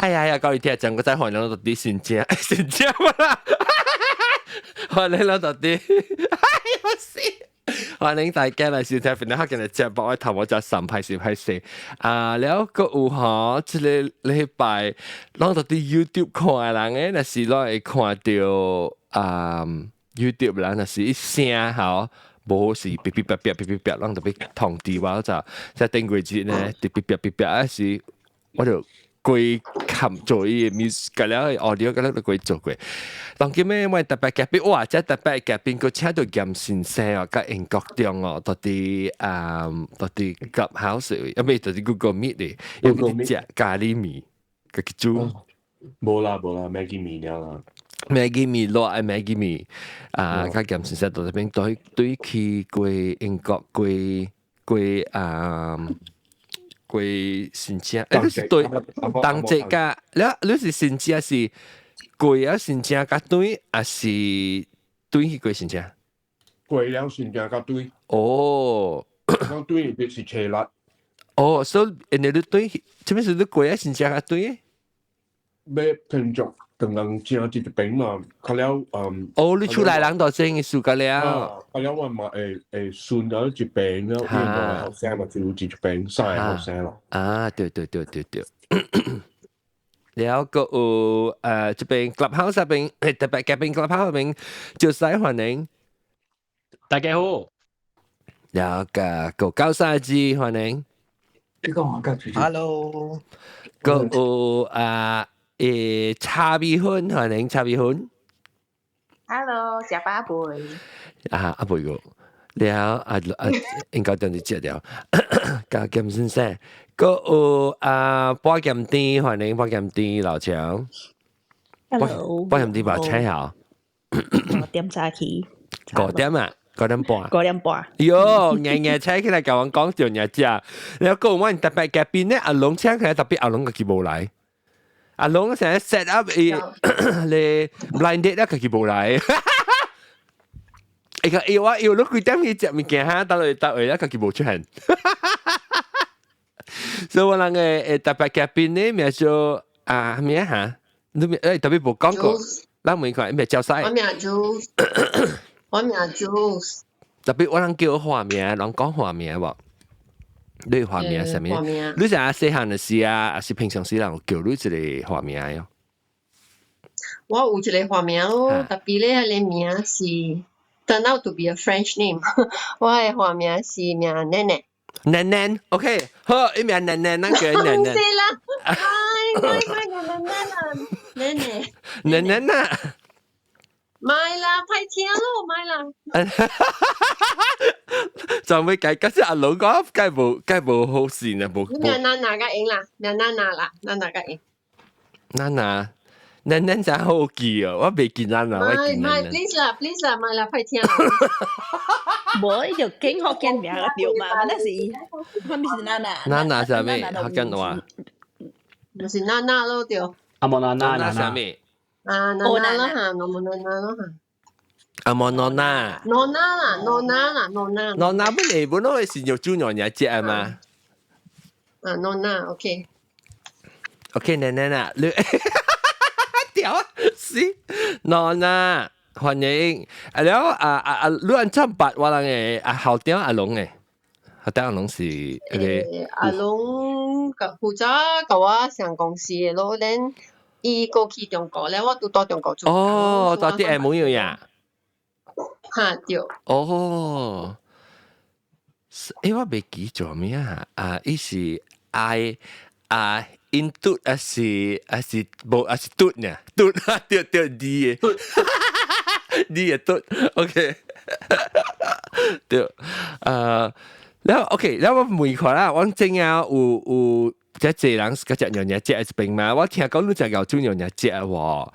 哎呀呀，各位聽眾，我再歡迎到底新正，新正啦，歡迎到底，哎呀死！歡迎大家來收聽，今日嘅節目，我頭我就三派四派四啊，了個有吼，這個禮拜，攏到底 YouTube 看的人誒，若是攏會看到啊 YouTube 啦，若是一聲吼，無是嗶嗶啪啪嗶嗶啪，攏特別通知我就在頂過節呢，嗶嗶啪嗶啪啊是，我就規冚做伊個 music，個了 audio 個了都規做過。當今咩我特別嘉賓，哇！這特別嘉賓閣請到嚴先生哦，佮英國中哦，到佇啊，到佇 Clubhouse，啊，毋到佇 Google Meet 咧，有佇食咖喱麵，家己煮。無啦無啦，Maggi 麵了啦。 Maggi 麵落愛 Maggi 麵啊，佮嚴先生到這邊對對去過英國過過啊。過新正，欸，你是對當這個，你是新正是過啊新正較短，還是轉去過新正？過了新正較短。哦，講轉就是初六。哦，所以因為你轉去，這邊是你過啊新正較短？欲停續同人正一邊嘛，較了嗯。哦，你厝內人都正嘅暑假了。較了我嘛會會順咗一邊了，因為後生嘛就有一邊三個後生咯。啊，對對對對對。了閣有這邊 Clubhouse 那邊，特別嘉賓 Clubhouse 那邊就使歡迎。大家好。了個個高三字歡迎。你講我 Hello。閣有啊茶米粉歡迎茶米粉。 Hello，食飽未？啊啊未個，了啊啊應該等你接了。加兼先生，閣有啊保險店歡迎保險店老強。 Hello。保險店把車好。 5點早起。 5點啊？5點半。 5點半。喲，硬硬請起來共阮講就日食。然後閣有阮特別嘉賓咧，阿龍請起來特別阿龍家己無來。阿龍成日 set up 伊咧 blind date 咧，家己無來。伊講伊我要你幾點去食物件哈？到落到位咧，家己無出現。所以我人嘅特別嘉賓咧，名叫啊咩哈？你名特別無講過，咱問看名叫啥？我名 Jules，我名 Jules。特別我人叫花名，人講花名無？你花名啥物？你是啊細漢的時啊，還是平常時人叫你一個花名喲？我有一個花名咯，特別咧，彼個名是 turn out to be a French name。我的花名是名奶奶。奶奶，OK，好，伊名奶奶，咱叫奶奶。是啦，哎，乖乖，奶奶啦，奶奶。奶奶呐。莫啦，歹聽咯，莫啦。就會計，嗰時阿老講，梗無梗無好事呢，無。名娜娜較用啦，名娜娜啦，娜娜較用。娜娜，奶奶真好記哦，我未見娜娜，我見奶奶。please 啦，please 啦，莫啦，歹聽啦。無，伊就揀福建名對嘛，那是，我毋是娜娜。娜娜啥物？福建話。就是娜娜咯，對。阿莫娜娜娜啥物？啊，娜娜咯嚇，我冇娜娜咯嚇。阿莫娜娜。娜娜啦，娜娜啦，娜娜。娜娜本嚟本來是用煮娘娘食啊嘛。啊，娜娜，OK。 OK，奶奶啦，你屌啊，是娜娜，歡迎。啊了啊啊啊，你按怎捌我人嘅啊校長阿龍嘅？校長阿龍是迄個。阿龍個負責共我上公司嘅咯，then 伊過去中國咧，我拄到中國做。哦，到佇厦門有呀？哈對。哦，欸，我袂記做咩啊？啊，伊是愛啊，印度還是還是無還是嘟呢？嘟啊，對對，D 的，D 的嘟，OK，對，了 OK，了我問看啦，我正啊有有這濟人個食娘娘食一邊嘛，我聽講你食𠢕煮娘娘食喎，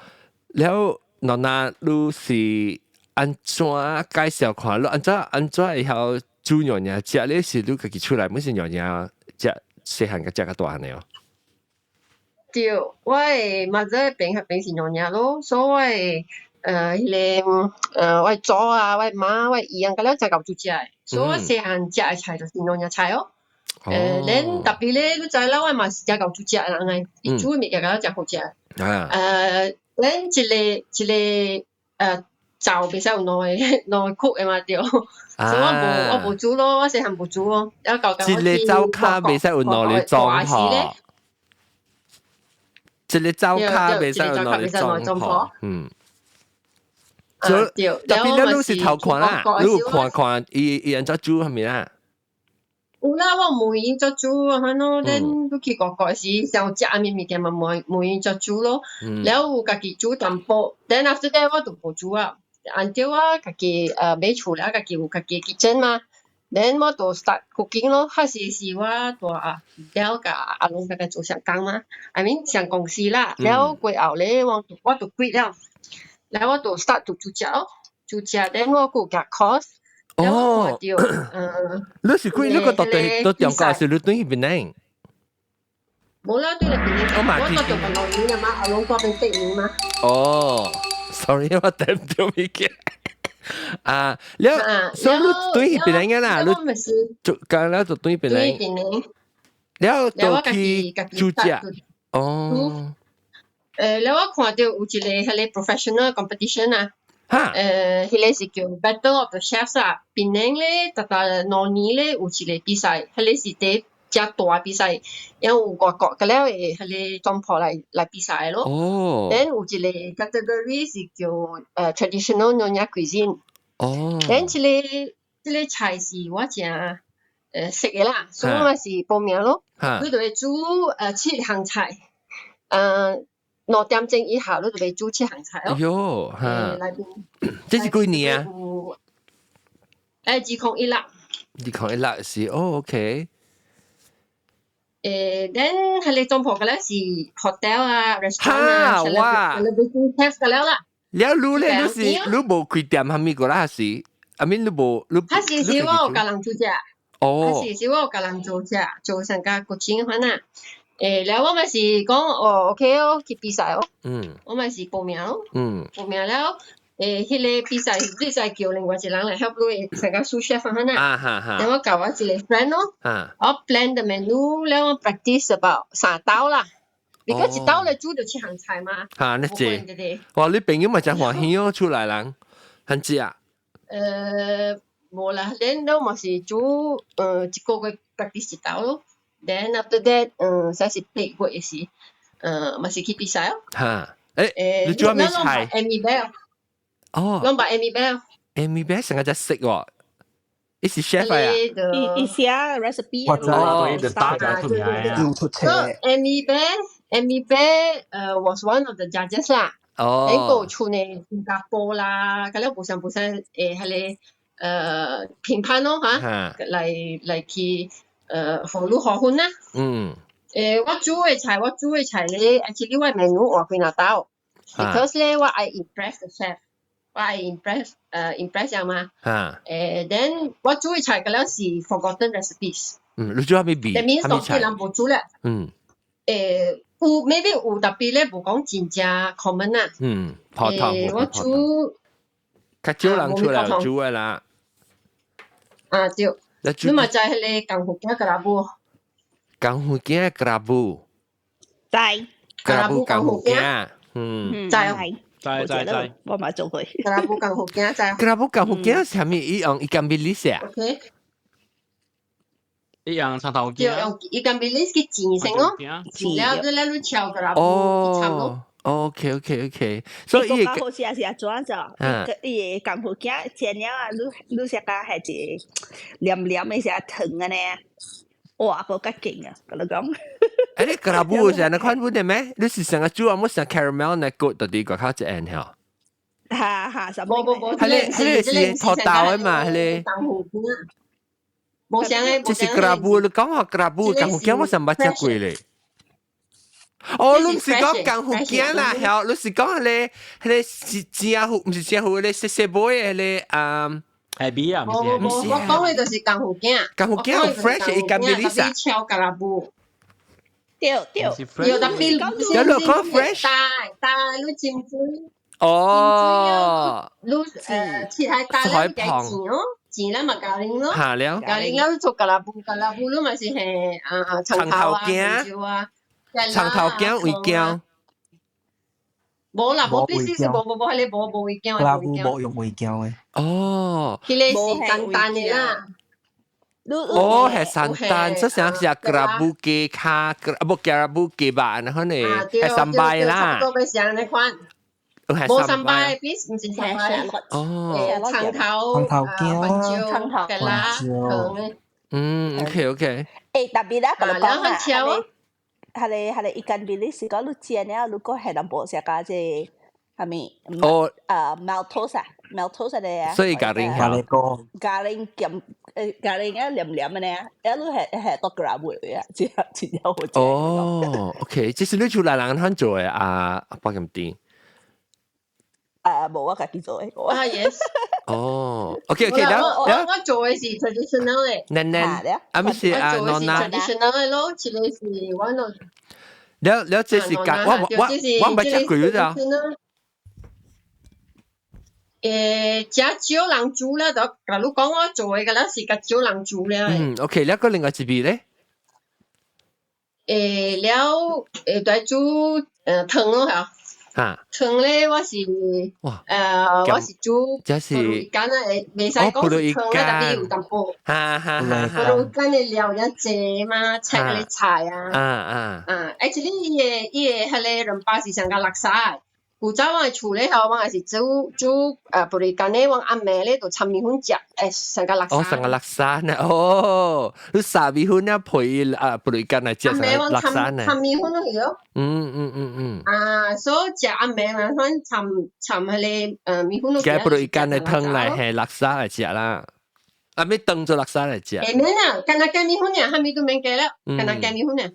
了娜娜你是按怎介紹看？你按怎按怎會曉煮娘娘食？你是你家己出來，毋是娘娘食細漢個食較大漢的哦？對，我的 mother 邊彼邊是娘娘咯，所以我的彼個我的祖啊，我的媽，我的姨啊，甲了誠𠢕煮食的，所以我細漢食的菜就是娘娘菜哦。咱特別咧，你知啦，我嘛是食夠煮食人來，伊煮物件較誠好食。咱一個灶袂使有兩個 cook 的嘛對，所以我無煮咯，我細漢無煮咯。然後一個灶跤袂使有兩个總鋪，一個灶跤袂使有兩个總鋪，嗯。對，特別咧，你是頭看啦，你有看看伊伊按怎煮係咪啦？有啦，我問𪜶怎煮啊，反正咱你去外國時，想食啥物物件嘛，問問𪜶怎煮咯。了有家己煮淡薄，then after that 我就無煮啊。按照我家己買厝了，家己有家己 kitchen 嘛，then 我就 start cooking 咯。開始是我帶了共阿龍家己做上工嘛，I mean 上公司啦。了過後咧，我就 quit 了，了我就 start to 煮食咯，煮食，then 我閣有夾 course。哦，你是幾？你個到底到中國是你對去檳城？無啦，對嚟檳城。我到中國兩年啦嘛，阿龍嗰邊8年嘛。哦，sorry，我聽唔到物件。啊，了，所以你對去檳城嘅啦，你就講了就對檳城。了就去煮食。哦。了我看到有一個彼個 professional competition 啊。哈。彼個是叫 Battle of the Chefs 啊，檳城咧，逐逐2年咧有一個比賽，彼個是第誠大比賽，因為有外國個了的彼個總鋪來比賽咯。Then 有一個 category 是叫traditional Nyonya cuisine。Then 這個菜是我誠識的啦，所以我是報名咯。你就會煮七項菜，2點鐘以後你就會煮七項菜咯。喲，哈！這是幾年啊？2016。2016是哦，OK。 Then 彼個總鋪個咧是 hotel 啊，restaurant 啊，哇，celebrity chef 個了啦。了你咧，你是你無開店啥物個啦？是，I mean 你無你。彼時是我有共人煮食。彼時是我有共人做食，做成個國錢款啊。了我咪是講哦，OK 哦，去比賽哦。我咪是報名咯。報名了，彼個比賽比賽叫另外一個人來 help 你，成個 sous chef 款啊。然後我教我一個 friend 咯。我 plan the menu，了我 practice about 三道啦。你講一道咧煮就七項菜嘛。哈，你這。哇！你朋友嘛誠歡喜哦，出來人，很食。無啦，恁都嘛是煮一個月 practice 一道咯。Then after that，才是8月時，嘛是去比賽咯。哈，你煮啥物菜？Amy Bell。哦。攏捌 Amy Bell。 Amy Bell 成個只識喎，伊是 chef 啊？伊寫 recipe。我知對，大家出名啊。出車。 Amy Bell，Amy Bell，was one of the judges 啦。恁個出呢新加坡啦，嗰了無啥無啥彼個評判咯嚇，來去予你予分啦。我煮的菜咧，actually 我 menu 換幾若道，because 咧我愛 impress the chef，我愛 impress 人嘛。Then 我煮的菜嗰了是 forgotten recipes。嗯，你煮啥物味？ That means 當地人無煮咧。有 maybe 有特別咧，無講真正 common 啊。嗯，普通。我煮較少人出來煮的啦。啊對，你嘛知彼個功夫囝 kerabu？功夫囝 kerabu。知。 kerabu 功夫囝，嗯。知。知知知。我嘛做過。 kerabu 功夫囝知。 kerabu 功夫囝是啥物？伊用 ikan bilis 啊？OK。伊用葱頭對，用 ikan bilis 去煎先咯，煎了之後你炒 kerabu 去摻咯。 OK，所以伊個好食是安怎做？伊個功夫囝煎了啊，你你食甲係一個黏黏的是糖安呢？哇，個較勁啊！佮你講。你 kerabu 是按呢款款的咩？你是成個煮啊，冇成 caramel 那個到底個較一樣吼？哈哈，無無無，彼個是土豆的嘛？彼個。無相的，這是 kerabu，你講話 kerabu，功夫囝我上捌食過咧。哦，你毋是講功夫囝啦，曉，你是講彼個是正糊，毋是正糊，彼個細細尾的彼個啊。係米啊，毋是。無無，我講的就是功夫囝。功夫囝有 fresh ikan bilis 啊。炒 kerabu。對對。對，特別有你講 fresh。大大你浸水。哦。你切開大你煎哦，煎啦嘛咖喱咯。下了。咖喱了做 kerabu，kerabu 咯嘛是係啊蔥頭啊、紅椒啊、蔥頭羹味薑。無啦，無必須是無無無，彼个無無味薑。 Kerabu 無用味薑的。哦。彼个是簡單的啦。哦，係 santan，這啥是 kerabu 雞跤，無 kerabu 雞肉，然後呢係 sambal 啦。差不多欲像那款。無 sambal，必毋是 sambal。哦。蔥頭、蔥頭薑、蔥頭薑、嗯，OK OK。欸，特別啦，佮你講啊，係個 ikan bilis 是講你煎了，如果係淡薄食加這係咪？哦。啊，maltose 啊，maltose 嚟啊。所以咖喱咖喱膏。咖喱鹹咖喱啊黏黏的呢，一路係係多 kerabu 嘅，真真有好食。哦，OK，這是你厝內人通做的啊，包咁啲。啊，無我家己做的。啊，yes。哦，OK OK，了我我做的是 traditional 的。嫩嫩，啊，毋是啊，我做的是 traditional 的咯，這个是我喏。了了，這是家我我我毋捌食過咋。欸，誠少人煮啦，就共你講我做的，敢若是較少人煮了。嗯，OK，了閣另外一邊咧？欸，了，欸，來煮湯咯，嚇。啊！湯咧，我是我是煮這是簡單會袂使講是湯啦，特別有淡薄。哈哈哈！布魯根的料也濟嘛，菜嗰啲菜啊。啊啊！啊，actually 伊个伊个彼个 rempah 是上較垃圾。古早我厝咧吼，我也是煮煮布魯根咧，我暗暝咧就摻麵粉食，欸，上較垃圾。哦，上個垃圾呢？哦，你撒麵粉啊配啊布魯根來食上個垃圾呢？摻麵粉咯，是咯。啊，所以食暗暝嘛，反摻摻彼个麵粉咯。加布魯根的湯來係垃圾來食啦。啊，欲當做垃圾來食。會免啊，干焦加麵粉爾，啥物都免加了，干焦加麵粉爾。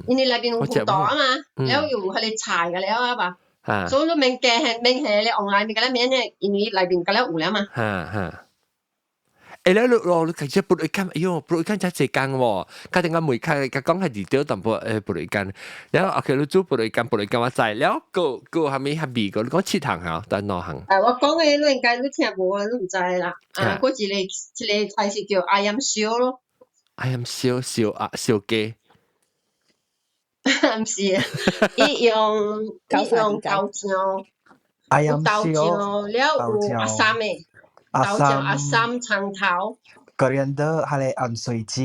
因為內面有葡萄啊嘛，了又有彼个菜個了啊吧。所以你免加免下咧，online 物個咧免咧，因為內面個了有了嘛。哈哈。欸，你你哦，你其實布魯根，哎喲，布魯根真濟工喎。家陣間每開佢講係二條淡薄布魯根，然後 OK，你煮布魯根，布魯根我知，了閣閣啥物較味個？你講七項嚇，但兩項。誒，我講的你應該你聽無啊，你毋知啦。啊，閣一個一個菜是叫 ayam 燒咯。 ayam 燒燒鴨燒雞。毋是，伊用豆醬， ayam 豆醬了有阿三的。豆醬、阿三、蔥頭。 Coriander 係按水子。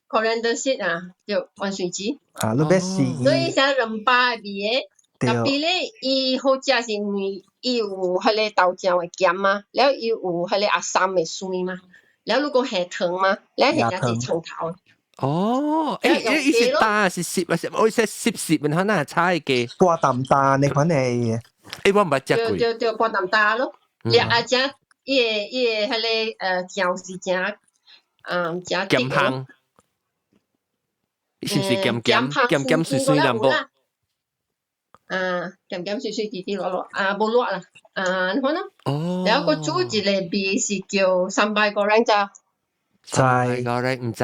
Coriander seed 啊，對，按水子。啊，你欲試。所以啥 rempah 的味的，特別咧，伊好食是因為伊有彼个豆醬的鹹嘛，了伊有彼个阿三的酸嘛，了如果下糖嘛，了下加一蔥頭。哦，欸，伊是焦是濕啊？是我是濕濕，然後那炒的。瓜淡淡你款的。欸，我毋捌食過。對對對，瓜淡淡咯，了啊只。伊个彼个醬是誠誠鹹香，是毋是鹹鹹鹹鹹水水淡薄？啊，鹹鹹水水滴滴落落，啊，無辣啦，啊，你看咯。哦。然後閣煮一個味是叫 sambal goreng 咋？ Sambal goreng 毋知。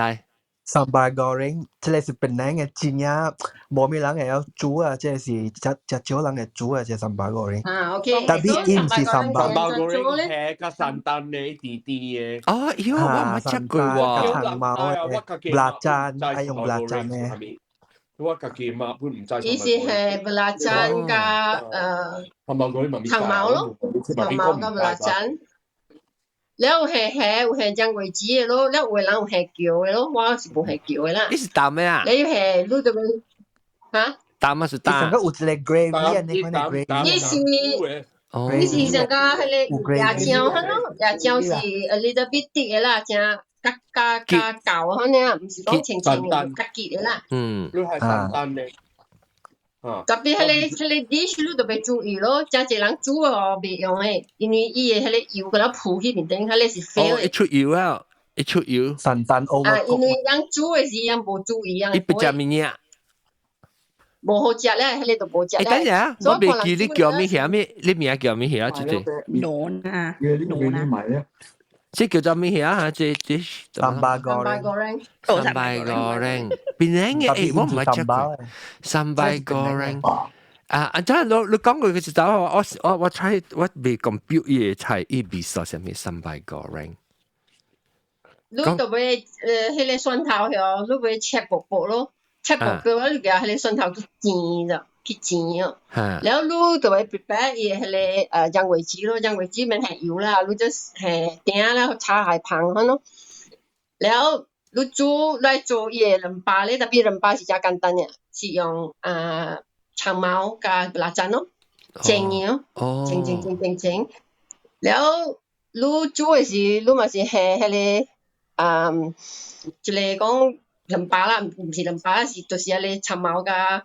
Sambal goreng，這个是檳城的真正無啥人會曉煮啊，這个是誠誠少人會煮啊，這個 sambal goreng。啊，OK。特別伊毋是 sambal。 Sambal goreng 係較 santan 的甜甜的。哦，喲，我毋捌食過喎。長毛的，belacan，愛用 belacan 的。我家己嘛本毋知。伊是係 belacan 加長毛咯，長毛加 belacan。了有下蝦有下章魚子的咯，了有的人有下蕎的咯，我是無下蕎的啦。你是淡的啊？你下你就欲哈？淡啊是淡。上個有一個 gravy 你款的 gravy。伊是伊是上個彼个椰漿彼咯，椰漿是 a little bit thick 的啦，誠較較較厚彼爾，毋是講清清的，較結的啦。你係 santan 的。特別彼个 dish 你著欲注意咯，誠濟人煮哦袂用的，因為伊的彼个油閣了浮彼面頂，彼个是飛的。一出油啊，一出油。 Santan 啊，因為人煮的時人無注意啊。伊不食物件。無好食咧，彼个就無食咧。等下，我袂記你叫咩啥物，你名叫咩啥？這個。濃啊，濃啊。這叫做咩啥啊？這這。 Sambal goreng。 Sambal goreng，檳城的欸，我毋捌食過。Sambal goreng。啊啊！真係你你講過嘅時候，我我我 try 我未 compute 伊个菜，伊味素啥物 sambal goreng。你就欲彼个蒜頭嗬，你欲切薄薄咯，切薄薄，你共彼個蒜頭去煎咋，去煎哦。了你就欲 prepare 伊个彼個釀果子咯，釀果子免下油啦，你 just 下鼎啦，炒下香款咯。了你煮來做伊個 rempah 咧，tapi rempah 是誠簡單的，是用長毛佮 belacan 咯，煎的哦，煎煎煎煎煎。了你煮的時，你嘛是下彼個一個講 rempah 啦，毋是 rempah，是就是彼個長毛佮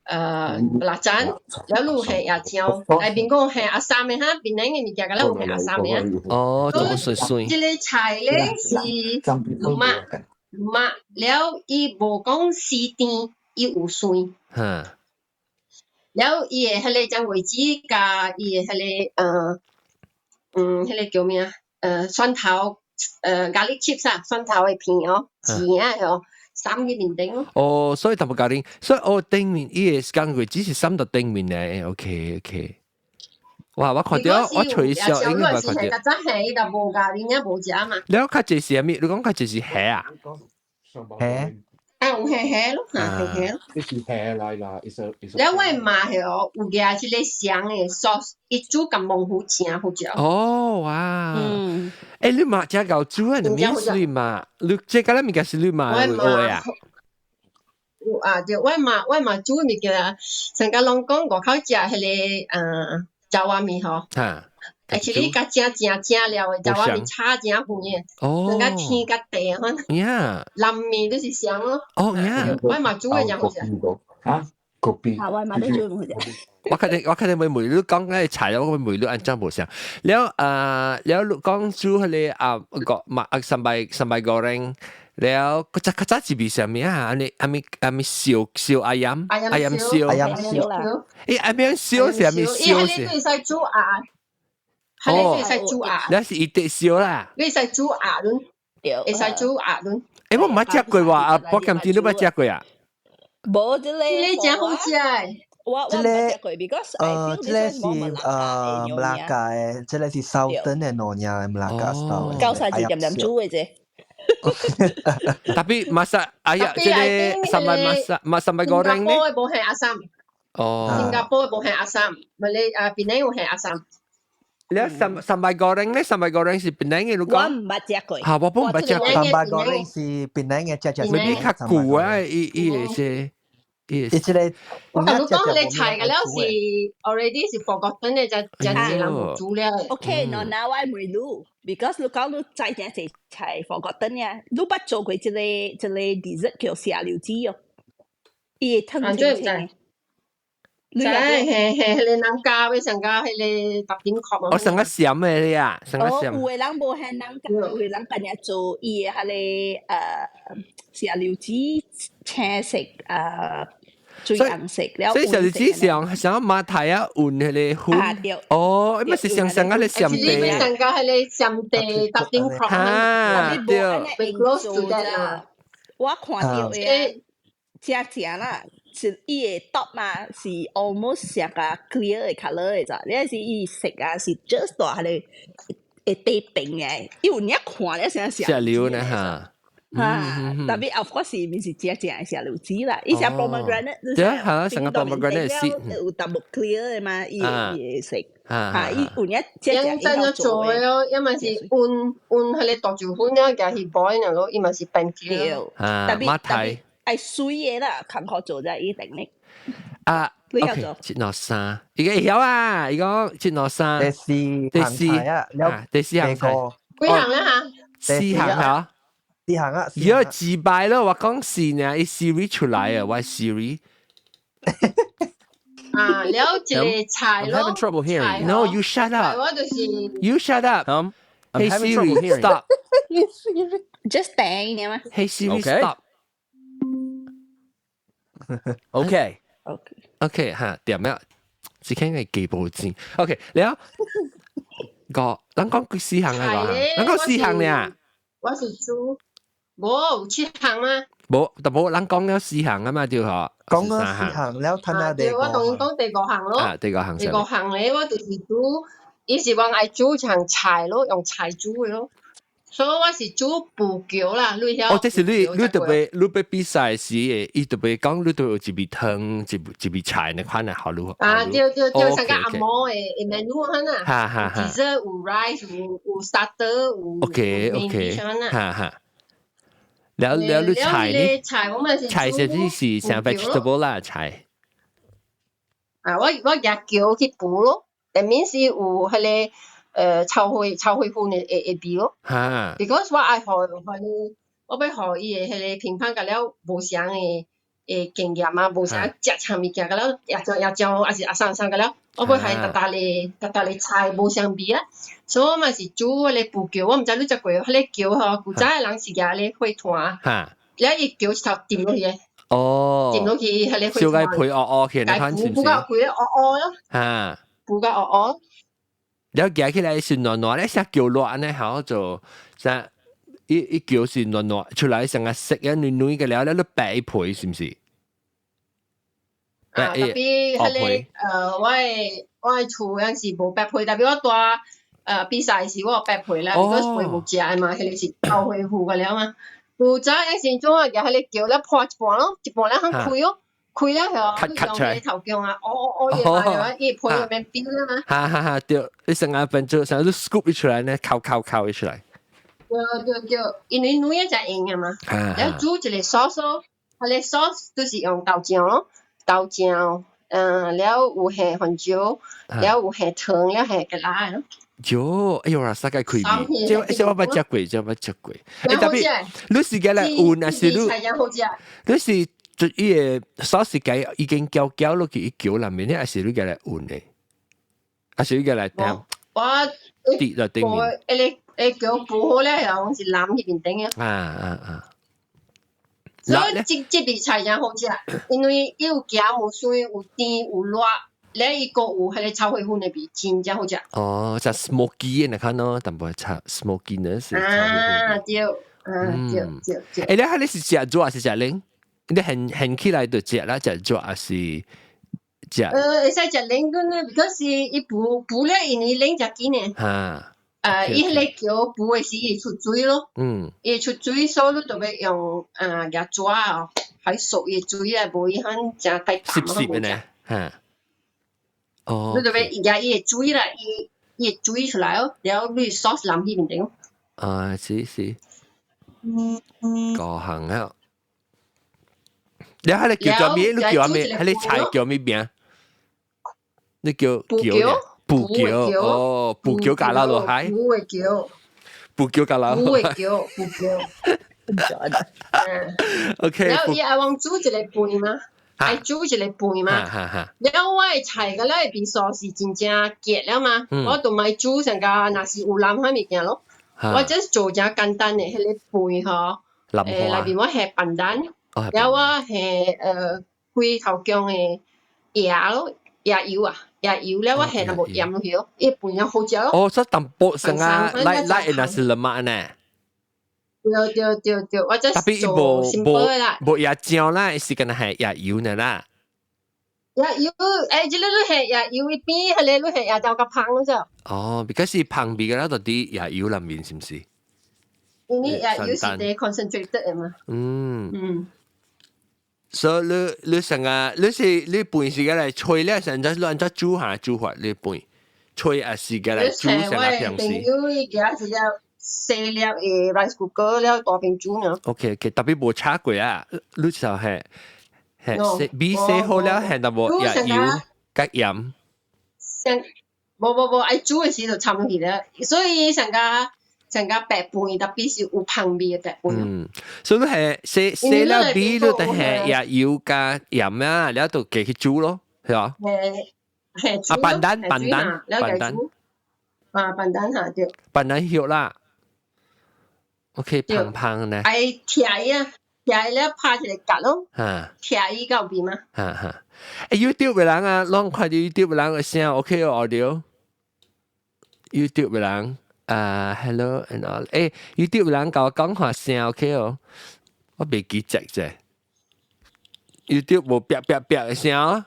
belacan，了你有下椰漿，內面講下阿三的哈，檳榔的物件，佮咱有下阿三的啊。哦，做水水。這個菜咧是 lemak lemak，了伊無講死甜，伊有酸。了伊的彼個醬果子佮伊的彼個彼個叫咩啊？蒜頭garlic chips 啊，蒜頭的片哦，煎啊哦，灑去面頂咯。哦，所以淡薄家庭，所以哦頂面伊個醬果子是灑到頂面的，OK OK。哇！我看著我隨小應該看著。較早下伊就無咖喱，爾無食嘛。了較濟是啥物？你講較濟是蝦啊？蝦。啊，有蝦蝦咯，嚇蝦蝦咯。這是蝦來啦，is a 了我媽係哦，有夾這個香的 sauce，伊煮共蒙糊誠好食。哦，哇！欸，你媽誠𠢕煮啊？你咩是你媽？你這個物件是你媽會啊？有啊，對，我媽煮的物件，上甲攏講外口食彼個爪哇麵吼。Actually，佮正正正料的爪哇麵差誠遠的，人家天佮地款。南麵都是相咯。哦呀。我媽煮的誠好食。啊，kopi。啊，我媽都煮好食。我確定會問你講嗰個菜，我會問你按怎無相。了啊，了你講煮彼個啊個嘛啊 sambal sambal goreng，了較早較早是味啥物啊？按呢按物按物燒燒 ayam ayam 燒 ayam 燒啦。欸，ayam 燒是啥物燒是？伊會使煮鴨。哦，會使煮鴨。那是伊得燒啦。你使煮鴨卵，會使煮鴨卵。欸，我毋捌食過喎，啊，我感覺你捌食過啊？無這個，這個誠好食。我這個這這個是馬來加的，這個是 Southern 的挪亞的馬來加 style。夠晒是點點煮的啫。 Tapi masak ayam 這個 sambal masak sambal goreng 呢？新加坡的無下 asam。哦。新加坡的無下 asam，馬來啊檳城有下 asam。你 sambal goreng 咧？Sambal goreng 是檳城的，你講？我毋捌食過。嚇，我本毋捌食過。 Sambal goreng 是檳城的，食食。 Maybe 較舊啊，伊伊會是。伊這個，我共你講，彼個菜個了是 already 是 forgotten 的，才才濟人有煮了。 OK，no now 我問你，because 你講你知誠濟菜 forgotten 呀，你捌做過這個 dessert 叫石榴子哦？伊會湯清清的。知嘿嘿，彼個人家欲上加彼個塔頂殼。哦，上較鹹的咧啊，上較鹹。有的人無遐人加，有的人干焦做伊的彼個石榴子青色水紅色，所以石榴子上上馬蹄啊，換彼個粉。哦，乜是上上個咧鹹地？上加彼個鹹地塔頂殼。啊，對。 Close to that 啦。我看著的，食食啦。是伊的 top 嘛，是 almost 成個 clear 的 colour 的咋？你是伊色啊，是 just 大彼個會底平的，伊有影看咧成石榴呢嚇。嚇，tapi of course 是毋是正正的石榴子啦，伊是 pomegranate，對啊，嚇，成個 pomegranate seed 有淡薄 clear 的嘛，伊伊會色，嚇，伊有影正正真正做的咯，因為是溫溫彼個大豆粉了，共去 boil 咯，伊嘛是變 clear。啊，馬蹄。愛水的啦，艱苦做才一定的。啊，OK，七兩三，伊個會曉啊，伊講七兩三，第四第四啊，第四項菜，幾項啦嚇？四項嚇，四項啊，伊個自敗咯，我講是呢，伊 Siri 出來啊，我 Siri。啊，了一個菜咯。 I'm having trouble hearing. No, you shut up. 我就是。 You shut up. I'm Hey having trouble Siri, hearing. stop. Just 停呢嘛。 Hey Siri, Okay. stop. Okay. OK。 OK 嚇，點啊？只傾係記報紙。OK，了個，咱講幾四項啊？個，咱講四項呢？我是煮，無有七項嗎？無，但無，咱講了四項啊嘛，對嗬。講了四項了，睇下第對，我當然講第五項咯。啊，第五項。第五項咧，我就是煮，伊是講愛煮像菜咯，用菜煮的咯。所以我是煮布橋啦，你曉？哦，這是你特別你欲比賽時的，伊特別講你都有一味湯，一味菜，那款的好你。啊，對對對，像個紅毛的 menu 哈呐。哈哈哈。其實有 rice，有 starter，有 main dish 啊。哈哈。了了，你菜呢？菜我們是菜是是像 vegetable 啦菜。啊，我夾蕎去補咯，但面是有彼個炒河粉的味咯。Because 我愛予彼，我欲予伊的彼個評判甲了無相的經驗啊，無相食啥物件，甲了也醬也醬，還是阿桑桑甲了，我欲予逐逐个逐逐个菜無相味啊。所以我嘛是煮彼個布蕎，我毋知你食過，彼個蕎吼，古早的人是舉咧火炭，了伊蕎一頭沉落去的。沉落去彼個火炭。燒雞皮烏烏起，你看是毋是？補到規個烏烏咯。補到烏烏。了夾起來是軟軟咧，寫蕎熱按呢，好做，啥伊蕎是軟軟出來，成個色啊軟軟嘅了，了你白皮是毋是？啊，特別彼個我的厝陣時無白皮，特別我蹛比賽時我有白皮啦，如果皮無食的嘛，彼個是炒火糊個了嘛。古早陣時陣啊，舉彼個蕎了破一半咯，一半了通開咯。開了後，你用彼個頭姜啊，烏烏烏伊嘛，伊皮內面扁了嘛。哈哈哈，對，你成個變做成你 scoop 出來呢，扣扣扣出來。對對對，因為軟才用的嘛。了煮一個 sauce 咯，彼個 sauce 就是用豆漿咯，豆漿，了有下番椒，了有下糖，了下芥辣咯。喲，哎呦啦，啥個開味？這我捌食過，這我捌食過。欸，特別你是共來混還是你？你是？就伊個 sauce 雞已經攪攪落去伊蕎內面，還是你共來混的？還是你共來點？我滴落頂面。彼個蕎補好了後，是淋彼面頂的。啊啊啊！所以這味菜誠好食，因為伊有鹹有酸有甜有辣，咧伊閣有彼個炒河粉的味，真正好食。哦，就 smoky 的，你看咯，淡薄炒 smokiness。啊對，啊對對對。欸，你彼是食熱還是食冷？你掀掀起來就食啦，食熱還是食？會使食冷個呢，because 伊補補了，因為冷誠緊的。伊彼個蕎補的時，伊會出水咯。伊會出水，所以你就欲用舉紙哦，來索伊的水啊，無伊遐誠帶淡濕濕的呢，哈。哦。你就欲舉伊的水啦，伊會水出來哦，然後你 sauce 淋彼面頂。啊，是是。高行啊！你彼個叫做咩？你叫咩？彼個菜叫咩名？你叫叫布蕎哦，布蕎加拉落海。布的蕎。布蕎加拉。布的蕎，布蕎。 OK。然後伊愛往煮一個飯嘛，愛煮一個飯嘛。了我的菜個了會變素是真正結了嘛，我就莫煮成個若是有淋彼物件咯。我只做誠簡單的彼個飯吼，內面我下 pandan，了我下幾頭薑的椰咯，椰油啊，椰油了我下淡薄鹽落去咯，伊飯也好食咯。哦，所以淡薄成啊，來來若是 lemak 呢。對對對對，我只做 simple 啦。無椰漿啦，是敢若係椰油呢啦。椰油，這個你下椰油一邊，彼個你下椰漿較芳咯啫。哦，because 是芳味個啦，就佇椰油內面是毋是？因為椰油是佇 concentrated 的嘛。所以你成個你是你飯是共來炊了，現在你按怎煮下煮法你飯炊還是共來煮成個平時？朋友伊今是要細粒的 rice cooker 了大邊煮呢。 OK，特別無炒過啊，你就係係米洗好了，係淡薄椰油佮鹽。上無無無，愛煮的時就摻落去了，所以上個上個白飯特別是有芳味的白飯。嗯，所以你係洗洗了米，你就係椰油加鹽啊，了就加去煮咯，係吧？係係啊，pandan pandan pandan。啊，pandan 嚇對。 pandan 葉啦。OK，芳芳呢？愛拆伊啊，拆伊了拍一個結咯。拆伊到邊嘛？哈哈。欸，YouTube 的人啊，攏看著 YouTube 的人的聲 OK 哦，audio。YouTube 的人啊，hello and all，欸，YouTube 的人共我講話聲 OK 哦，我袂記得啫。YouTube 無啪啪啪的聲，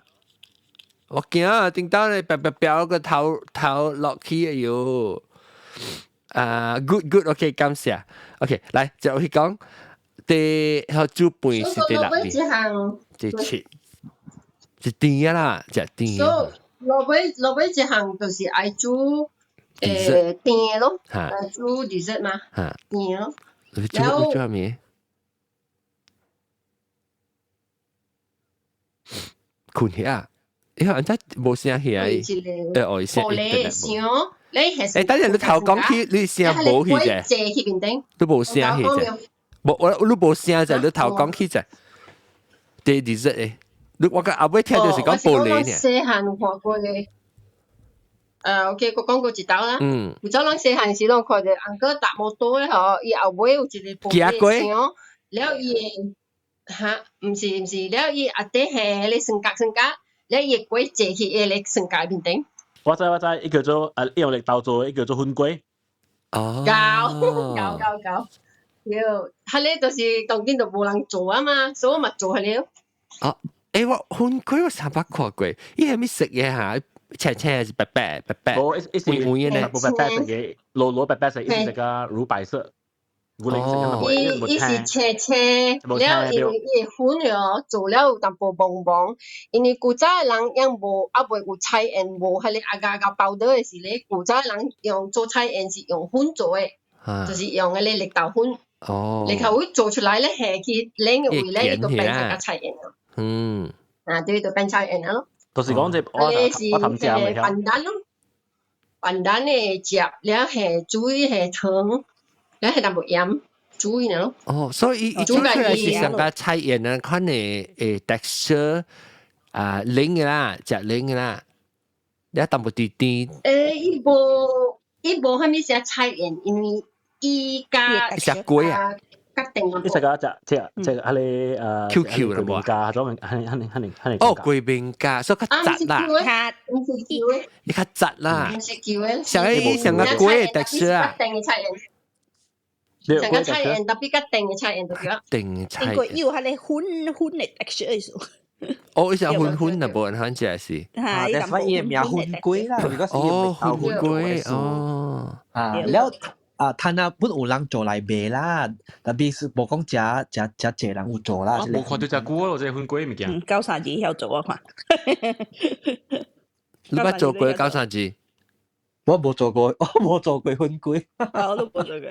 我驚啊！頂到咧啪啪啪個頭頭落去哎喲。啊，good good，OK，感謝。OK，來就去講，第學煮飯是第六味，第七，是甜啦，食甜。所以落尾落尾一項就是愛煮甜咯，煮 dessert 嘛，甜咯。你煮你煮啥物？困起啊！因為人無聲起來，哦，聲玻璃聲，你係等陣你頭講起，你聲無去啫，都無聲去啫，無我你無聲就你頭講起啫，第 dessert 誒，你我個後尾聽到是講玻璃呢。細漢有看過嘅，OK，我講過一道啦。有早人細漢時攏看著 uncle 踏摩托咧吼，伊後尾有一個玻璃箱，了伊會哈，毋是毋是，了伊後底係彼個酸角酸角。你伊會坐去伊個酸角面頂。我知我知，伊叫做啊，用力豆做，伊叫做粉粿。哦。夠夠夠夠，對，彼個就是當今就無人做啊嘛，所以我嘛做彼個。哦，我粉粿我三百看過，伊係咪食嘢嚇？青青還是白白白白？無，伊是黃黃的呢？無白白色嘅，老老白白色，伊是個乳白色。伊伊是青青，了因為伊的粉哦做了有淡薄蒙蒙，因為古早的人用無猶未有菜鹽，無彼個阿加加包的時咧，古早的人用做菜鹽是用粉做的，就是用彼個綠豆粉。然後伊做出來咧，下去冷的位咧，伊就變成個菜鹽咯。啊，對，就變菜鹽咯。就是講這我我頭先未曉。 pandan 咯，pandan 的汁了下水下糖。你係淡薄鹽煮爾咯。哦，所以伊煮出來是上個菜鹽啊，款的texture 啊，冷的啦，食冷的啦，你淡薄甜甜。伊無伊無啥物食菜鹽，因為伊加食粿啊，決定伊食個食食食彼個QQ 啦無？加種肯定肯定肯定肯定。哦，粿麵加，所以較雜啦。毋是 Q 的，伊較雜啦。毋是 Q 的。上個上個粿的 texture 啊。決定的菜鹽。上個菜鹽特別較定的菜鹽就對。定菜。因為有彼個粉粉的 texture 意思。哦，伊是粉粉啊，無人反正是。啊，但係伊名粉粿啦，如果是哦，粉粿哦。啊，了啊，攤啊，本有人做來賣啦，特別是無講食食食濟人有做啦。無看到隻久咯，這粉粿物件。九三二曉做我看。你捌做過九三二？我無做過，我無做過粉粿。我都無做過。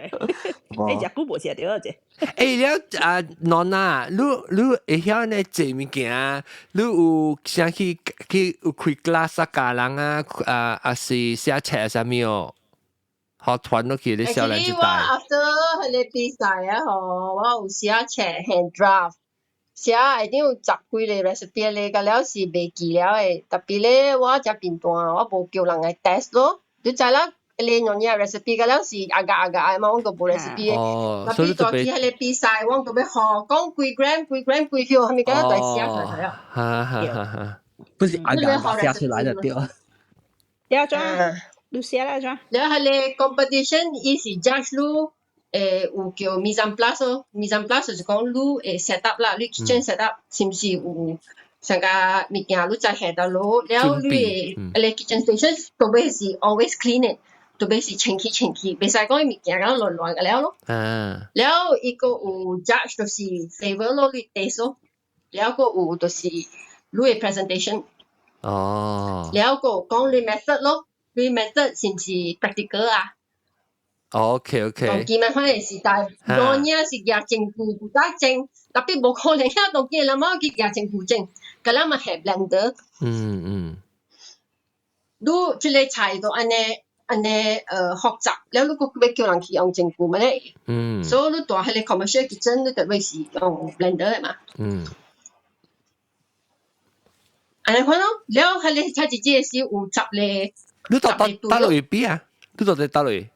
食久無食著這。了啊，儂啊，你你會曉呢做物件？你有啥去去有開 class 啊，教人啊，啊啊是寫冊啥物哦？學團落去你少年一代。我 after 彼個比賽啊吼，我有寫冊 hand draft，寫一定有十幾個 recipe 咧，甲了是袂記了的。特別咧，我食貧惰，我無叫人來 test 咯。你知啦，彼個樣嘢 recipe 甲了是阿加阿加的嘛，阮都無 recipe 的。特別大去彼個比賽，阮都欲學講幾 gram 幾 gram 幾克，啥物甲了都寫出來了。哈哈哈哈！不是阿加寫出來就對。對啊，你寫啦，怎？了，彼個 competition 伊是 judge 你，有叫 mise en place 咯，mise en place 就是講你會 set up 啦，你 kitchen set up 是毋是有上個物件你知下佗落，了你的彼個 kitchen station 都欲是 always clean 的，都欲是清氣清氣，袂使講伊物件敢亂亂個了咯。了伊閣有 judge 就是 flavour 咯，你 taste 咯，了閣有就是你的 presentation。了閣有講你 method 咯。你 method 是毋是 practical 啊？ OK。當今嘛，反正時代，當年是舉證據有得證，特別無可能遐當今人嘛去舉證據證，佮咱嘛係 blender。你這個菜都按呢按呢複雜，了你閣欲叫人去用證據嘛咧？所以你蹛彼個 commercial kitchen，你特別是用 blender 的嘛。按呢款咯，了彼個菜一隻是有十個。你到佗佗位比啊？你到底佗位？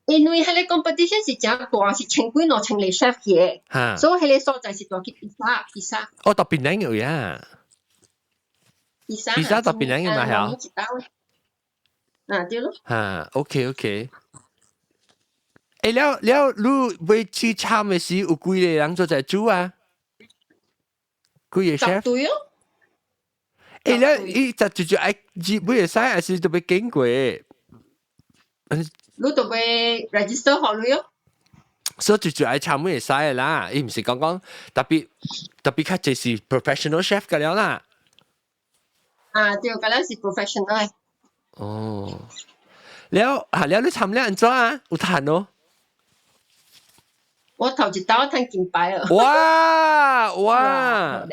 因為彼個 competition 是誠大，是千幾兩千個 chef 去的，所以彼個所在是蹛去檳城，檳城。哦，到檳城有呀。檳城。檳城到檳城嘅嘛係？啊，對咯。哈，OK OK。了了，你欲去參的時有幾個人做在煮啊？幾個 chef？十對哦。了伊就就就愛煮每個使，還是特別經過？你就欲 register 予你咯。所以就愛參會使啦，伊毋是講講特別特別較濟是 professional chef 個了啦。啊，對，嗰個是 professional。哦，了啊了，你參了按怎啊？有趁咯？我頭一道趁金牌啊！哇哇！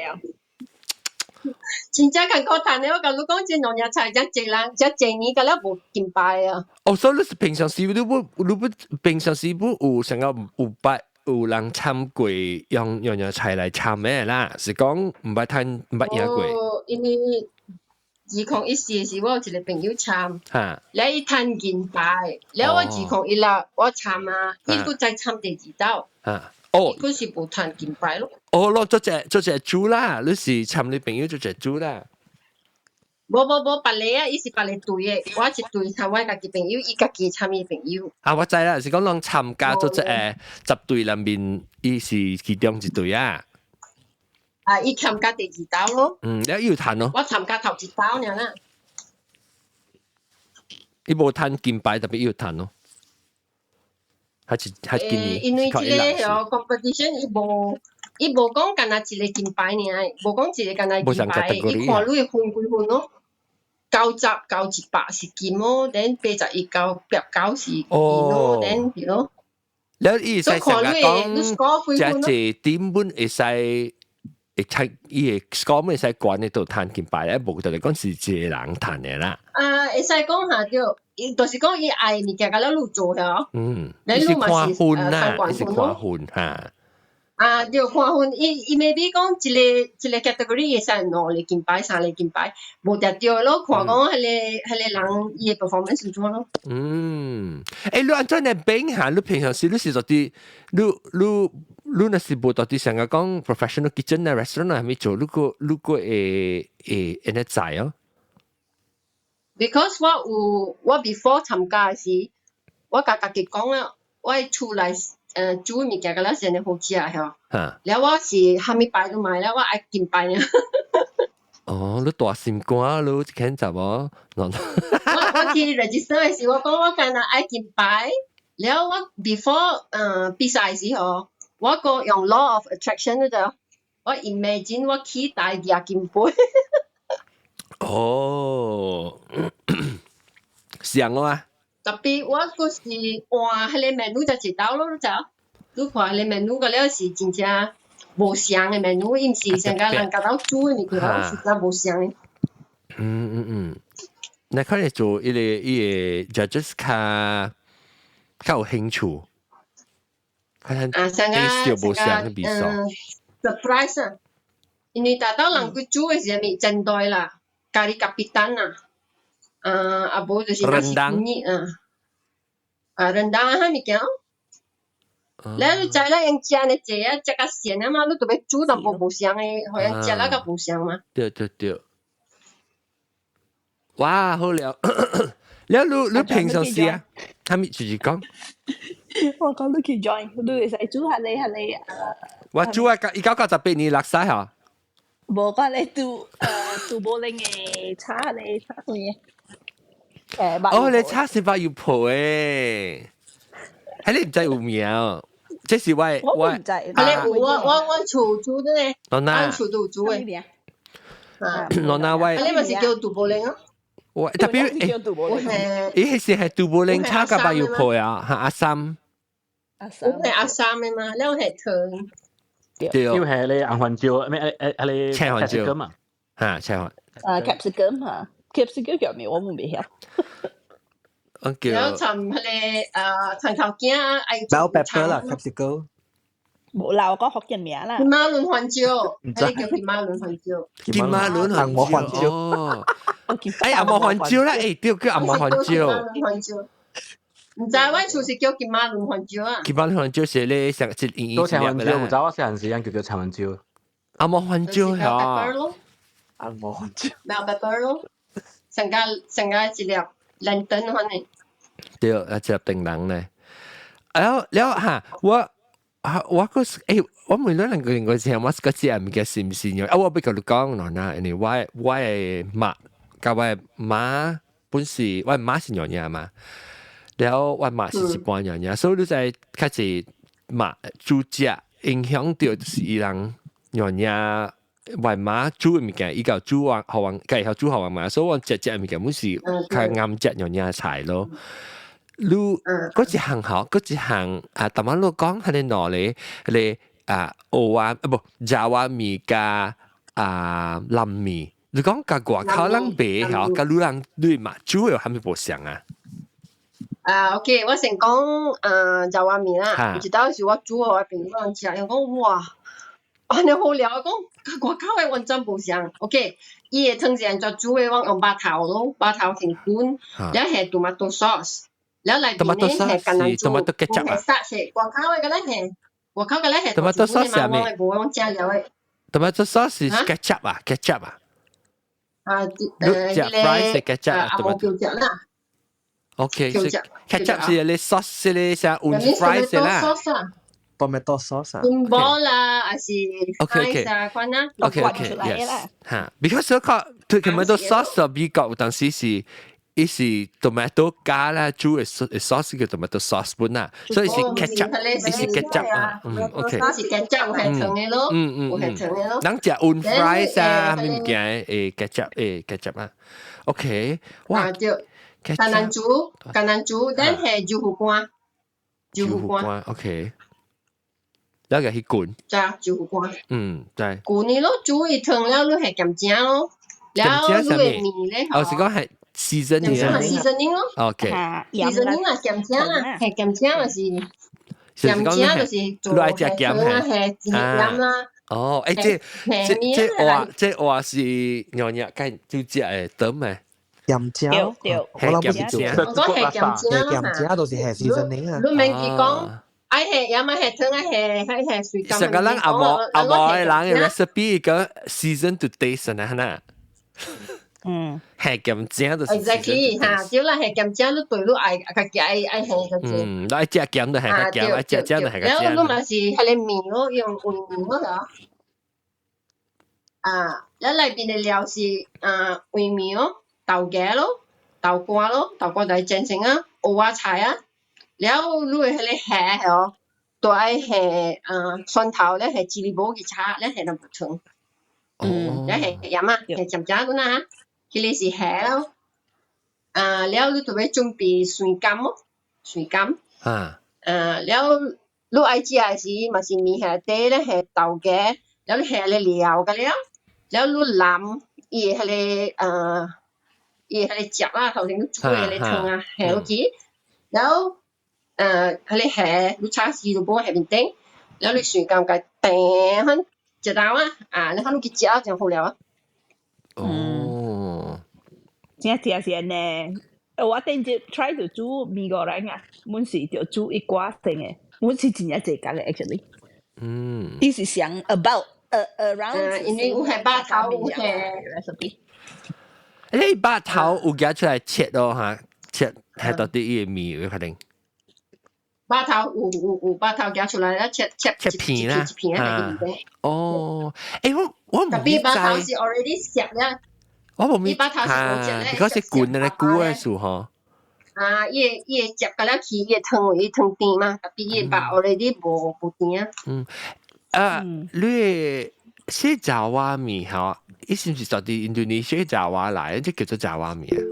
真正艱苦趁的，我共你講，這娘惹菜遮濟人，遮濟年，敢若無金牌啊！哦，所以你是平常時你不平常時不有成個有捌有人參過用娘惹菜來參的啦，是講毋捌趁毋捌贏過。哦，因為2014時，我有一個朋友參，了伊趁銀牌，了我2016我參啊，伊閣再參第二道。啊，哦，伊閣是無趁金牌咯。哦，攞做隻做隻煮啦，你是參你朋友做隻煮啦。無無無，別個啊，伊是別個隊的，我一隊參我家己朋友，伊家己參伊朋友。啊，我知啦，是講攏參加做隻10隊內面，伊是其中一隊啊。啊，伊參加第二道咯。嗯，你有趁咯。我參加頭一道爾啦。伊無趁金牌，特別有趁咯。還是還是今年？因為這個 competition 伊無講干焦一個金牌爾，無講一個干焦金牌，伊看你分幾分咯。90到100是金咯，then 81到89是銀咯，then 係咯。了伊會使成日講，這這點本會使會睇伊個 score 會使懸的都趁金牌咧，無就係講是一個人趁的啦。啊，會使講下對，伊就是講伊愛物件，共了你做了。你是看分啦，伊是看分哈。啊，對，看分，伊 maybe 講一個一個 category 會使兩個金牌、三個金牌，無定對咯，看講彼個人伊的 performance 是怎咯。嗯，欸，你按怎來變下？你平常時你是做啲，你若是無到底上個講 professional kitchen 啊 restaurant 啊，係咪做？你個會按呢知哦？ Because 我有我 before 參加時，我共家己講啊，我厝內煮物件敢若是按呢好食吼。了我是蝦米牌都買了，我愛金牌爾。哦，你大心肝，你譴責我。我去 register 的時，我講我干焦愛金牌。了我 before 比賽時吼，我閣用 law of attraction 嗰度，我 imagine 我期待贏金牌。哦，像我啊。特別我閣是換彼個 menu 才一道咯，你知？你看彼個 menu 個了是真正無相的 menu，伊毋是像甲人家兜煮的物件，是真無相的。嗯嗯嗯，那可能做伊個 judges 較較有興趣，看啊，像個無相的比賽。 surprise 啊！因為大多人佢煮的是啥物煎堆啦，kari kapitan 啊，啊啊無就是 nasi kunyit 啊，啊 rendang 啊，啥物件。了你知啦，用食呢濟啊，食較鹹啊嘛，你著欲煮淡薄無相的，予人食了較無相嘛。對對對。哇，好了，了你平常時啊，啥物就是講？我講你去 join，你會使煮下你下你啊。我煮啊，1998年落屎嚇。無講你煮煮無零的炒你炒啥嘢？哦，你炒是白油婆誒，係你毋知有名？這是我我毋知。啊，你有我厝煮的咧，我厝都有煮的。啊，我那我，啊，你嘛是叫杜布靈啊？我特別誒，伊彼時係杜布靈炒甲白油婆啊，嚇阿三。阿三。我係阿三的嘛，了係糖。對，因為係你紅番椒，咩誒誒，你青番椒嘛？嚇，青番。啊，capsicum 嚇，capsicum 叫咩？我冇未曉。我叫。了摻彼個啊，葱頭仔愛 Bell pepper 啦，capsicum。無啦，我講福建名啦。金馬倫番椒，彼個叫金馬倫番椒。金馬倫紅毛番椒。哦。哎，紅毛番椒啦，欸，對，叫紅毛番椒。番椒。毋知阮厝是叫金馬倫番椒啊。金馬倫番椒是咧上一圓多青番椒，毋知我細漢時陣叫做青番椒。紅毛番椒嚇。紅毛番椒。 Bell pepper 咯，上加上加一粒藍燈款的。對，啊，一粒燈籠咧。了了嚇，我啊我個欸，我問你兩個人個時候，我個食物件是毋是啊？我欲共你講咯，那因為我的媽佮我的媽本是我的媽是娘惹嘛。了我媽是一般娘惹，所以你在較濟嘛煮食影響著就是伊人娘惹。我媽煮的物件，伊較煮完予阮，家會曉煮予阮嘛，所以阮食食的物件，阮是較𠹌食娘惹菜咯。你閣一項吼，閣一項啊，頭仔你講彼个兩个，彼个啊，蚵仔啊無爪仔麵佮啊南麵，你講佮外口人賣吼，佮你人你嘛煮的有啥物無相啊？啊，OK，我先講爪仔麵啦，有一道是我煮予我朋友人食，伊講哇，按呢好料，講佮外口的完全無相。OK，伊的湯是按怎煮的？我用肉頭咯，肉頭先滾，了下 tomato sauce，了內面咧係橄欖豬， tomato ketchup 啊？殺是外口的個咧係，外口個咧係 tomato sauce 係咩？我無用食料的。 tomato sauce 是 ketchup 啊，ketchup 啊。啊，食 fries 是 ketchup 啊，啊，無叫食啦。 OK，ketchup 是你 sauce 咧，像 fries 啦。 tomato sauce 啊。 Sambal 啦，還是 OK 啊，款啊。 OK yes 嚇，because 我講佢 tomato sauce 美國有當時是伊是 tomato 加啦，煮的 sauce 叫 tomato sauce 本啊，所以是 ketchup，伊是 ketchup 啊，嗯，OK。是 ketchup 有係糖的咯，有係糖的咯。人食 on fries 啊，啥物件會 ketchup 會 ketchup 啊，OK，哇，對，橄欖豬，橄欖豬，咱係豆腐乾，豆腐乾，OK。了個去滾，對啊，豆腐乾。嗯，對。滾你咯，煮伊湯了，你係鹹醬咯，了你的麵咧，哦，是講係 seasoning 啊，seasoning 咯。 OK。 seasoning 啦，鹹醬啦，係鹹醬就是鹹醬就是做你愛食鹹係係鹹啦。哦，欸，這這這話這話是娘惹該煮食的湯咩？鹹醬，我諗不是做，我講係鹹醬，鹹醬就是係 seasoning 啊。你免記講。愛下鹽啊，下湯啊，下下下水甘。上個人紅毛紅毛的人的 recipe 個 season to taste 啊，呐。下鹹醬就是。 Exactly 哈，對啦，下鹹醬你對你愛家己愛愛下就是。嗯，你愛食鹹就下較鹹，愛食醬就下較醬。然後你嘛是彼個麵咯，用煨麵咯，啊，了內面的料是啊煨麵咯，豆芽咯，豆乾咯，豆乾就係煎成啊，蚵仔菜啊。了你的彼個蝦哦，都愛下啊蒜頭咧，下芝士無去炒，咧下淡薄糖。嗯，咧下鹽啊，下鹹醬咁啊，彼個是蝦咯。啊，了你就欲準備酸柑咯，酸柑。啊。啊，了你愛食的時嘛是麵下底咧下豆芽，了你下個料個了，了你淋伊的彼個啊，伊的彼個汁啊，頭先你煮的彼個湯啊，下落去，了。彼個蝦你炒絲就無下面頂，了你酸柑共搪反一道啊，啊，你看你去食就好了啊。哦，真正是按呢。我頂日 try to 煮 mee goreng 啊，阮是著煮一寡性的，阮是真正濟工的 actually。伊是想 about around，因為有下肉頭，有下 recipe。你肉頭有夾出來切咯哈，切係到底伊的麵有可能。肉頭有有有肉頭夾出來，切切切片啦，一片啊。哦，欸，我我特別肉頭是 already 食了。我無咪肉頭是無食咧，嗰是滾的久的時吼。啊，伊會伊會汁甲了去，伊會湯伊湯甜嘛，特別伊肉 already 無無甜啊。嗯，啊，你是爪哇麵吼？伊是毋是在佇印度尼西亞爪哇來？這叫做爪哇麵啊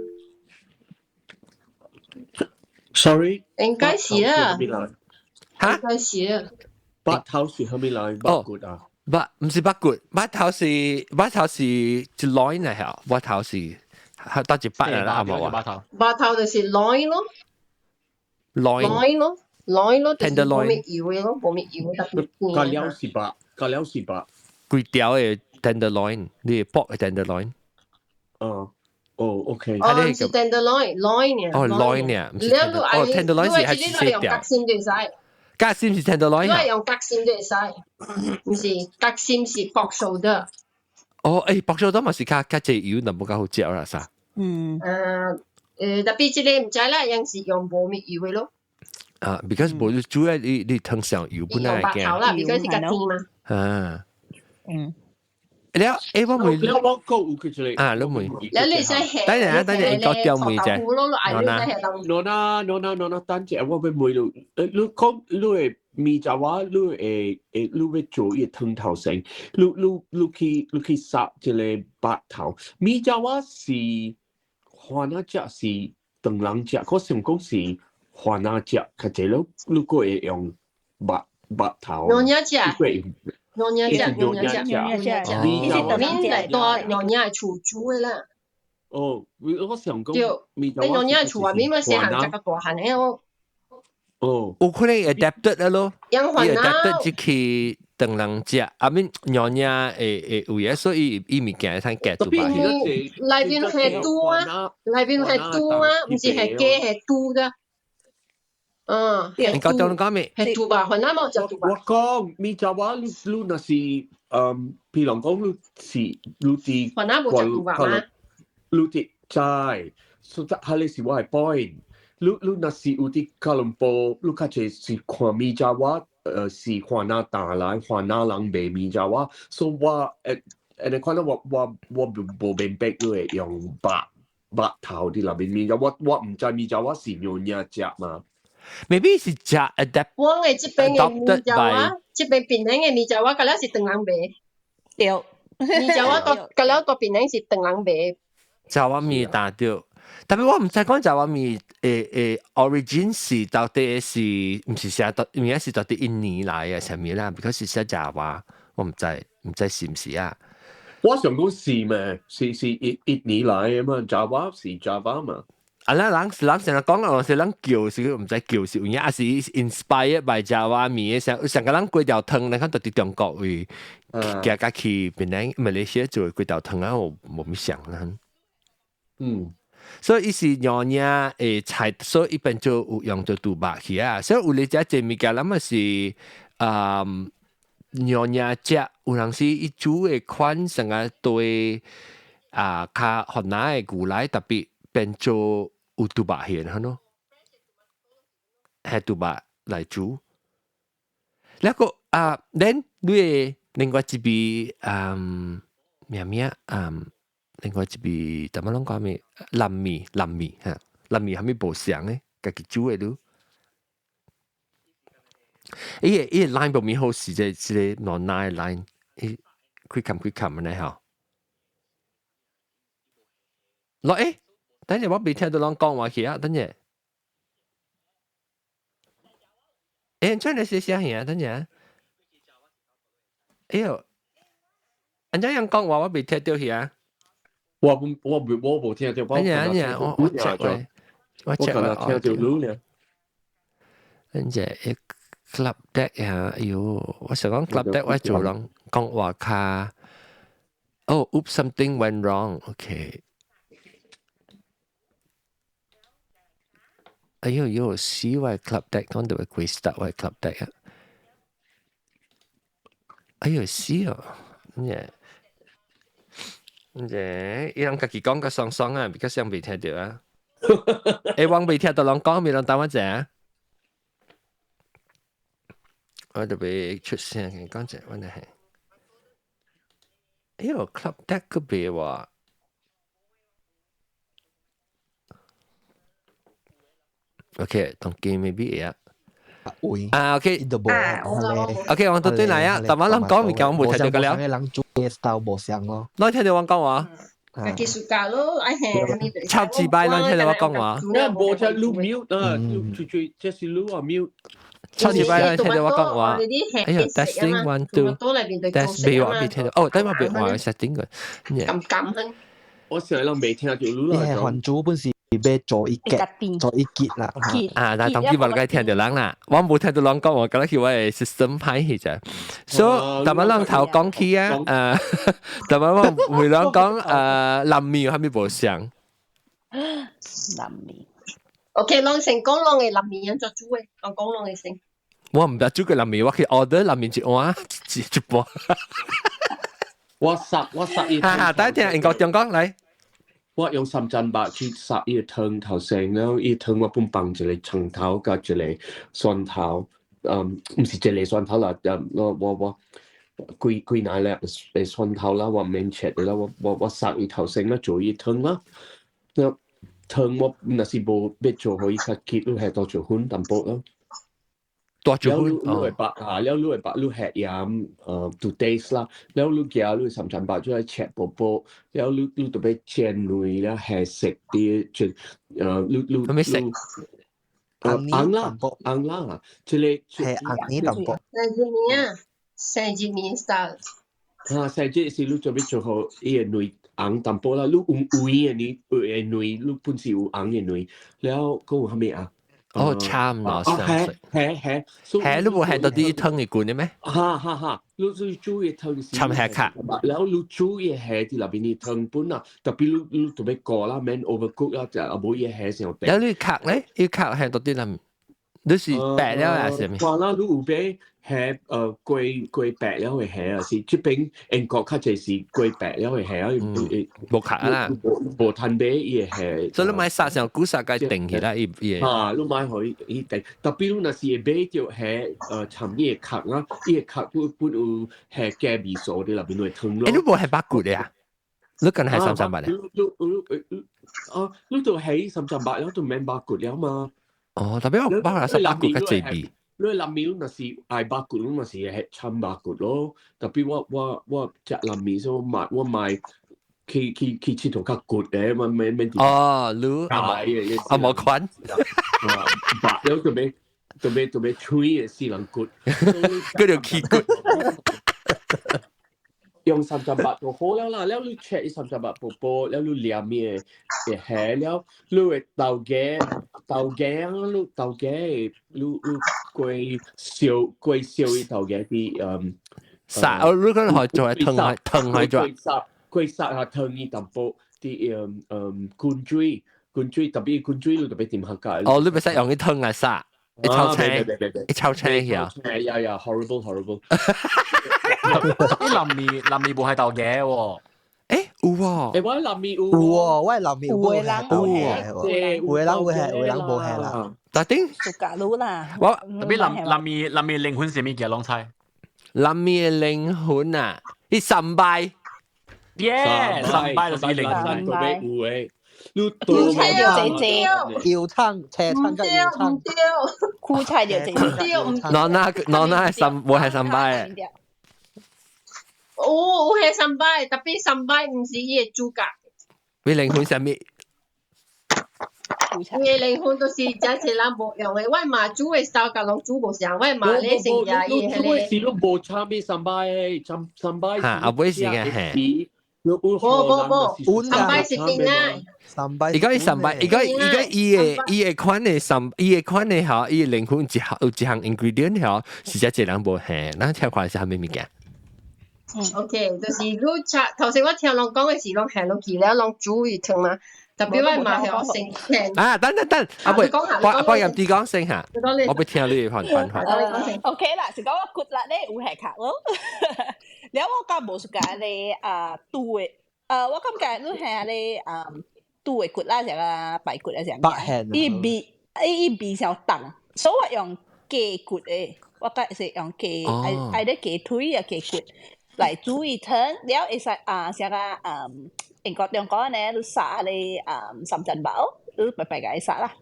？Sorry，應該是啊。嚇？應該是啊。肉頭是啥物來？肉骨啊？肉毋是肉骨，肉頭是肉頭是一 loin 嚟嚇，肉頭是得一百啦，啱冇啊？肉頭就是 loin 咯，loin 咯，loin 咯， tenderloin 無咩油的咯，無咩油特別甜。加料是肉，加料是肉。規條的 tenderloin，你 pork 的 tenderloin。哦，哦，OK。哦，毋是 tenderloin，loin 哦，loin 呢，毋是 tenderloin。哦，tenderloin 是係細條。夾心就會使。夾心是 tenderloin 你用夾心就會使，毋是夾心是 pork shoulder。哦，欸，pork shoulder 嘛是較較濟油，那無較好食啦，啥？嗯。特別這个毋知啦，樣是用無咩油的咯。啊，because 無主要你你湯上油本來用肉頭啦，because 是較甜嘛。啊。了，誒我問了我講有佢一個啊，你問。了你使下，等陣啊，等陣，應該叫問者。喏啦，喏啦，喏啦，等陣我欲問你，你講你的麵爪仔，你會會你欲做伊個湯頭先，你去殺一個肉頭，麵爪仔是番仔食是唐人食，我想講是番仔食，較濟你閣會用肉肉頭。娘惹食。娘惹食，娘惹食，娘惹食，伊是唐人來蹛娘惹厝煮的啦。哦，我想講，對，你娘惹厝外面嘛，細漢食較大漢的哦。哦，有可能 adapted 咯，伊 adapted 這去唐人食，啊面娘惹會會有影，所以伊物件會通夾住吧。內面係豬啊，內面係豬啊，毋是係雞係豬的。嗯，你講到你講咩？係豬吧，番仔無食豬吧。我講麵爪仔，你你若是譬如講你是你佇番仔無食豬吧嗎？你佇知，所以彼个是我的 point。你若是有佇吉隆坡，你較濟是看麵爪仔，是番仔打來，番仔人賣麵爪仔，所以我按呢看到我無明白你會用肉肉頭佇內面麵爪，我毋知麵爪仔是娘惹食嘛。 Maybe 是食 adapt。我的這邊的麵爪仔，這邊檳城的麵爪仔，佮了是唐人賣。對。麵爪仔佮了蹛檳城是唐人賣。爪仔麵打對。特別我毋知講爪仔麵誒 origin 是到底是毋是寫到，應該是到底印尼來嘅啥物啦？because 是寫爪哇，我毋知是毋是啊？我想講是咩？是印尼來嘅嘛？爪哇是爪哇嘛？啊，咱人人成日講啊，是人叫是毋知叫是有影，還是 inspired by 爪哇麵嘅上上個人粿條湯，你看到佇中國位，行甲去檳城馬來西亞做粿條湯啊，我無物想啦。所以伊是娘惹的菜，所以一般就有用做豬肉去啊。所以有咧食這物件，咱嘛是啊娘惹食，有陣時伊煮的款成個對啊較番仔的牛奶特別變做有豬肉去的咯，係豬肉來煮。那個啊，then 你的另外一邊咩咩另外一邊，怎麼攏講咩？南麵，南麵嚇，南麵係咪無相的？家己煮的你。伊個 line 無咪好勢，這個暖奶 line，伊開冚開冚的吼。落欸，等陣我未聽到人講話去啊，等陣。欸，這你是啥兄？等陣。哎喲，按怎樣講話我未聽到去啊？我無聽到。等陣等陣，我 check 喂，我 check 我聽到你咧。等陣一 club deck 啊，哎喲，我想講 club deck 我做人講話較。哦，oops something went wrong。OK。哎喲喲，死我 club deck，講到會鬼 start 我 club deck 啊！哎喲死哦，等陣。啫，伊人家己講個爽爽啊，比較像未聽到啊。欸，我未聽到人講，未人等我者。我特別出聲，講者，我係。哎喲，club deck 個別話。OK，當機 maybe 會啊。啊，OK。OK，我到對來啊，但我人講物件我無聽到個了。人煮嘅 style 無相咯。你聽到我講話？家己暑假咯，愛係插幾擺，你聽到我講話？我無聽你 mute 啊，最最這是你啊 mute。插幾擺，你聽到我講話？哎呦，testing one two，test 未話未聽到，哦，等我別話 setting 個。撳撳哼。我成日都未聽到你啦。你係番煮本是欲做一結，做一結啦。啊，但當機無該聽到人啦，我無聽到人講，我覺得係我的 system 歹去啫。所以，但係人頭講起啊，但係我為人講南麵有啥物無相？南麵。 OK，攏先講攏的南麵按怎煮的，我講攏的先。我毋知煮過南麵，我去 order 南麵一碗一盤。我殺伊。哈哈，等下聽英國中講來。我用三層肉去殺伊個湯頭先，然後伊湯我本放一個蔥頭佮一個蒜頭，毋是一個蒜頭啦，我我我幾幾奶粒誒蒜頭啦，我免切的啦，我殺伊頭先啦，做伊湯啦。那湯我若是無欲做，予伊較結，你下多做粉淡薄啦。多做粉。了你會白啊，了你會白，你下鹽to taste 啦，了你加你三層白就來切薄薄，了你特別煎卵了下色啲，就你咩色？紅啦，紅啦，這個係紅泥淡薄。生日麵啊，生日麵 style。啊，生日是你準備做好伊個卵紅淡薄啦，你有有的你有的卵，你本是有紅的卵，了閣有啥物啊？哦，差唔多。係係係，係你無係到啲湯嘅罐嘅咩？哈哈哈，你最煮嘅湯是摻蝦卡，然後你煮嘅蝦佇內邊啲湯本啊，特別你特別過啦，免 overcook 啦，就啊無伊蝦上。有你殼咧，伊殼係到啲啦，你是白了還是咩？話啦，你有買蝦過過白了的蝦啊，是這邊英國較濟是過白了的蝦啊，無殼啦，無趁買伊的蝦。所以你買殺上古殺該定起來，伊伊。啊，你買予伊定，特別你若是會買著蝦摻伊的殼啦，伊的殼本本有蝦加味素佇內邊會湯咯。欸，你無係白骨的啊？你敢係三三八的？你你你啊，你就係三三八了，就免白骨了嘛。哦，特別我包下十八骨較濟味。你南麵若是愛白骨，你嘛是會摻白骨咯。特別我食南麵，所以我買去佚佗較骨的，我免免。哦，你啊無款，白了特別特別特別脆的死人骨，嗰條氣骨。用三十八就好了啦，了你切三十八薄薄，了你黏嘅會蝦了，你會豆芽豆芽，你豆芽你你過燒過燒伊豆芽啲殺哦，你可能可做係湯係湯係做。過殺過殺下湯伊淡薄啲滾水滾水特別滾水你特別點客家。哦，你袂使用啲湯來殺。一抽青，一抽青呀！呀呀，horrible horrible！啲南麵南麵無係豆芽喎。誒有喎，誒我南麵有有喎，我南麵有有的人有喎，有的人有係，有的人無係啦。但頂暑假滷啦，我特別南南麵南麵靈魂是咩嘅攏菜？南麵靈魂啊，伊三拜，耶，三拜就是靈魂。特別有誒。你苦菜就這這，油葱、青葱佮油葱，苦菜就這這。嗱嗱嗱嗱係三，我係三拜。有有係三拜，特別三拜毋是伊的主角。你靈魂啥物？伊的靈魂就是真濟人無用的。我媽煮的時候，共攏煮無相，我媽咧先食伊彼個。煮的時攏無摻咩三拜的，三三拜。嚇，後尾時間係。無無無，三拜是甜啊。三拜。而家伊三拜，而家伊的款的三，伊的款的吼，伊的靈魂一項有一項 ingredient 吼，是真濟人無下，咱聽看是啥物物件。 OK，就是你炒頭先我聽人講的是攏下落去了，攏煮伊湯嘛。特別我嘛係我先聽。啊，等等等，啊喂，我入啲講先嚇，我欲聽你嘅辦法。 OK 啦，是講我骨力咧有下卡咯。了我較無 suka 咧啊拄的，我感覺你係咧啊拄的骨啦，啥個排骨啊啥物，伊味伊味較重，所以我用雞骨的，我較是用雞愛愛咧雞腿啊雞骨來煮伊湯，了會使啊啥個嗯。英國中國呢，你殺咧啊三層包，你白白共伊殺啦。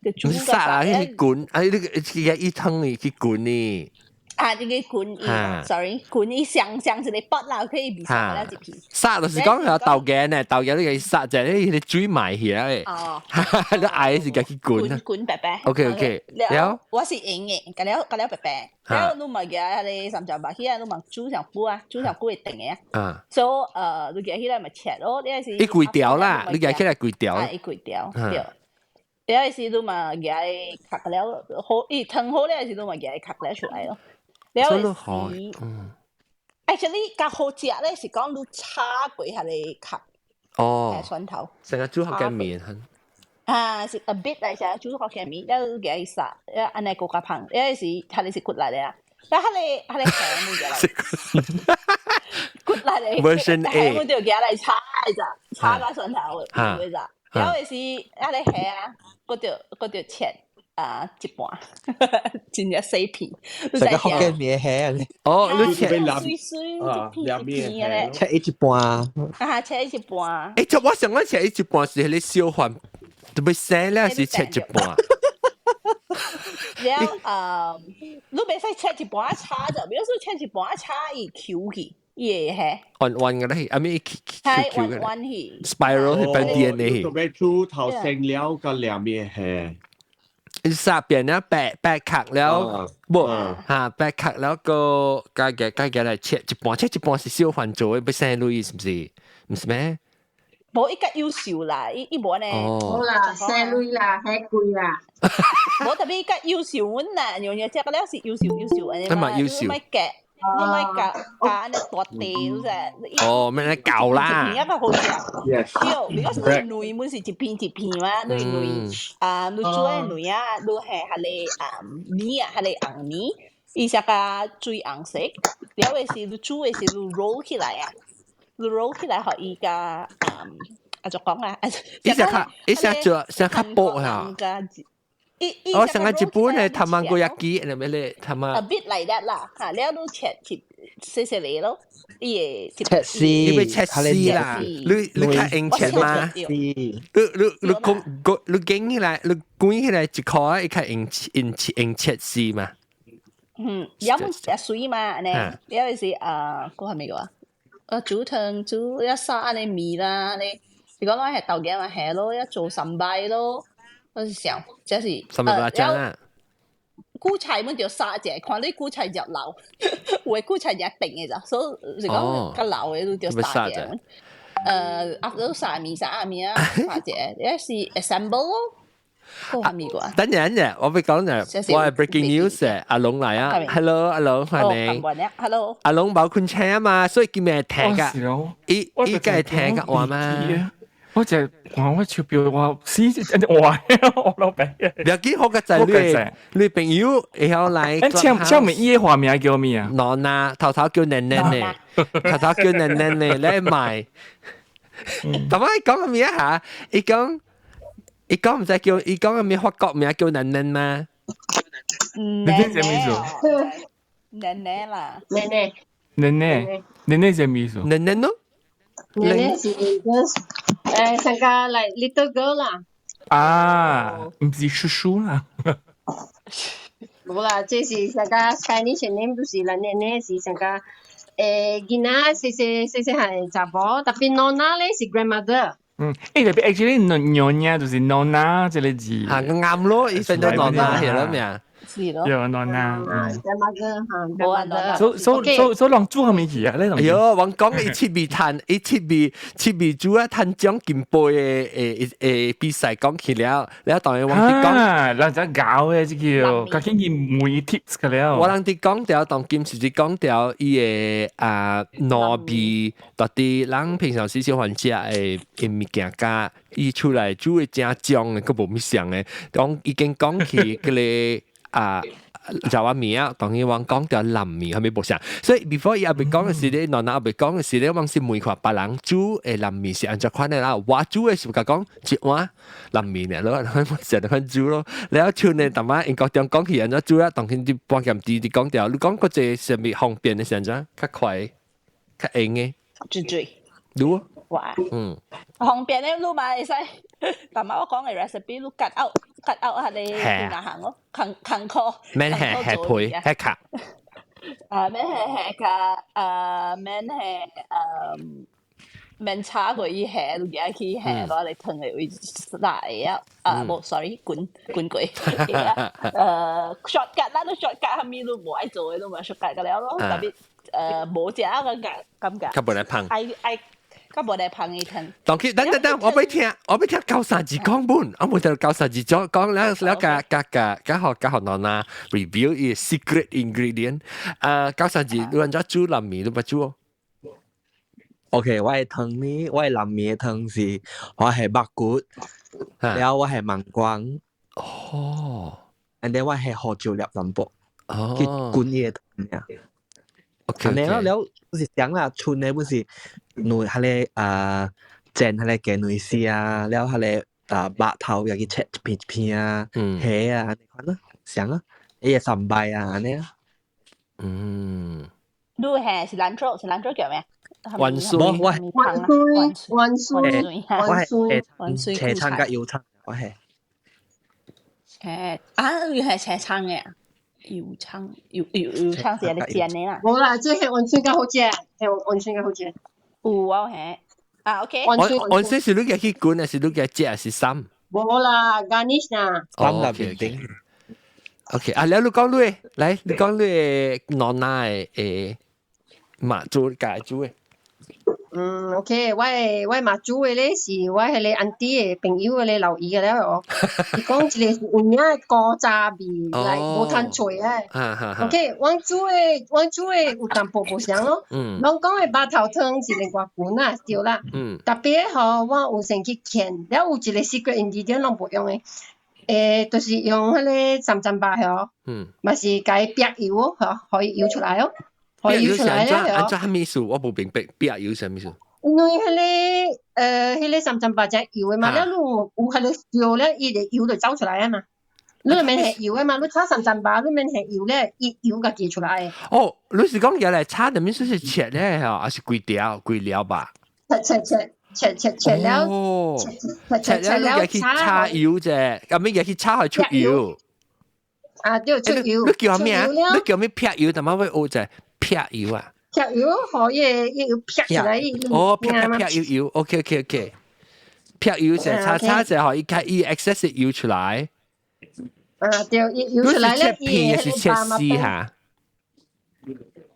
你殺啊！去滾，啊！你個伊湯你去滾呢？啊，你去滾伊，sorry，滾伊上上一個煲啦，可以味殺了一片。殺就是講有豆芽呢，豆芽你共伊殺者，你你水埋起來。哦。你愛是共去滾啊。滾白白。 OK OK。了，我是用的，共了共了白白。了，你嘛舉彼個三層肉起來，你嘛煮上久啊，煮上久會長的啊。啊。所以你舉起來嘛切咯，你是。伊規條啦，你舉起來規條。啊，伊規條，對。了時你嘛舉殼了，好，伊湯好了時你嘛舉殼了出來咯。了時，actually 較好食咧是講你炒過彼個殼。哦。蒜頭。成個煮福建麵。啊，是 a bit 來成煮福建麵，了你舉伊殺，了按呢閣較芳，了是彼個是骨力的啊。了彼個蝦物來，骨力的 Version A，我就舉來炒咋，炒甲蒜頭的，會咋？了是彼個蝦啊，閣著閣著切。啊一半，真正細片。成個福建麵係。哦，你切水水一片一片咧，切一半。啊，切一半。欸，就我想講切一半是彼個小飯，特別生咧是切一半。了後，你袂使切一半炒就，比如說切一半炒伊 Q 去，伊會係。彎彎嘅咧，啊咪 Q 係 Q 彎彎去。 spiral 係變 DNA。特別煮頭生了個兩面係。殺變了白白殼了，無嚇白殼了個加嘅加嘅來切一半，切一半是小飯做的，欲生鐳是毋是？毋是咩？無伊較優秀啦，伊伊無按呢。無啦，生鐳啦，遐貴啦。無特別較優秀阮啦，娘娘食個了是優秀優秀按呢嘛，優秀。你莫夾，你莫夾夾按呢大塊，你知？哦，免來搞啦。一片較好食。 Yes。對，because 你卵本是一片一片嘛，你卵啊，你煮的卵啊，你係彼个啊米啊，彼个紅米，伊是較水紅色，了的是你煮的是你 roll 起來啊。你 roll 起來，予伊較啊就講啊，伊是較伊是做是較薄嚇。我上個日本係卵焼き，你咩咧？卵 A bit like that 啦，嚇，了你切切細細嚟咯，伊會切絲，你欲切絲啦，你你較用切嗎？你你你講講你捲起來，你捲起來一塊，伊較用用用切絲嘛？嗯，有冇食水嘛？按呢，了是啊，嗰係咩個啊？煮湯煮一沙按呢麵啦，按呢，如果講係豆嘅嘛係咯，一做三擺咯，我是想，這是三擺辣啊。韭菜阮著殺者，看你韭菜入流，有的韭菜一定的咋，所以是講較老的你著殺者。啊，都殺麵殺麵啊，殺者，也是 assemble 咯。等陣陣，我欲講嘅，我係 breaking news 阿龍嚟啊，hello 阿龍歡迎，hello 阿龍無困車啊嘛，所以今日聽㗎，伊伊梗係聽㗎話嘛。我就看我手錶，我死我我老爸。不要緊，好個仔你你朋友會曉來。請請問伊的花名叫咩啊？娜娜，頭頭叫奶奶呢，頭頭叫奶奶呢，來買。但係講個咩嚇？伊講伊講毋知叫伊講個咩法國名叫奶奶嗎？你聽啥物意思？奶奶啦。奶奶。奶奶，奶奶啥物意思？奶奶咯。奶奶是 just 誒，上個 like little girl 啦。啊，毋是叔叔啦。無啦，這是上個 Spanish name 都是啦，奶奶是上個囡仔細細細細漢查某，tapi nonna 咧是 grandmother。嗯，欸，特別 actually 娘娘就是 nonna 這個字。嚇，啱咯，伊變做 nonna 係啦咩啊？是咯。有 nonna。 grandmother 嚇，無啊 nonna。所所所所人煮啥物去啊？你哎喲，我講伊七味炭，伊七味七味煮啊，炭獎金杯的誒誒比賽講起了，了當然我佇講，人就搞的這個，究竟伊問 tips 個了。我人佇講著當今是佇講著伊的啊糯米，到底人平常時喜歡食的的物件，佮伊出來煮的正醬的，閣無物相的，當已經講起彼个啊。就話麵啊，當然我講著南麵係咪無相？所以 before 伊猶未講的時咧，娜娜猶未講的時咧，我是問看別人煮的南麵是按怎款的啦。我煮的是共講一碗南麵爾咯，我成日款煮咯。了後像呢，淡仔英國中講起按怎煮啊，當然啲半劍啲啲講著，你講嗰隻啥物方便的是按怎較快較用的？最最。你哇，嗯，方便的你嘛會使，淡仔我講的 recipe 你 cut out cut out 彼个幾若項咯，空空殼。免下下皮下殼。啊，免下下殼，啊，免下免炒過伊下，你舉去下落來湯的位辣的啊，啊，無，sorry，滾滾過，shortcut 啦，你 shortcut 啥物你無愛做的，你嘛 shortcut 個了咯，特別無食個感感覺。較無來芳。愛愛。較無來芳伊湯。當佢等等等，我欲聽，我欲聽九三字講本，我無聽九三字講講了了，共共共共予共予娜娜 review 伊 secret ingredient。啊，九三字你按怎煮南麵你捌煮哦？ OK，我的湯呢，我的南麵的湯是我下肉骨，了我下鰻光。哦。 and then 我下胡椒粒淡薄，去滾伊的湯爾。 OK，了了是講啦，剩的不是卵彼个啊煎彼个雞卵絲啊，了彼个啊肉頭又去切一片一片啊，蝦啊，按呢款咯，啥啊，伊個三擺啊，按呢啊。你係 cilantro，cilantro 叫咩？芫荽。無，我係芫荽，我係芫荽斜葱佮油葱，我係。誒啊，原係斜葱嘅，油葱油油油葱是嚟煎的啦。無啦，這係芫荽較好食，係芫荽較好食。有啊，係啊，OK。芫荽是你嘅去滾，還是你嘅食，還是揨？無啦，garnish 啦。揨啦面頂。 OK，啊，了你講你，來，你講你奶奶的媽煮家煮的。嗯，OK，我媽煮的咧是我彼個 auntie 的朋友彼個留意的了哦。伊講這個是有影的古早味，來無通揣的。OK，阮煮的有淡薄無相咯。攏講的肉頭湯是另外款啊，對啦。特別吼，我有先去劵，了有一個 secret ingredient 攏無用的。就是用彼個三層肉吼，嘛是共伊煏油哦，吼，予伊油出來哦。煏油是按怎按怎啥物意思？我無明白，煏油啥物意思？因為彼個三層肉才油的嘛，了你有彼個燒了，伊個油就走出來啊嘛。你免下油的嘛，你炒三層肉，你免下油咧，伊油家己出來。哦，你是講入來炒，啥物是切咧吼，還是規條規條吧？切切切切切切了，切切了你去炒油啫，後尾入去炒予出油。啊，對，出油。你叫咩啊？你叫咩撇油？但係我學者撇油啊。撇油，予伊油撇出來。哦，撇撇撇油油，OK OK OK。撇油者炒炒者，予伊開伊 excess 油出來。啊，對，油出來咧，切片還是切絲哈？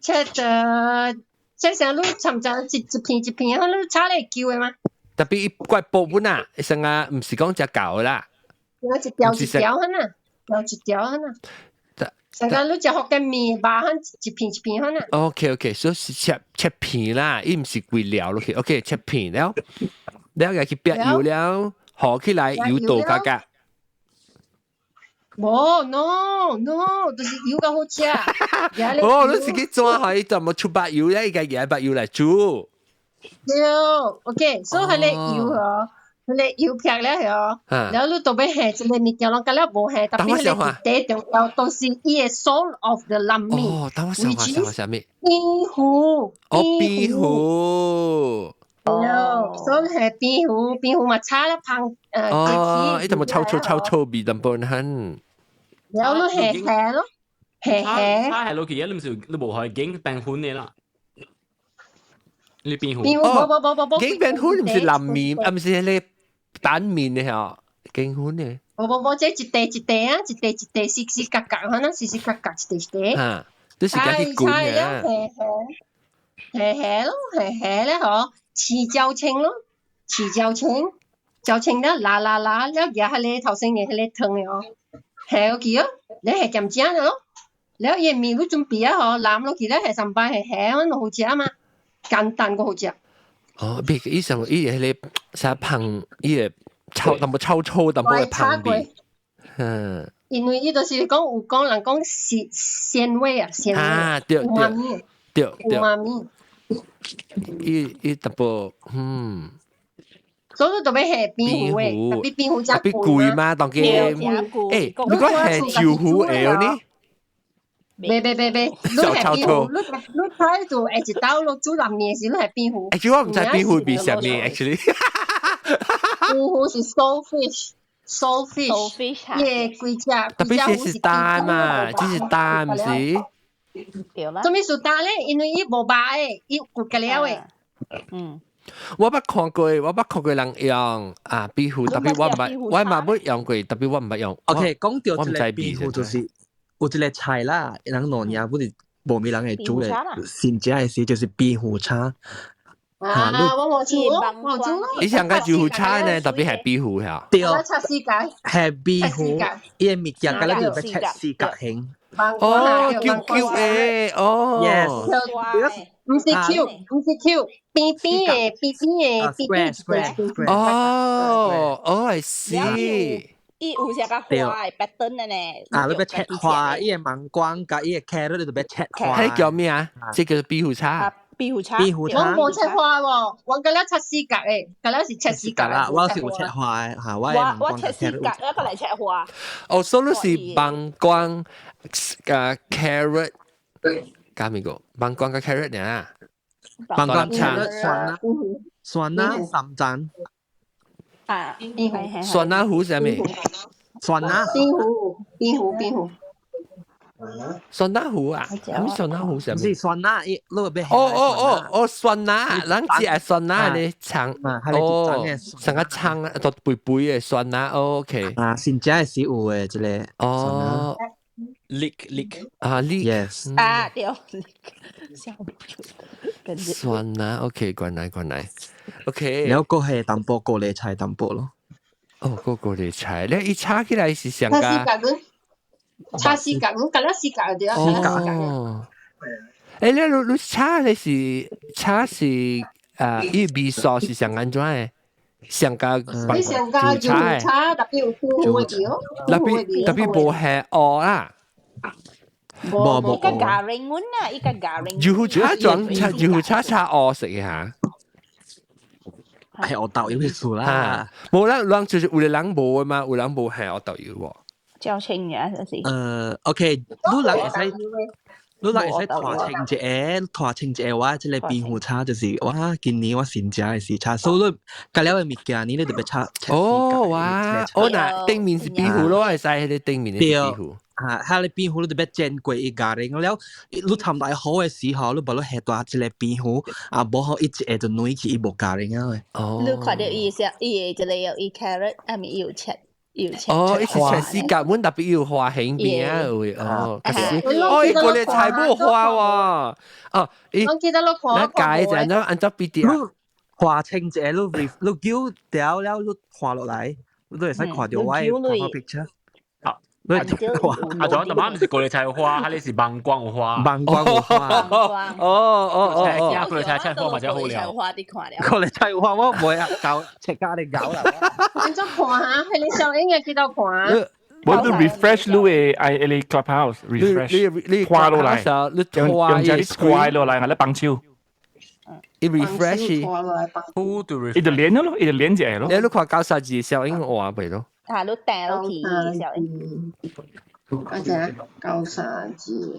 切的，切成你差唔多一一片一片，你炒咧舊的嗎？特別伊怪薄本啊，成啊，毋是講食厚啦。我一條一條哈呐，條一條哈呐。成個你食福建麵肉漢一片一片哈呐。 OK OK，所以是切切片啦，伊毋是規料落去。OK，切片了，了又去煏油了，和起來油倒加加。無，no no，就是油較好食。哦，你自己做可以怎麼出白油咧？伊家己白油來煮。對，OK，所以彼個油哦，彼個油撇了哦，然後你特別下一個物件攏甲了無下，特別彼個第重要都是伊的 soul of the 腩麵。哦，等我想下想下啥物？邊糊。哦，邊糊。對，所以係邊糊，邊糊嘛炒了芳。哦，伊怎麼臭臭臭臭味淡薄很。然後你下下咯，下下。炒係落去，你毋是你無可以經變粉的啦。你邊糊？邊糊，無無無無無。經變粉毋是腩麵，啊毋是彼個蛋麵的吼，經粉的。無無無，這一塊一塊啊，一塊一塊，絲絲角角，可能絲絲角角一塊一塊。哈，這是家己滾的啊。下下咯，下下咧嗬，豉椒青咯，豉椒青，椒青了拉拉拉，了夾彼個頭先的彼個湯的哦，下落去哦，你下鹹醬咯，了伊麵你準備啊嗬，淋落去咧下三擺下下，好食嘛，簡單閣好食。哦，別伊上伊彼個啥芳，伊個臭淡薄臭臭淡薄的芳味，嗯。因為伊就是講有講人講鮮鮮味啊，鮮味。啊，對對對對。有媽咪。伊伊淡薄，嗯。所以特別下邊糊的，特別邊糊特別貴嘛，當佢，欸，你講下豆腐會呢？袂袂袂袂，你下邊糊，你你睇做下一道落煮腩麵時，你下邊糊。 Actually 我毋知邊糊味啥物，actually。邊糊是 saltfish。saltfish，伊規隻，特別是是蛋嘛，這是蛋毋是？對啦。做咩是蛋咧？因為伊無肉的，伊骨架了的。我捌看過，我捌看過人用啊邊糊，特別我毋捌，我嘛捌用過，特別我毋捌用。 OK，講到這個邊糊就是有一個菜啦，人老娘不是無咪人會煮的，新食的時就是邊糊炒。啊，我無煮，我無煮。你想講豆腐炒呢？特別係邊糊嚇。對。切絲解。係邊糊，伊個物件佮咱就欲切四角形。哦，Q Q 的，哦。 Yes。毋是 Q，毋是 Q，扁扁的，扁扁的，扁扁。哦，哦，I see。伊有啥個花的 pattern 的呢？啊，你欲切花，伊个芒果佮伊个 carrot 你就欲切花。彼叫咩啊？這叫做邊糊炒。邊壺炒？邊壺炒。我無切花喎，我佮了切四角的，佮了是切四角。啦，我是有切花的，嚇，我我切四角，一個嚟切花。哦，所以是棒光加 carrot 加咩個？棒光加 carrot 呢？棒光 carrot 蒜啦，蒜啦，三盞。啊，蒜啦糊係咩？蒜啦。邊糊？邊糊？邊糊？酸辣糊啊？咁酸辣糊係咩？是酸辣，伊攞個哦哦哦哦，酸辣，咱只係酸辣咧橙，哦，成個橙啊，都肥肥嘅酸辣，OK。啊，新食嘅是有嘅，這個。哦，leek leek 啊，leek yes。啊，對，酸辣，OK，關來關來，OK。了個係淡薄高麗菜淡薄咯。哦，個高麗菜，你一炒起來是上加。炒四角，我佮了四角對啊。哦。欸，你炒的是炒是啊，伊味素是上按怎的？上加你上加油炒，特別有苦苦的味哦。特別特別無係烏啦。無無。伊個咖喱碗啊，伊個咖喱。油炒裝炒油炒炒烏色的哈。係烏豆油的事啦。無啦，人就是有的人無的嘛，有人無係烏豆油喎。較清嘅就是。OK，你人會使，你人會使拖清一個，拖清一個話，這個邊壺炒就是我今年我新食的是炒，所以你加了的物件，你特別炒。哦，哇！哦，那頂面是邊壺咯，會使彼個頂面是邊壺。啊，彼个邊壺你特別煎過伊咖喱了，你差大好的時候，你無你下大一個邊壺，啊，無好伊一下就軟去，伊無咖喱啊。哦。你看到伊是伊的這個有伊 carrot，啊咪有切。哦，伊是切四角，阮特別有花形邊啊，有哦，哦，伊個咧菜無花喎，哦，伊，咱改就按怎按怎比啲啊？花清一個，你你揪掉了，你看落來，你會使看到我的 picture。你啊，仲有特晚毋是高麗菜花，彼个是芒果花。芒果花。哦哦哦，高麗菜菜花嘛，真好料。高麗菜花我袂啊，搞切家你搞啦。按怎看哈？彼个小英嘅幾多看？我都 refresh 你的愛你 clubhouse refresh，你拖落來，你拖用這你拖落來，你幫手。伊 refresh，伊就連咗咯，伊就連起來咯。你看九三字小英話袂咯？啊，你掟落去小英。等陣九三字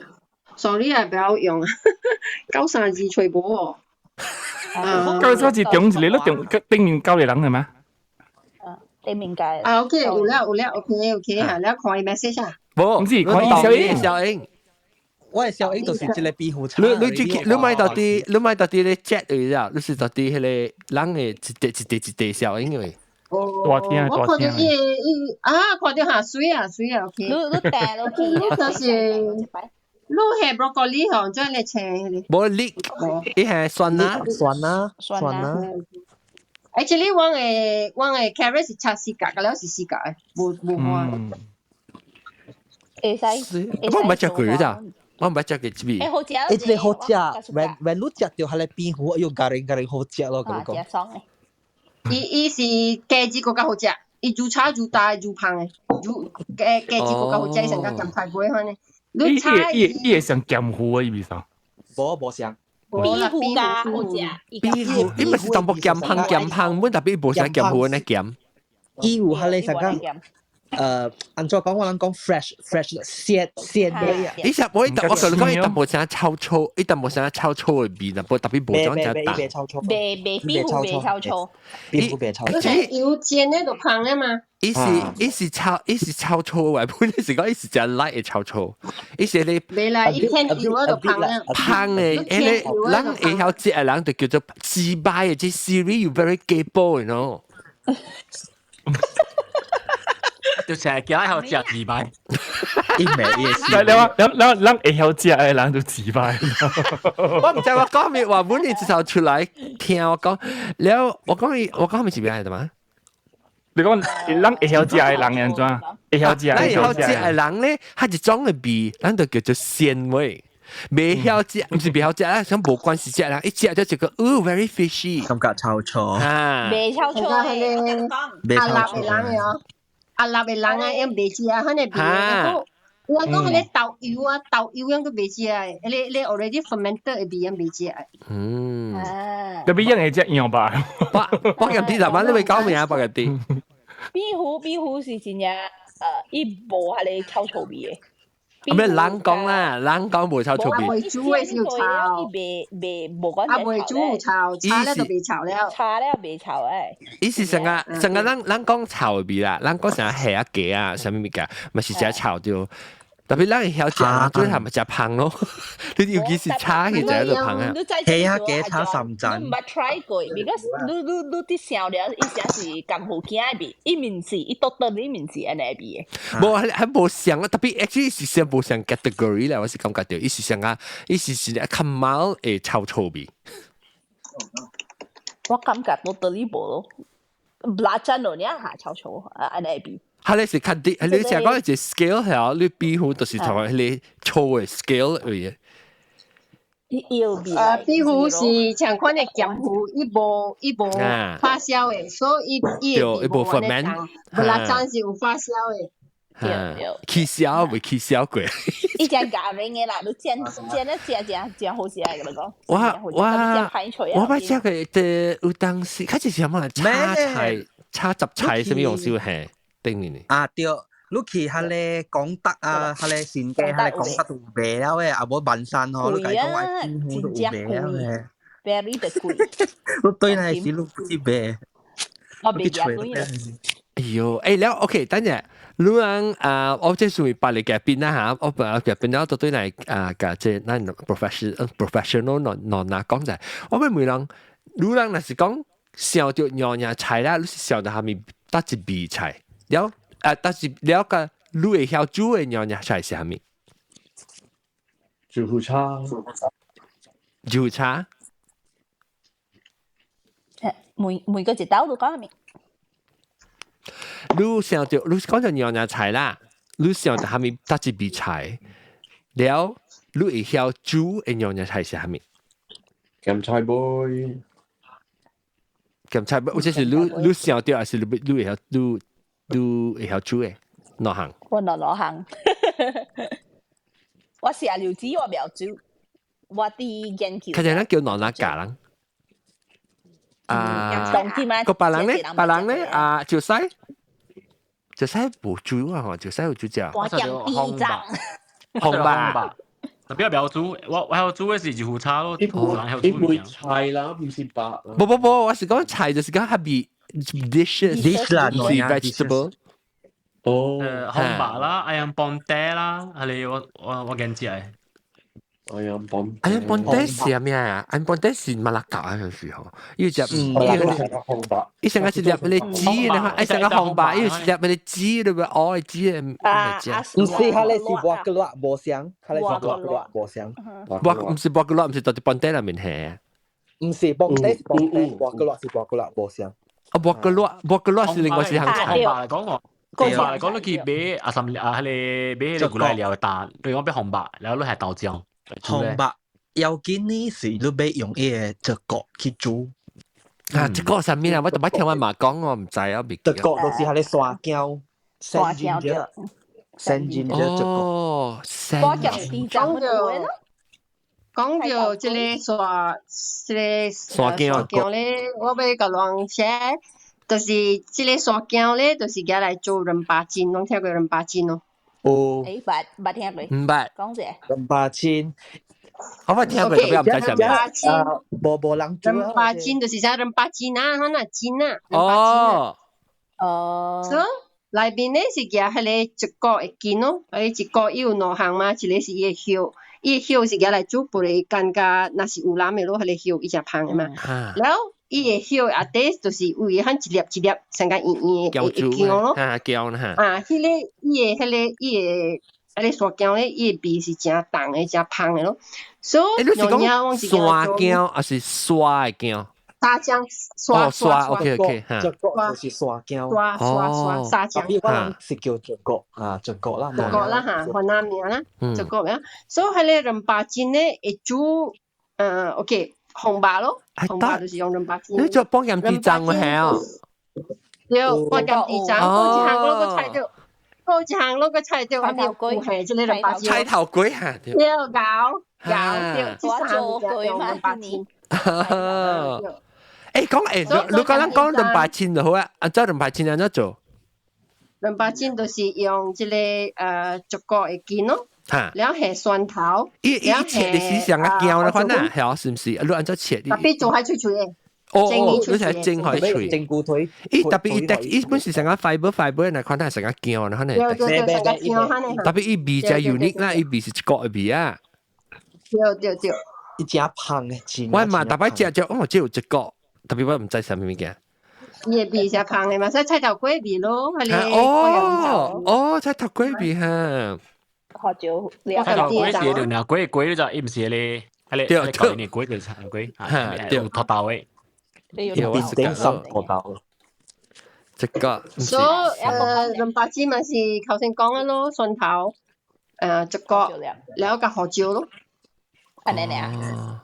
，sorry 啊，不要用九三字吹無哦。九三字中一個，你中頂面九個人係嗎？頂面界。啊，OK，有了有了，OK OK，嚇，你看伊 message 啊。無，毋是看伊小英，小英。我的小英就是這個邊壺炒。你你你買到啲，你買到啲咧 chat 位啦，你是到啲彼個人的一塊一塊一塊小英位。大聽我看到伊伊啊，看到嚇水啊水啊，OK。你你掟落去，你就是你係 broccoli 吼，怎來切彼個？無你，伊係蒜啦，蒜啦，蒜啦。 Actually，我的 carrot 是切四角，佮了是四角的，無無花。會使。我毋捌食過咋，我毋捌食過這味。欸，好食！欸，這個好食，when 你食著彼个邊壺，哎喲，咖喱咖喱好食咯，佮你講。爽的。伊伊是雞子閣較好食，伊愈炒愈大愈芳的，愈雞雞子閣較好食，伊上較鹹菜粿款的。你炒伊伊會像鹹糊啊，伊味素。無無像。邊壺加好食。邊壺，伊毋是淡薄鹹芳鹹芳，阮特別無啥鹹糊呢鹹。伊有彼个啥個？按怎講我人講 fresh fresh 鮮鮮的啊！伊食我伊我同你講，伊淡薄啥臭臭，伊淡薄啥臭臭的味，淡薄特別無種只淡。袂袂邊壺袂臭臭，邊壺袂臭臭。油煎的就芳的嘛。伊是伊是臭伊是臭臭的，本來是講伊是誠 light 的臭臭，伊是咧。袂啦，伊偏油就芳啊。芳的，彼个人會曉食的人就叫做雞掰的，這 Siri you very capable，you know。就成日叫喺度食自擺，伊袂伊是。你話你你人會曉食的人就自擺。我毋知我講咩話，本你至少出來聽我講，了我講伊，我講咩是咩來的嘛？你講人會曉食的人按怎？會曉食，會曉食的人咧，彼一種的味，咱就叫做鮮味。袂曉食，毋是袂曉食啊，想無關係食啦，一食就一個，哦，very fishy，感覺臭臭。啊，袂臭臭的，袂臭臭。阿臘的人哦。阿臘的人啊，用袂食啊，彼个味。我講彼个豆油啊，豆油樣都袂食的，彼个 already fermented 的味樣袂食的。特別一係隻樣吧。百百入啲，頭晚你未講名啊？百入啲。壁虎是真正伊無彼个臭臭味的。啊咩人講啦，人講無臭臭味。未煮的是有臭。伊袂袂無講。啊，未煮有臭，炒了就袂臭了。炒了袂臭誒。伊是成個成個咱咱講臭味啦，咱講成個蝦啊雞啊，啥物物件，嘛是誠臭著。特別咱會曉食，最後咪食芳咯。你尤其是炒起來就芳啊。蝦啊雞炒三層。你毋捌 try 過，because 你你你佇想了，伊誠是功夫囝的味，伊毋是，伊獨特伊毋是按呢味的。無還還無像啊，特別 actually 是先無像 category 啦，我是感覺著，伊是像啊，伊是是較 mild 的臭臭味。我感覺都得你無咯，辣椒咯，你下臭臭啊，按呢味。佢你是較啲，你成講一個 scale 係你壁虎就是同彼个臭的 scale 位。壁虎是像款的鹹魚，伊無發酵的，所以伊伊會無 ferment。辣椒是有發酵的。對對。起痟未起痟過。伊誠夾面的啦，你煎煎得食誠誠好食的，佮你講。我我我捌食過的有當時，較是啥物炒菜、炒雜菜，啥物東西嘿？頂面呢？啊對，你去彼个廣德啊，彼个新界，彼个廣德都有賣了的，啊無萬山吼，你共伊講愛壁虎都有賣了的。 very 的貴。你對那時你不去買，我袂食貴。哎喲，欸了，OK，等陣，你人啊，我這屬於百里夾邊啦嚇，我本來夾邊了，都對來啊，共這咱 professional 儂儂講者，我欲問人，你人若是講想著娘惹菜啦，你是想著啥物佗一味菜？了啊，但是了個你會曉煮的娘惹菜是啥物？豆腐炒。豆腐炒。每每個一道都講啥物？你想著，你講著娘惹菜啦，你想著啥物佗一味菜？了，你會曉煮的娘惹菜是啥物？鹹菜粿。鹹菜粿，或者是你你想著，還是你你會曉你？你會曉煮的兩項？我兩兩項，我食料子我袂曉煮，我佇研究。較濟咱叫儂哪教人？啊，個別人咧，別人咧啊，就西，就西無煮啊，吼，就西有煮食。我講地藏。紅吧。特別袂曉煮，我我曉煮的是豆腐炒咯，伊會菜啦，毋是肉。無無無，我是講菜，就是講較味 dishes， dish 啦，毋是 vegetable。哦，紅白啦，ayam pongteh 啦，係我我我見知嘅。 ayam pongteh， ayam pongteh 是啥物啊？ayam pongteh 是馬六甲嗰時候，伊隻紅白，伊上個是粒彼个雞，然後伊上個紅白，伊是粒彼个雞，對不對？哦，雞的，毋是，彼个是薄格辣無相，彼个是薄格辣無相。薄毋是薄格辣，毋是到佇 pongteh 內面係。毋是 pongteh 是 pongteh，薄格辣是薄格辣無相。啊，薄格辣，薄格辣是另外一項菜。紅白嚟講我。紅白嚟講，你去買啊什啊，彼个買彼個古來料單，你講買紅白，然後你係豆漿。紅白要緊呢是你欲用伊个浙角去煮。啊，浙角啥物啊？我逐擺聽我媽講，我毋知啊，未記。浙角就是彼个山薑、山薑、山薑浙角。哦，山薑。講著講著這个山，這个山薑咧，我欲共人寫，就是這个山薑咧，就是舉來做壬巴煎，攏聽過壬巴煎咯？哦。欸，捌捌聽過。毋捌。講者。壬巴煎。我捌聽過，特別毋知啥物。無無人煮。壬巴煎就是啥壬巴煎啊，彼若煎啊。哦。哦。所以內面咧是舉彼个一個的筋咯，彼一個伊有兩項嘛，一個是伊的葉，伊的葉是舉來煮飯感覺若是有藍的咯，彼個葉伊誠芳的嘛。然後伊的葉下底就是有彼一粒一粒，像個圓圓的薑咯。啊，薑啦。啊，彼个伊的彼个伊的彼个山薑咧，伊的味是誠重的，誠芳的咯。所以，你是講山薑還是沙的薑？沙薑，沙沙，OK OK，浙角就是山薑，沙沙沙沙薑，我人是叫浙角啊，浙角啦，浙角啦嚇，雲南名啦，浙角名。所以彼个壬巴煎咧會煮，OK，紅白咯，紅白就是用壬巴煎。你做幫鹽地藏係啊？對，幫鹽地藏，講一項我閣猜著。過一項攏個菜掉，後面有係這個兩百菜頭粿嚇，對，熬熬對，這三物件用兩百千。誒講誒，如果咱講兩百千就好啊，按照兩百千按怎做？兩百千就是用這個竹篙的筋咯，了下蒜頭，伊伊切的是像啊膠那款啊，係啊，是毋是？你按怎切？特別做喺脆脆的。哦哦，你係蒸海脆，蒸菇腿。伊特別伊得伊本是成個 fiber fiber 那款，係成個膠那款。對對對，成個膠特別伊味就 unique 啦，伊味是一個的味啊。對對對，伊真香嘅，真。我嘛，特別食食，哦，這有一個，特別我毋知啥物物件。伊的味是香的嘛，所以菜頭粿味咯，彼个。哦哦，菜頭粿味哈。學椒，菜頭粿是兩兩粿粿就伊毋是彼个，彼个舊年粿就是菜頭粿，對，有土豆的。變頂心土豆。這個。所以兩百支嘛是頭先講的咯，蒜頭，竹篙，了佮胡椒咯。按呢爾。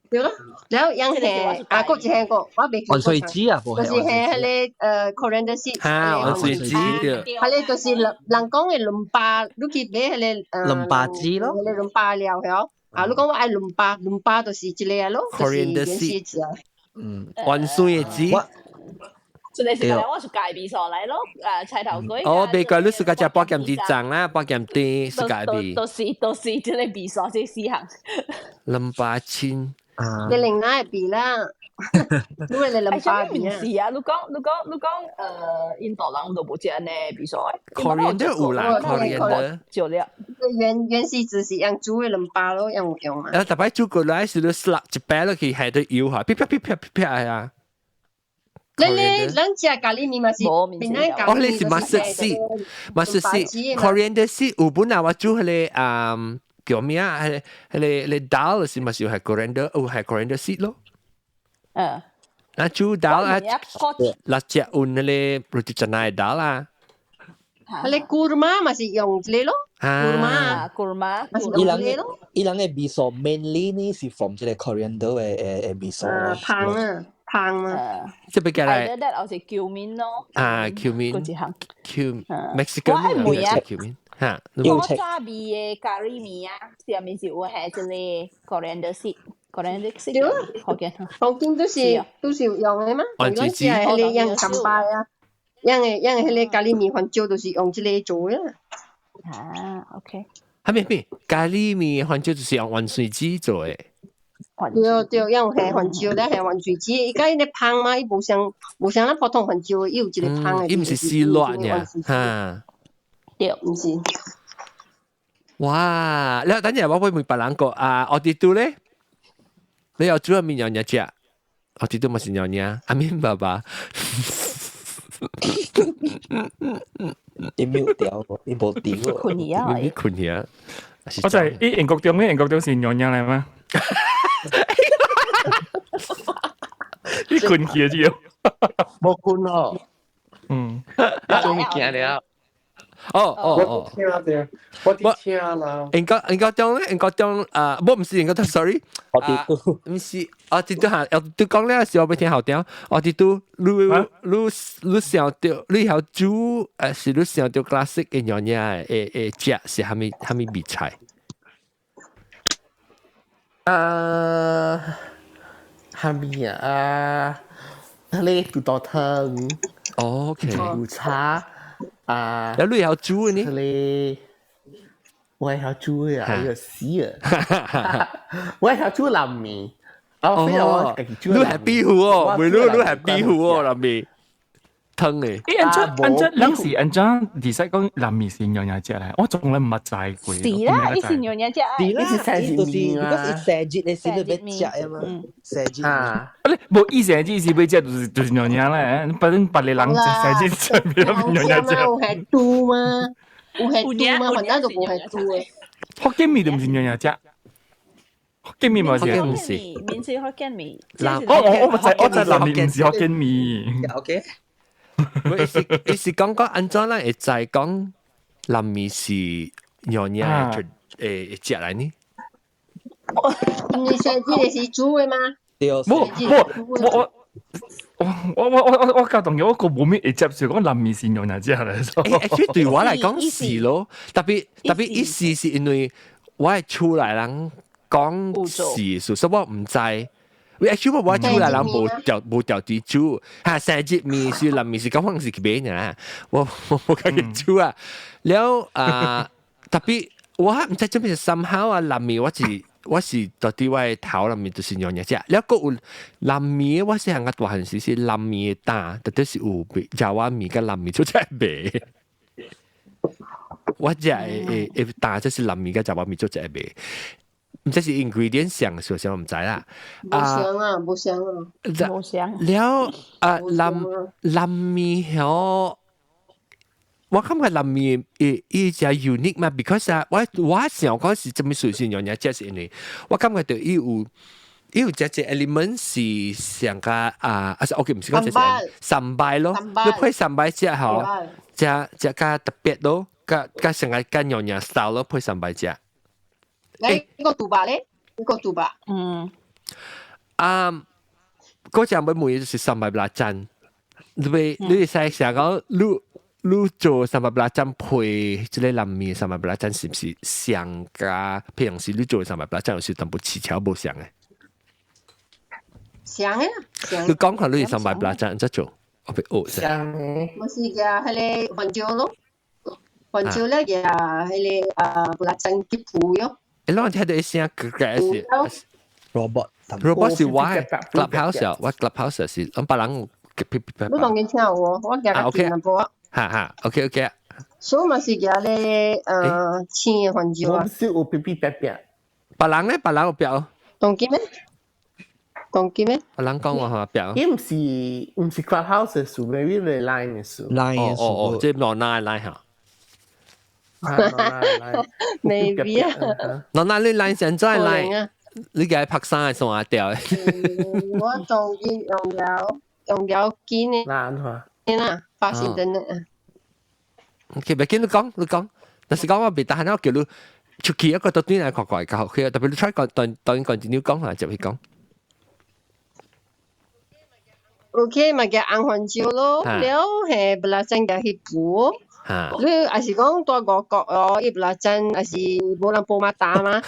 對咯，了用係啊，閣一項個，我袂記。芫荽籽啊，就是係彼个coriander seed。哈，芫荽籽對。彼个就是人人講的倫巴，你去買彼个倫巴籽咯。彼個倫巴料曉？啊，你講我愛倫巴，倫巴就是這個咯，就是芫荽籽啊。嗯，芫荽的籽。真係是我是家味素來咯，菜頭粿。哦，袂怪你自家食百鹹豬粽啦，百鹹甜自家味。都是這個味素這四項。兩百千。你另外味啦，你為你兩百味啊？是啊，你講印度人都無食按呢味素。 Coriander 有啦，coriander。少了。原始只是用煮的兩百咯，用有用啊。啊，逐擺煮過來時，你撒一擺落去，下底油哈，啪啪啪啪啪啪啊。你咱食咖喱麵嘛是，哦，你是 mustard seed，mustard seed，coriander seed 有本來我煮彼个啊叫咩啊？彼个 dal 是嘛是係 coriander，有係 coriander seed 咯。嗯。啊，煮 dal 啊，辣椒有彼个 roti canai dal 啊。彼个 kurma 嘛是用這個咯， kurma kurma 嘛是用這個咯。伊人的味素 mainly 呢是 from 這個 coriander 的味素。啊，香啊！香啊！這邊過來， either that 或是 cumin 咯。啊，cumin，嗰一項。 Q Mexican 我愛問啊，cumin 嚇。古早味的咖喱麵啊，上面是有下這個 coriander seed，coriander seed。對啊，福建。福建都是有用的嘛。芫荽籽。係彼個用參巴啊，用的彼個咖喱麵番椒都是用這個做的。啊，OK。係咩咩？咖喱麵番椒就是用芫荽籽做的。對對，用下番椒咧，下芫荽籽，伊佮伊咧芳嘛，伊無像咱普通番椒，伊有一個芳的。伊毋是絲軟呀，哈。對，毋是。哇！你等陣我會問別人個啊，我哋都咧，你有煮麵有嘢食？我哋都嘛是娘娘，阿面爸爸。伊 mute 掉，伊無掉。困去啊！你困去啊！我就係伊英國中咧，英國中是娘娘嚟嗎？你困去啊！只無困咯。嗯，做物件了。哦哦哦，我聽著，我佇聽啦。應該中咧，應該中啊，無毋是應該中，sorry。我佇拄，毋是，我佇拄下，我佇講了時我欲聽後聽，我佇拄你想著，你曉煮，是你想著 classic 的娘娘的食是啥物啥物味菜？啊，啥物啊？啊，彼個肚肚湯。哦，OK。有茶。啊！有你曉煮呢？你我曉煮啊！哎呀死啊！我曉煮藍麵。哦，你係壁虎哦，唔你係壁虎哦，藍麵湯嘅。欸，按怎按怎，人是按怎？而且講藍麵是娘娘食咧，我從來毋捌知過。是啦，伊是娘娘食。是啦，伊是生熱麵啊，伊生熱的時你欲食的嘛，生熱。啊！你無伊生熱是欲食，就是娘娘咧，反正別個人食生熱食變娘娘食。有係豬嗎？有係豬嗎？反正就無係豬的。福建麵就毋是娘娘食。福建麵嘛是，唔是，麵是福建麵。我知我知藍麵毋是福建麵。 OK。伊是講講按怎咱會知講藍麵是娘娘會食來呢？你生熱的是煮的嗎？對。無無我我我我我我我教同我個冇咩會接受講南麵是娘惹食嚟。誒，對我來講是咯，特別特別意思是因為我係厝內人講是，所以我毋知。Actually 我厝內人無調無調佇煮，嚇生日麵是南麵是講可能是去買爾，我我無家己煮啊。了啊，特別我毋知做咩 somehow 啊，南麵我是到底我的頭內面就是娘惹食，了閣有南麵我細漢較大漢時是南麵的擔，特別是有爪哇麵佮南麵做來賣。我食的會會擔就是南麵佮爪哇麵做來賣，毋知是 ingredient 相是啥我毋知啦。無相啊，無相啊。無相。了啊，南南麵曉。我感覺南麵伊伊只 unique 嘛，because 啊，我我想講是啥物事是娘惹食是因為我感覺到伊有隻隻 element 是上較啊，啊是 OK，毋是講隻隻 sambal 咯，你配 sambal 食吼，食食較特別咯，較較上個較娘惹 style 咯，配 sambal 食。你個杜巴咧？你個杜巴？嗯。啊，嗰隻要問就是 sambal belacan，你你會使想講你。你做 sambal belacan 配這個南麵 sambal belacan 是毋是相加？譬如是你做 sambal belacan 有時淡薄飼巧無相的。相的啦，你講下你 sambal belacan 按怎做？我欲學相的。我是夾彼個番椒咯，番椒咧夾彼個啊 belacan 去鋪喲。欸，我聽到一聲咯咯是 robot。 robot 是我 clubhouse 啊，我 clubhouse 是諗別人。你當然聽有喎，我夾個電波。哈哈，OK OK。所以嘛是夾咧，青的番椒啊。我是有嗶嗶啪啪。別人咧，別人有表。當今咩？當今咩？別人講話係表。伊毋是毋是 clubhouse 的事，maybe 係 line 的事。 line 的事。哦哦，這羅娜的 line 哈。 maybe 啊。羅娜你 line 現在 line，你共伊拍衫的線掉。我當今用了用了緊的。難哈。啦，發現的呢。 OK，袂緊，你講你講，但是講我袂得閒，我叫你出去一個到轉來看看較好，特別你 try 講當當 continue 講下就去講。 OK，嘛叫紅番椒咯，了係 belacan 共去補。你若是講蹛外國哦，伊 belacan 若是無人報馬打嘛，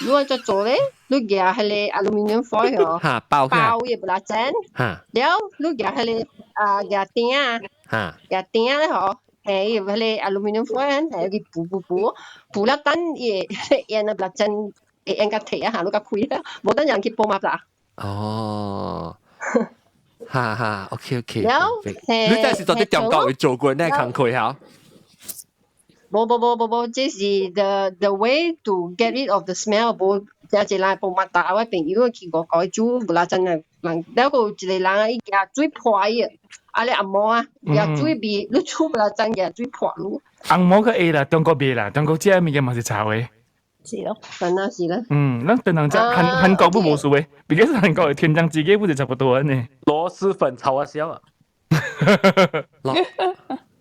你按怎做咧？你舉彼個 aluminium foil 哦，包包伊 belacan，了你舉彼個啊舉鼎啊，舉鼎咧吼。係伊彼個 aluminium foil 係去補補補，補了等伊會煙啊 belacan 會煙較退啊，下你較開啊，無等人去報馬打。哦。哈哈，OK OK。了，你真是到佇中國有做過呢工課哈？無無無無無，這是 the way to get rid of the smell。無，真濟人報馬打，我朋友去外國煮 belacan 的人，了閣有一個人啊，伊舉水潑伊，啊咧紅毛啊，舉水味，你煮 belacan 舉水潑你。紅毛較會啦，中國袂啦，中國食的物件嘛是臭的。是咯，真啊是啦。嗯，咱平常食韓韓國不無事的，畢竟是韓國的甜醬自己不是差不多呢。螺螄粉臭啊痟啊！螺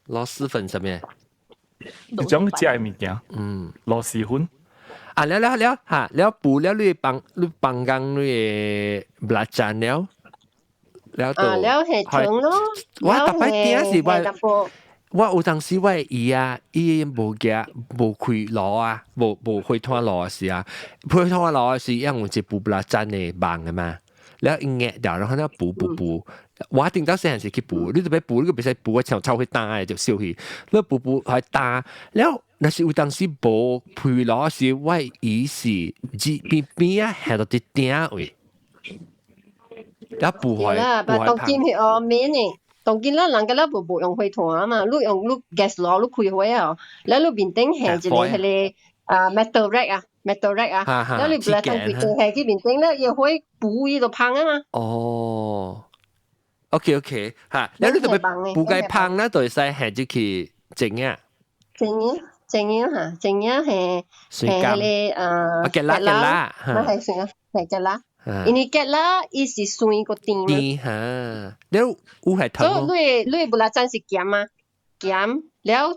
螺螄粉啥物？一種食的物件，螺螄粉。啊，了了了，哈，了補了你幫你幫工你的 belacan 了，了啊，了係腸咯。我逐擺驚是我。我有當時我的姨啊，伊無夾無開爐啊，無無火炭爐時啊，火炭爐時，伊有一部 belacan 的網的嘛，了伊壓掉，然後了補補補，我頂到細漢時去補，你特別補，你個袂使補啊，像臭去焦的就燒去，你補補還焦，了若是有當時無開爐時，我的姨是邊邊邊啊，下到佇鼎位，了補回啦，補當今係哦免呢。當今咱人個了無無用火炭嘛，你用你 gas 爐你開火哦，了你面頂下一個彼個啊 metal rack 啊 metal rack 啊，了你不來當規個下去面頂了，伊火補伊就芳啊嘛。哦，OK OK，嚇，了你特別補該芳咧，就會使下入去蒸啊。蒸啊，蒸啊嚇，蒸啊係係彼個啊，芥辣芥辣，那係算啊，係芥辣。因為芥辣伊是酸閣甜嘛。甜嚇，了有係糖。所以你你 belacan 是鹹啊，鹹了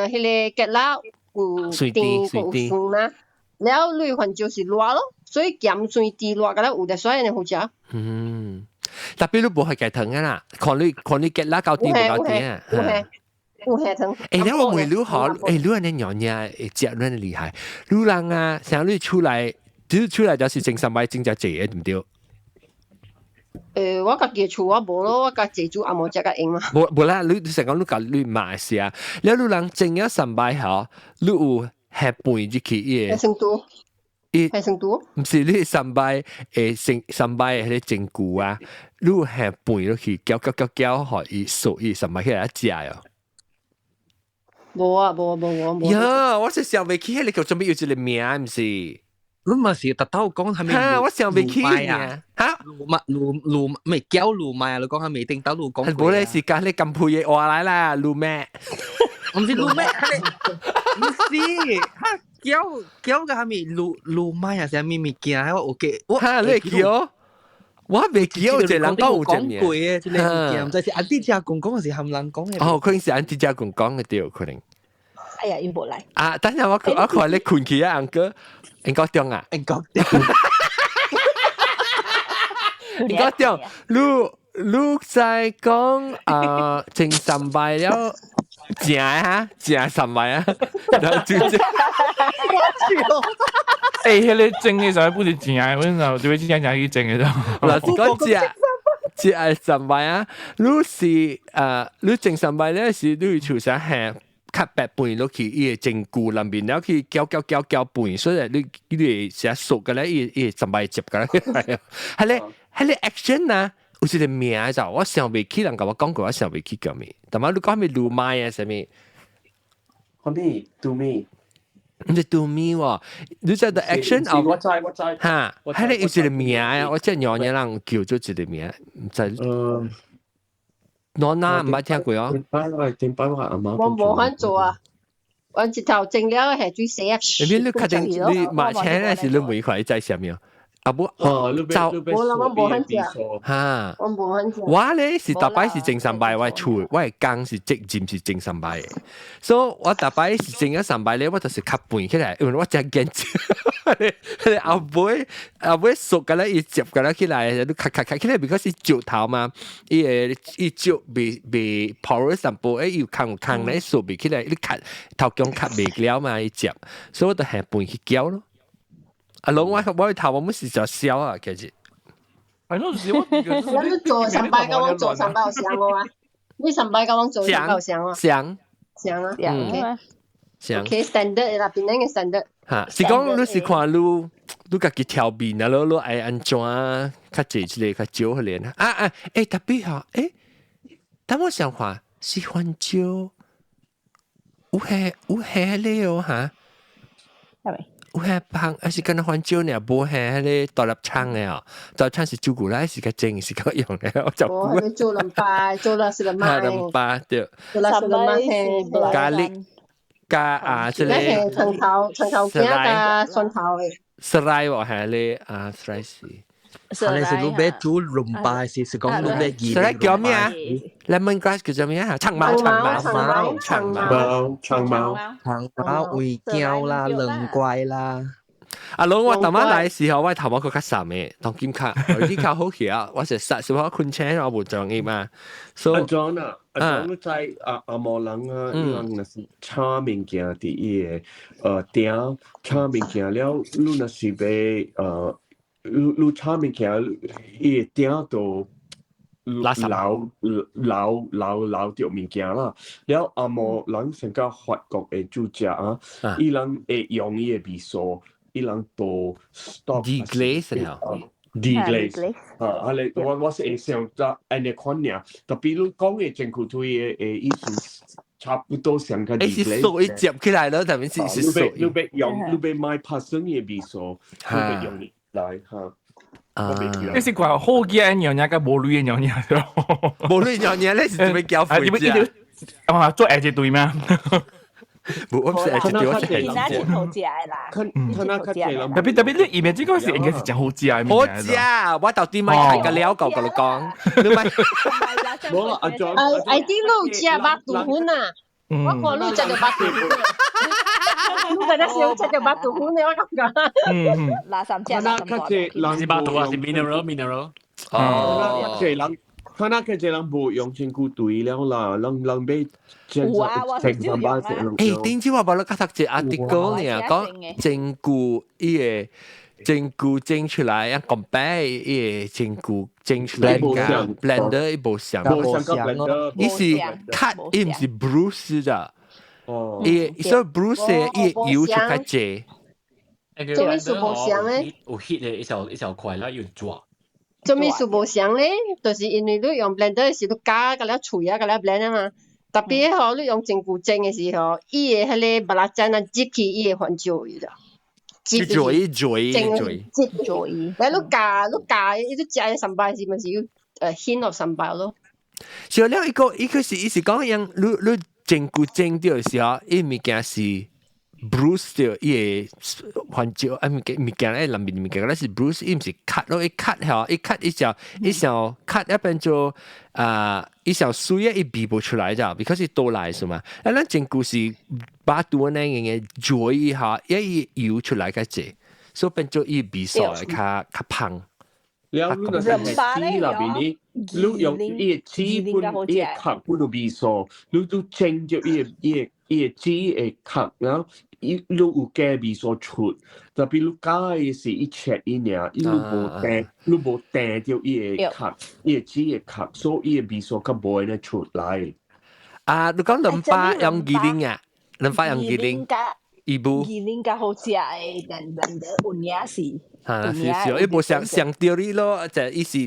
彼個芥辣有甜閣有酸嘛，了你番椒是辣咯，所以鹹酸甜辣，敢若有得所以呢好食。嗯，特別你無係雞湯啊啦，看你看你結啦夠甜無夠甜啊。有係有係湯。欸，你我問你好，欸，你按呢娘娘會食恁厲害，你人啊，像你出來，你出來就是整三擺整只濟的，對毋對？我家己厝我無咯，我家自煮也無食較用嘛。無無啦，你成講你共你媽是啊，了你人整咗三擺吼，你有下飯入去伊個？成都。伊係成都？毋是你三擺會成三擺彼個蒸菇啊，你有下飯落去攪攪攪攪，予伊熟伊三擺起來食喲。無啊無無無無。呀，我是想袂起，彼個叫做咩？有一個名，毋是？你嘛是特頭講係咪？哈，我想袂起啊！哈，滷麥滷滷咩餃滷麥啊？你講係未定到滷講。無咧是甲你金配嘅話來啦，滷咩？唔是滷咩？唔是，哈餃餃個係咪滷滷麥啊？啥物物件？我有記。哈，你會記哦？我袂記有一個人講有一個名。講過嘅，這個物件，毋知是安弟家公講，還是含人講嘅。哦，可能是安弟家公講嘅對，可能。哎呀，伊無來。啊，等下我我看你困去啊，翁哥，應該中啊，應該中。應該中，你你在講啊，前三擺了，正啊，正三擺啊，然後就這。欸，彼個蒸的時候不是正的，我陣就會真正去蒸的。嗱，是講正。這係三擺啊，你是啊，你前三擺咧是你厝上下。較白飯落去，伊會蒸菇內面，了去攪攪攪攪飯，所以你你會成熟個咧，伊伊會三擺接個咧，係彼彼個 action 啊，有一個名就我想袂起，人共我講過，我想袂起叫咩？但係你講咩滷麥啊，啥物？啥物？杜米？毋是杜米喎，你知 the action 我知我知。哈，彼個有一個名啊，我這娘娘人叫做一個名，毋知。嗯。我哪毋捌聽過哦。頂擺我頂擺我阿媽。我無法做啊，我一頭蒸了下水洗啊。你你確定你買車咧是你每塊在啥物？啊無，就無啦，我無法食。哈，我無法食。我咧是逐擺是整三擺，我厝我的工是責任是整三擺的，所以我逐擺是整咗三擺咧，我就是較飯起來，因為我真驚。後尾後尾熟個咧，伊接個咧起來，你咔咔咔起來，because 是石頭嘛，伊會伊石未未 porous 淡薄，欸，又空空咧熟袂起來，你卡頭姜卡袂了嘛，伊接，所以我就下飯去攪咯。啊，攏我我頭我們是就燒啊，其實。係咯，是我。你做上擺佮我做上擺有像無啊？你上擺佮我做上擺有像啊？像。像啊。嗯。像。 OK standard 啦，邊個 standard？哈，是講你是看你你家己調味啊，你你愛按怎較濟一個較少一個啊啊！欸，特別吼，欸，但我想看是番椒有彼有彼個哦哈，係咪？有彼香，還是敢若番椒爾，無彼彼個大粒葱的哦，大粒葱是煮過來是較蒸是較用的，我就無，煮兩擺，煮了是兩擺，兩擺對，煮了是兩擺，咖喱。加啊，這個葱頭、葱頭羹加蒜頭的。 serai 喎，係咧啊，serai 是。係是你欲煮兩擺，是是講你欲二。serai 叫咩啊？Lemongrass 叫做咩啊？長毛、長毛、長毛、長毛、長毛、胃膠啦、兩乖啦。阿龍，我頭晚來的時候，我頭毛閣較瘦的，當今較，已經較好起啊。我是實是我困醒，我無裝伊嘛。所以阿莊啊，阿莊你知阿阿毛人啊，伊人若是炒物件佇伊个鼎炒物件了，你若是欲你你炒物件，伊个鼎都留留留留著物件啦。了阿毛人先到法國會煮食啊，伊人會用伊个味素。伊人都 stop deglaze 了，deglaze 啊，啊你我我是會想得按呢款爾，特別你講的正確對的意思差不多上個 deglaze。欸，是熟伊接起來咯，特別是是熟。你欲用你欲買拍算的味素，你欲用來哈。啊！你是看好嘅娘娘佮無鐳的娘娘，無鐳娘娘咧是準備交費啫。啊，做下一對咩？無，我毋是下一對，我是下一對。好食的啦，特別特別，你伊面這個是應該是真好食的。好食，我到底買開個了夠，佮你講，你買。無啦，阿莊。 I think 你有食肉肚粉啊？我看你食著肉肚粉。你敢若是有食著肉肚粉的，我感覺。垃圾食，較濟是肉肚啊，是 mineral mineral。哦，這人。看那個這人無用真久對了啦，人人欲有啊，我是少用啊。欸，頂次我無咧讀一個 article 呢，講真久伊個真久整出來，啊，講白伊個真久整出來個 blender 伊無像，無像個 blender，伊是 cut，伊毋是 bruise 咋。哦，伊所以 bruise 伊油就較濟。做咩事無像咧？有 hit 的一小一小塊，然後又抓。做咩事無相咧？就是因為你用 blender 時，你加個了喙啊，個了 blend 啊嘛。特別吼，你用真久蒸的時候，伊的彼個 belacan 啊，入去伊會反照伊啦。嘴嘴嘴嘴。來你加你加，伊你食的 sambal 時，咪是有hint of sambal 咯。小了一個，伊個是伊是講樣，你你真久蒸掉的時候，伊物件是 bruise 掉，伊會反照啊物件物件咧，內面物件，咱是 bruise，伊毋是 cut 咯，伊 cut 吼，伊 cut 伊就伊想 cut 一變做啊，伊想水啊，伊味無出來咋，because 是倒來是嘛？啊，咱真久是把肚那樣嘅咀下，伊油出來較濟，所以變做伊味素會較較芳。了，你若是係煮內面呢，你用伊個煮本，伊個殼本有味素，你都蒸著伊個伊個伊個煮會殼，然後伊你有加味素出，特別你加的是一切伊爾，伊你無掟，你無掟著伊個殼，伊個煮的殼，所以伊個味素較無按呢出來。啊，你講 rempah 用 giling 啊？rempah 用 giling，伊無 giling 較好食的，但但有影是。嚇，是是，伊無想想到你咯，就意思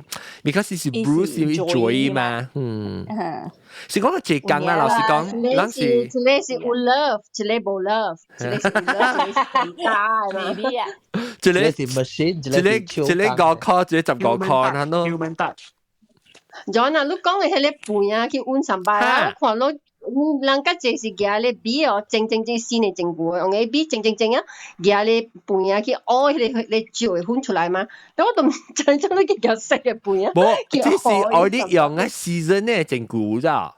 ，because 是 bruise 因為嘴嘛，嗯，是講個工啊，老實講，咱是一個是有 love，一個無 love，一個是有 love，一個是假的嘛。一個是 machine，一個一個5塊，一個15塊，喏。 Human touch。 John 啊，你講的彼個盤啊，去溫 sambal 啊，我看咯。人較濟是舉咧米哦，蒸蒸蒸新的蒸久，用個米蒸蒸蒸啊，舉咧盤啊去挖彼個彼個酒的粉出來嘛。但我都毋知怎你去舉細個盤啊。無，這是愛你用啊 season 的蒸久咋。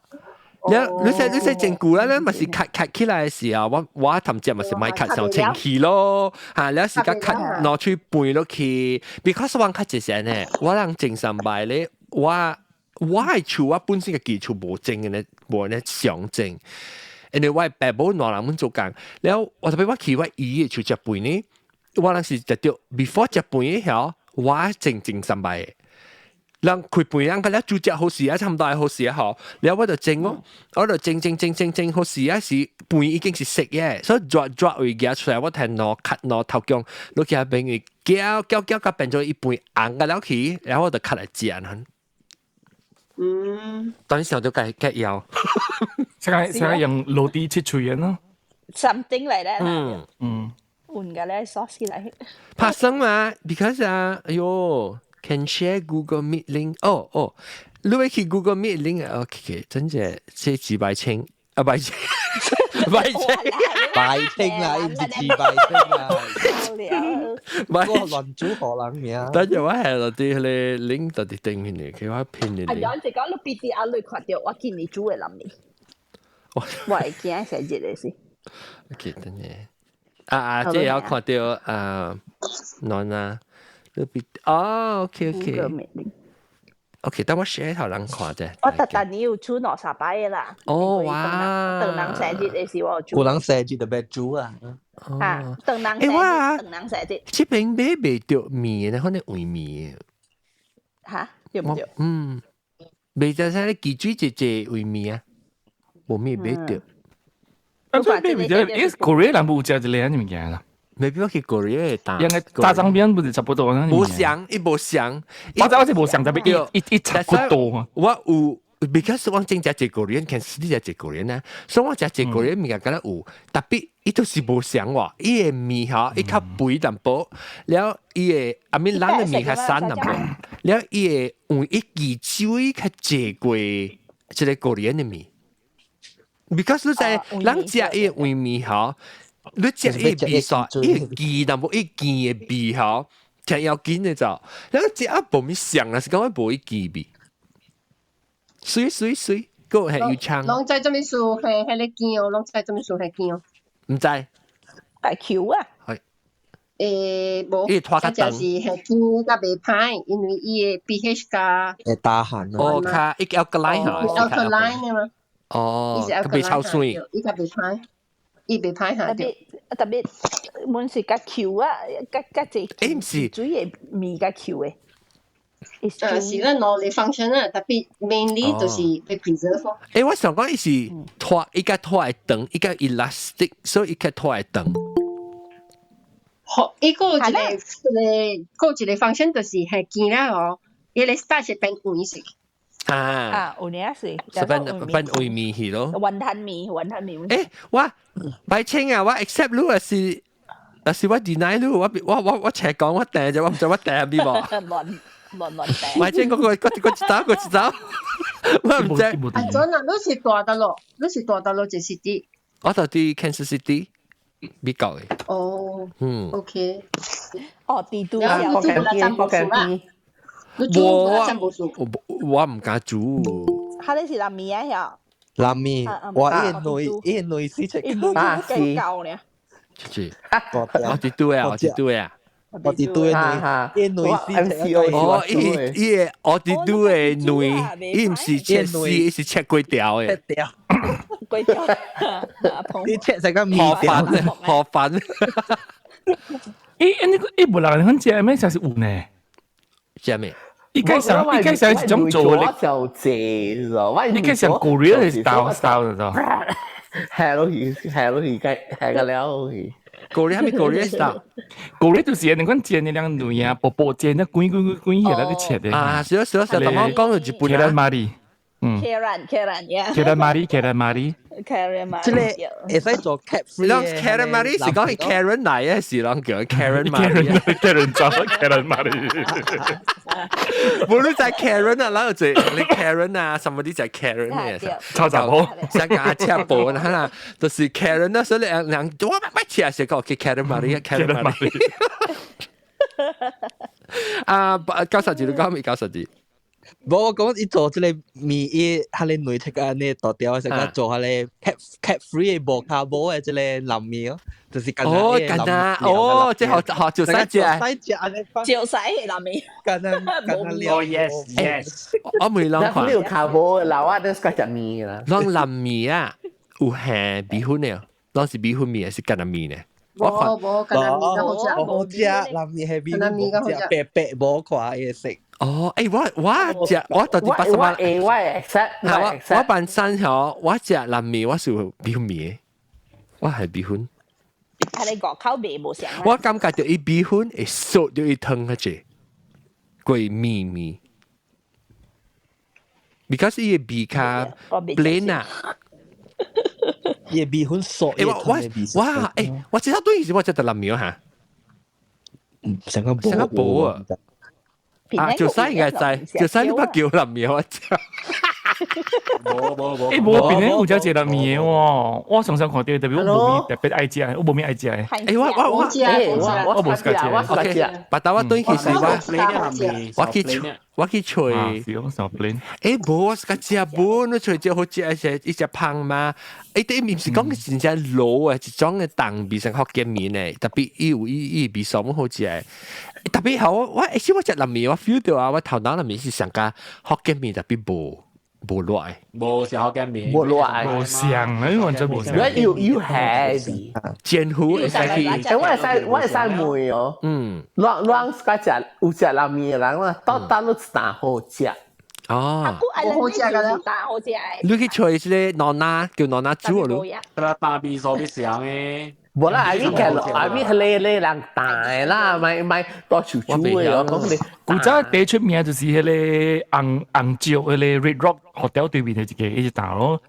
你你說你說蒸久啦，咱嘛是 cut cut 起來的時候，我我頭隻嘛是莫 cut 上清氣咯，嚇，你是甲 cut 拿出盤落去，because 我較濟時呢，我人蒸 sambal 咧，我。我的厝我本身嘅基礎無蒸嘅呢，無呢常蒸，因為我爸母兩人阮做工，了我特別我去我姨嘅厝食飯呢，我人是食著 before 食飯以後，我蒸蒸 sambal 的。人開飯人個了煮食好時啊，差唔多係好時啊，嗬，了我就蒸咯，我就蒸蒸蒸蒸蒸好時啊，是飯已經是熟嘅，所以抓抓位夾出來，我睇攞 cut 攞頭姜，落去下邊佢攪攪攪，甲變做一半紅個了去，然後我就 cut 來食呢。嗯，當時候就計計要，這個這個用螺鈿切喙嘅咯，something like that 嗯嗯，換個咧 sauce 嚟。拍生嘛，because 啊，哎喲，can share Google Meet link，哦哦，你會去 Google Meet link 啊？OK，真正這幾百千啊，百千，百千，百清啦，唔是幾百清啊。唔個輪組可能嘅。等陣我係落啲咧 link 到啲頂面嚟，佢話騙你。啊，有陣講你 B D 阿女看到我見你煮嘅諗你，我會驚成日嘅事。 OK，等陣。啊啊，這有看到啊，暖啊，你 B 哦，OK OK。OK，等我 share 頭人看啫。我特特你要煮兩三擺嘅啦。哦哇！當人生日嘅時我煮。有人生日特別煮啊。啊，當人生日，當人生日。這邊買袂著麵呢，可能為麵。嚇？對唔對？嗯，袂就使你記住一隻為麵啊，無麵買著。啊，買袂著，因為 Korea 人無食這個物件啦。 maybe 我去 Korea 打，應該炸醬麵不是差不多。無相，伊無相，我知我是無相，特別一一一差不多。我有，because 我正食一個人，其實你食一個人啊，所以我食一個人物件敢若有，特別伊都是無相喎，伊的麵吼，伊較肥淡薄，了伊的阿面咱的麵較瘦淡薄，了伊的有一支水較濟過一個 Korean 的麵，because 你知人食伊的黃麵吼。你食伊味煞，伊記淡薄，伊記的味吼，聽要緊的就，咱食啊無咪相啊，是講我無伊記味，水水水，閣係有槍。攏知做咩事係彼個見哦，攏知做咩事係見哦。毋知。係 Q 啊。係。無，伊拖較這就是係甜較袂歹，因為伊的 pH 較會打寒哦，較伊 alkaline 嚇，alkaline 的嘛。哦，佢袂臭酸。伊較袂歹，伊袂歹嚇。特別特別，滿是較 Q 啊，較較濟。欸，毋是。水的味較 Q 的。啊，是咱兩個 function 啊，特別 mainly 就是被 preserve 咯。欸，我想講伊是拖，伊較拖會長，伊較 elastic，所以伊較拖會長。好，伊閣有一個一個，閣有一個 function 就是係見了哦，伊個 starch 是變黃色。啊啊，有影是，是變變黃面去咯。雲吞麵，雲吞麵。欸，我白清啊，我 accept 你是，啊是我 deny 你，我我我我斜講我訂啫，我唔知我訂邊無。亂亂亂訂。白清嗰個嗰個一走個一走，我唔知。啊，陣啊，你是大大陸，你是大大陸一 city。我就佇 Kansas City，美國的。哦。嗯。 OK。哦，佇都啊，你煮啦，占無數啦。你煮啦，占無數。我唔敢煮。哈，你是南麵啊？曉？南麵，我伊內伊內是食啊，是夠呢。是，我佇都啊，我佇都啊。我佇都的內，伊內是哦，伊伊個我佇都的內，伊毋是切絲，伊是切幾條的。切條。幾條。你切成個麵條。河粉，河粉。欸，那個欸，無人很食咩？就是有呢。食咩？伊該上，伊該上一種做咧。就濟咯，伊該上 Korea 的 style style 的。係咯，係咯，而家係個了去。 Korea 係咪 Korea style？ Korea 就是你講煎的兩類啊，薄薄煎，那滾滾滾滾起來個切的。啊，是咯是咯，是。頭先講到日本啊。 Karen Mari，嗯。 Karen Karen，yeah。 Karen Mari Karen Mari。 Karen Mari。這個會使做 cat free。 Karen Mari 是講係 Karen 嚟嘅，是啷叫 Karen Mari？ Karen 做 Karen Mari。無論就係 Karen 啊，然後就你 Karen 啊，什麼啲就係 Karen 嘅。臭雜婆。想講車婆啦，就是 Karen 啦，所以兩兩我乜切是講 Karen Mari，Karen Mari。啊，90字你講未90字？無我講伊做這個麵，伊彼个內切按呢大條，成個做彼个 cat cat free 的無卡無的這個藍麵哦，就是簡單。哦，簡單哦，這好好就使食，使食按呢，就使的藍麵，簡單簡單料。哦，yes yes，我未諗看。你有卡無老啊，都是食麵啦。攏藍麵啊，有鹹米粉的，攏是米粉麵還是乾麵呢？無無乾麵較好食，好食藍麵係米粉好食，白白無看伊色。哦，欸，我我食我到底80萬，我會我我本身吼，我食藍麵我是米粉麵，我係米粉。係你外口味無相。我感覺到伊米粉會縮到伊湯較濟，過麵麵。because 伊的味較 plain 啊。伊的米粉縮。欸，我我我欸，我這對是我食得藍麵哈。成個成個無啊。啊，就使應該知，就使你捌叫藍麵我食。無無無，欸，無邊咧有食一個麵的喎，我常常看到，特別我無咩特別愛食，我無咩愛食的。欸，我我我我我無喜歡食。 OK，白頭我轉去是我我去我去揣。欸，無我是較食無，你揣只好食一一隻芳嘛。欸，啲麵是講真正老啊，一種的重味成福建麵的，特別伊有伊伊味素好食的。特別好，我欸，我食藍麵，我 feel 到啊，我頭腦藍麵是上加福建麵，特別無無熱的。無是福建麵，無熱，無像啊，完全無像。要要 heavy，煎糊會使去。欸，我會使我會使問哦。嗯。攏攏自食有食藍麵的人啦，到底你一啖好食？哦。好食㗎啦，好食。你去揣這個娜娜，叫娜娜煮咯。啦，大味素必上的。無啦，阿咪其實阿咪係你你人大啦，咪咪多手煮的我講你。古早第一出名就是彼個紅紅石彼個 Red Rock Hotel 對面的一個，伊是大咯。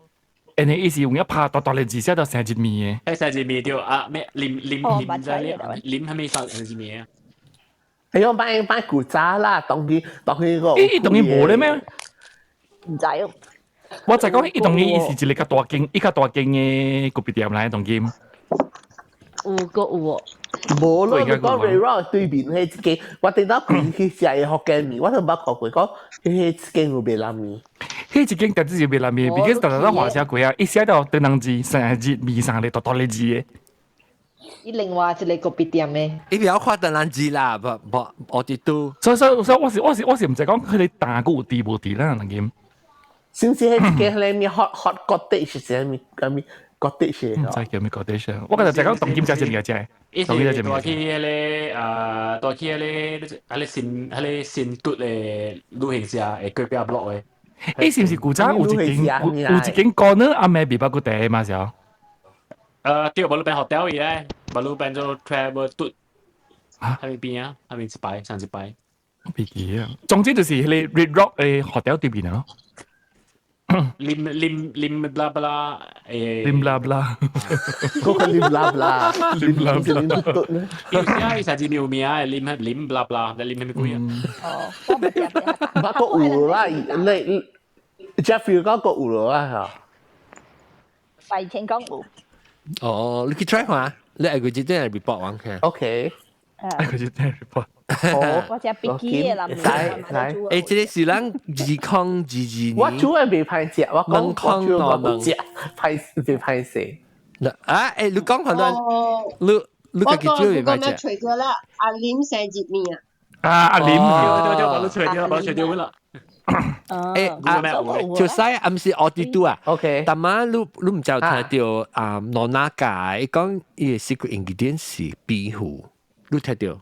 因為伊是用一拍大大個字寫到生日麵的。欸，生日麵對啊，咩啉啉啉在咧，啉啥物生生日麵啊？哎呦，買買古早啦，當佢當佢個。伊當伊無咧咩？毋知哦。我就講伊當伊是一個較大間，伊較大間的咖啡店來當今。有個有哦。無咯，你講 Red Rock 對面彼一間，我頂到規去食的福建麵，我都毋捌看過，講彼一間有賣拉麵。彼一間絕對是賣拉麵，because 逐逐咱華社過啊，伊寫到長人字、三個字、麵三個大大個字的。伊另外一個咖啡店的。伊比較看得難字啦，不不，我哋都。所以所以所以我是唔知講佢哋打過有佇無佇啦，兩間。是唔是迄個迄個咩 hot hot cottage 是啥物？啥物 cottage？唔知叫咩 cottage，我剛才就講當今食一物食，伊當今食是帶一物去迄個啊，帶去迄個迄個新迄個新嘟的旅行社的隔壁 block 的。伊是毋是古早有一間有一間高呢阿妹枇杷骨茶嘛是哦？對，無你變 hotel 伊咧，無你變做 travel 嘟。啊？喺邊啊？喺邊一擺，上一擺。我袂記啊。總之就是迄個 Red Rock 的 hotel 對面咯。林林林 blah blah 誒。林 blah blah。嗰個林 blah blah，林 blah blah。有時啊，伊實是有名的林林 blah blah，林咩鬼啊？哦，我唔知。不過有啦，你 Jeffrey 講個有啦嚇。以前講有。哦，你去 try 看，你下個月真係 report 我看。 OK。下個月真係 report。我食筆記的啦，來欸，這個是咱2022年。我煮的袂歹食，我講我煮我食，歹袂歹勢。啊，欸，你講看你你家己煮袂歹食。我揣著啦，阿林生日面啊。啊，阿林。對對對，我都揣著，我揣著啦。欸，啊，就使啊，毋是奧迪都啊。 OK。但嘛，你毋知有聽著啊？羅娜教伊講伊的 secret ingredient 是壁虎，你聽著？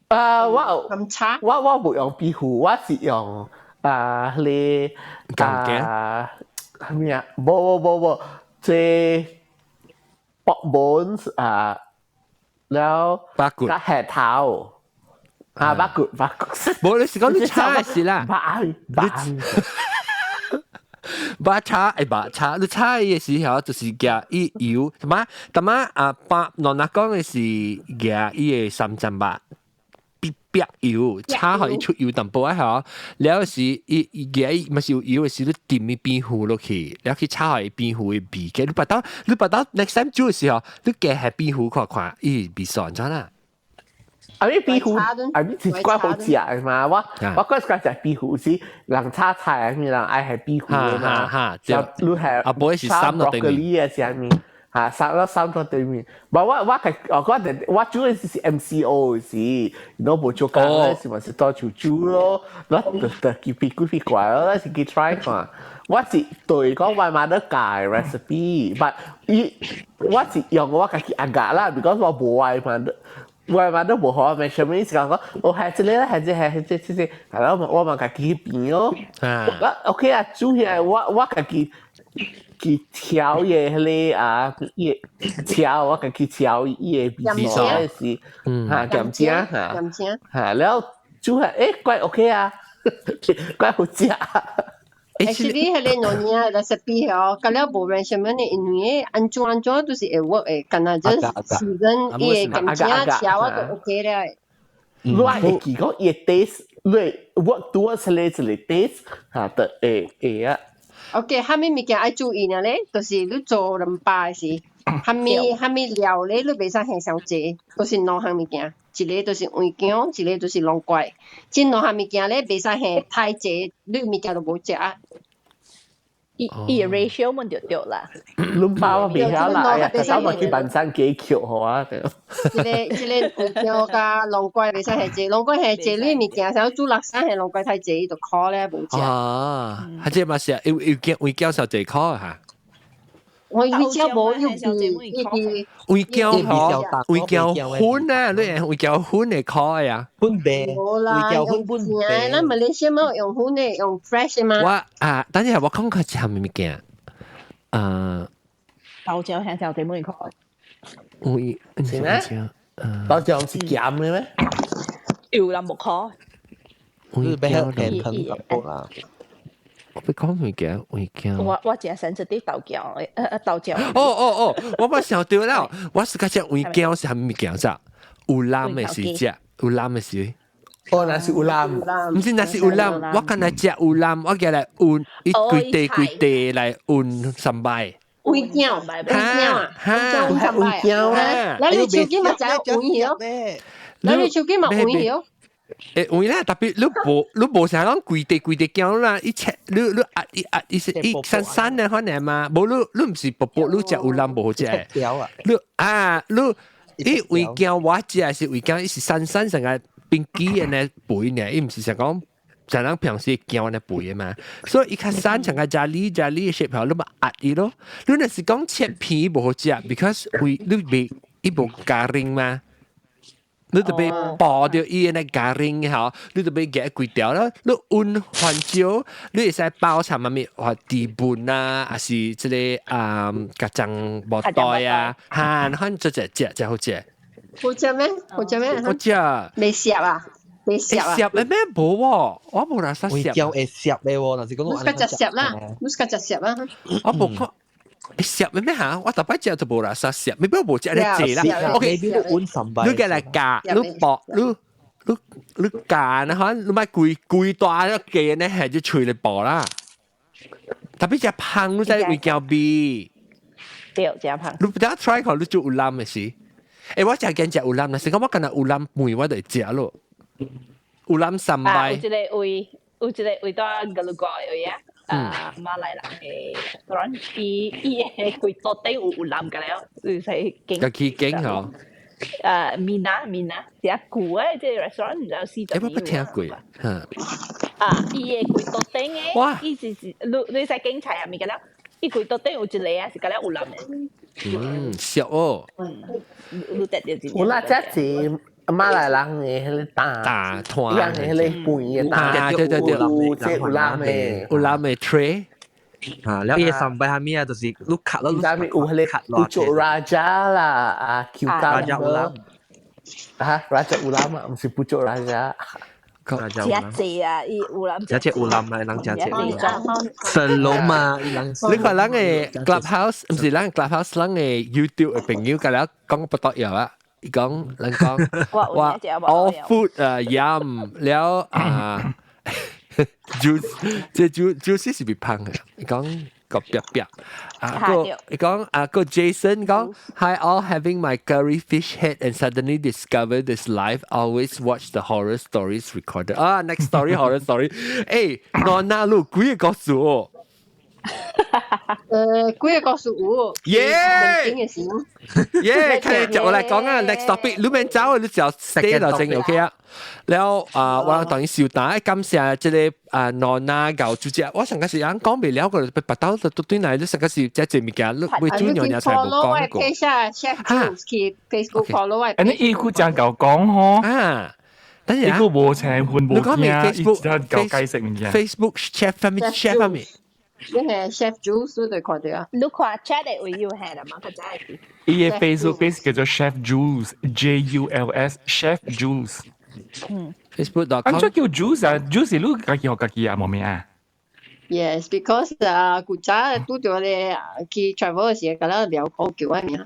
啊，我咁差，我無用壁虎，我是用啊，你啊，咩啊？無無無無，這 pork bones 啊，แล้ว 巴骨加蝦頭啊，巴骨巴骨。無，你是講你炒是啦？巴巴巴炒欸巴炒，你炒的時候就是夾伊油，什麼？什麼啊？巴羅娜講的是夾伊的三層肉。逼油，炒予伊出油淡薄仔吼，了是伊伊夾伊嘛是有油的時，你浸伊邊糊落去，了去炒予伊邊糊的味。你捌到 next time 煮的時候，你加下邊糊看看，伊味素怎啦？啊！你壁虎，啊你是怪好食的嘛？我怪喜食壁虎是人炒菜啊，咩人愛下壁虎的嘛？哈，就你係啊，不會是三落對面啊，啥物？嚇，三落三落對面。無我我係我我我煮的是 MCO 時，我無做工咧，是嘛是到處煮咯，我就就去變幾變怪咯，那是去 try 看。我是對講我媽的教 recipe，but 伊我是用我家己阿啦，because 我無愛嘛。我媽都無好 measurement 是講講，哦係這個係這係這這這，係咯，我嘛家己去變咯。我 OK 啊，煮起來我家己去調伊彼個啊，伊調我家己調伊個味素是，嚇鹹醬嚇，鹹醬嚇，了煮起來欸怪 OK 啊，怪好食。 Actually，彼個娘娘 recipe 哦，佮了無 measurement 的，因為按怎按怎都是會 work 的，敢若就是 season 伊的鹹醬調啊就 OK 了。你會記講伊 taste，你 work towards 一個 taste 嚇，就會會啊。 OK，啥物物件愛注意呢咧？就是你做兩百時，啥物啥物料咧，你袂使下傷濟，就是兩項物件，一個就是黃薑，一個就是龍瓜。這兩項物件咧，袂使下太濟，你物件就無食啊。伊伊 ratio 們就對啦。攏包我袂曉啦，哎呀，頭先我去萬山街橋好啊。這個這個黃薑佮龍瓜袂使下濟，龍瓜下濟，你物件想煮垃圾下龍瓜太濟，伊就苦咧無食。啊，啊，這嘛是有有驚黃薑小濟苦嚇。我伊只無有味，伊味。黃薑吼，黃薑粉啊，你黃薑粉會苦的啊？粉白，無啦，用正的，咱馬來西亞用粉的，用 fresh 的嘛。我啊，等陣我講較啥物件？啊，豆漿係小姐妹苦。黃是咩？豆漿是鹹的咩？有啦，無苦。你欲曉甜糖淡薄啦。我欲講物件，黃薑。我食生食啲豆漿，豆漿。哦哦哦，我捌想著了，我是較食黃薑是啥物件咋？有腩的是食，有腩的是。哦，那是有腩。毋是，那是有腩，我敢若食有腩，我舉來勻，伊規塊規塊來勻三擺。黃薑，黃薑啊，黃薑啊，咱你手機嘛知影黃咯，咱你手機嘛黃咯。誒，有啦，特別你無成講規地規地鏡啦，一切你壓一壓一一散散嘅可能嘛，無你唔是薄薄，你食有腩無好食。條啊！你啊，你伊為驚我食是為驚伊是散散成個冰機嘅呢肥呢，伊毋是想講像人平時鏡呢肥嘅嘛，所以伊較散成個 jelly jelly 嘅 shape，你咪壓伊咯。你若是講切片無好食，because 為你未伊無 garing 嘛。你就欲剝著伊的 garing 吼，你就欲夾規條啦。你溫番椒，你會使包摻啥物或豬文啊，還是這個啊 kacang botoi 啊，哈，反正這食食好食。好食咩？好食咩？好食。未澀啊？未澀啊？澀的咩？無喎，我無哪啥澀。會會澀的喎，若是講你較食澀啦，你較食澀啊？我無看。會澀的咩嚇？我逐擺食都無啦啥澀，未必無食咧濟啦。OK，你過來夾，你薄，你夾呢？可能你莫規規大個雞呢，係就喙咧薄啦。特別食芳，你知會驚味。對，食芳。你不得 try 看，你做有腩的是？欸，我誠驚食有腩，若是講我敢若有腩糜，我就會食咯。有腩三擺。有一個位，有一個位佇格魯國的位啊。啊，馬來人的 restaurant，伊的規桌頂有腩個了，你使揀。家己揀吼。啊，Mina Mina，是啊舊的這個 restaurant 毋知有40 欸，我捌聽過，嚇。啊，伊的規桌頂的，伊是是，你使揀菜啊物件了，伊規桌頂有一個啊，是個了有腩的。嗯，熟哦。嗯，你得著有啦，這是馬來人的彼個擔，擔攤，人的彼個飯的擔，對對對，有這有腩的，有腩的 tray。啊，了伊的三擺蝦米啊，就是你卡咯，你知有彼個有做 Raja 啦，啊， Raja Ulam，啊，Raja Ulam 啊，毋是 Pucuk Raja。食濟啊，伊有人食隻有腩啊，人食隻神龍嘛，伊人。你看咱的 Clubhouse，毋是咱 Clubhouse，咱的 YouTube 的朋友，佮了講不得了啊！伊講，人講，哇，all food 啊，yum 了啊，juice，這 juice 是別芳的，伊講個煏煏啊個，伊講啊個 Jason 講，Hi all having my curry fish head and suddenly discover this live. Always watch the horror stories recorded. 啊，next story horror story。誒，Nona 你幾個故事哦？幾個故事有？耶！耶！看你接我來講啊，next topic，你免走，你就 stay 就正 OK 啊。了啊，我當然小打，感謝這個啊 Nona 舊主席，我上個時人講未了個，被拔刀就對來，你上個時這這物件，你會煮娘娘才無講過。 Chef Jules 去 Facebook follow 我。誒，你伊佢真夠講嗬。啊！等陣伊個無請份無聽，伊真夠解釋物件。 Facebook chef 咩 chef 咩？你係 Chef Jules 對看到啊？你看 chat 的位有係啦嘛？佢真係。伊個 Facebook page 叫做 Chef Jules，J U L S，Chef Jules。嗯。 Facebook.com。按怎叫 Jules 啊？Jules 你家己學家己啊？無名啊？ Yes, because 啊，古早拄著咧去 travel 時，佮咱聊講叫我名。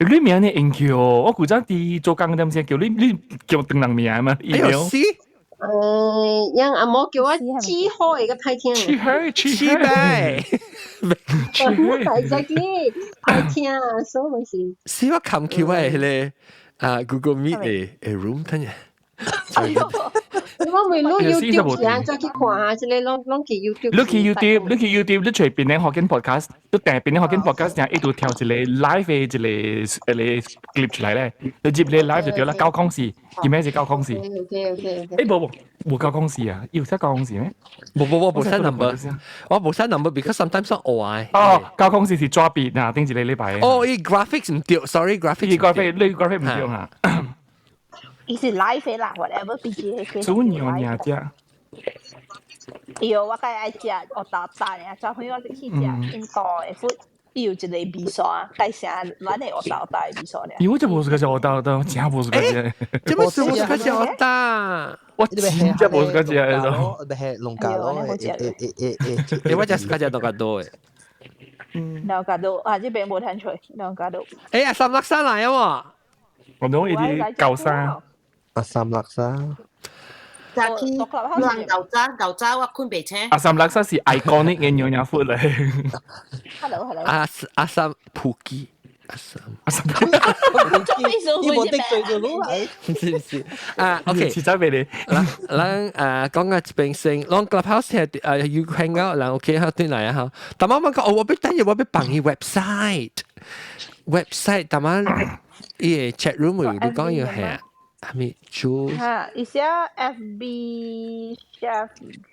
你名呢用叫，我古早佇做工點先叫你，你叫長人名嘛？哎呦，是。人阿嬤叫我志海個歹聽。志海，志海，志海，係只歹聽，所以是。是我冚橋係彼個啊 Google Meet 的 room 聽下。我咪攏 YouTube 是按怎去看下，這個攏去 YouTube。你去 YouTube，你去 YouTube，你隨便咧學緊 podcast，你訂邊咧學緊 podcast，一度跳一個 live 的一個 clip 出來咧，你入咧 live 就對啦。九空時，叫咩是九空時？ OK OK OK。誒，無無無九空時啊？有寫九空時咩？無無我無 send number，我無 send number，because sometimes 我愛。哦，九空時是抓筆嗱，頂一個禮拜。哦，伊 graphics 毋對，sorry，graphics。伊 graphic，你 graphic 毋對哈。伊是 live 啦，whatever B G H。煮牛娘食。對，我較愛食烏豆蛋爾，昨昏我去食印度的 food，伊有一個米線，介成咱的烏豆蛋的米線爾。咦，我就無是個食烏豆蛋，真無是個食。這麼是無是個食烏蛋？我真正無是個食的咯。係龍家咯，誒，我食是個食龍家多的。龍家多啊，這邊無聽出，龍家多。欸，阿三六三來啊嘛？我講伊啲舊衫。阿三六三。早起人舊早舊早我困袂醒。阿三六三是 iconic 嘅娘娘 food 嚟。 Hello hello。阿三普基。阿嬸。阿嬸。伊無得罪到你來。是唔是？啊，OK。實在俾你。咱咱啊講個一邊先，咱 Clubhouse 係啊要 hang out，人 OK 哈，對嚟啊哈。但我講，我欲等下我欲放伊 website，website，但我伊個 chat room 有你講要係係咪 Jules？嚇，伊寫 FB Chef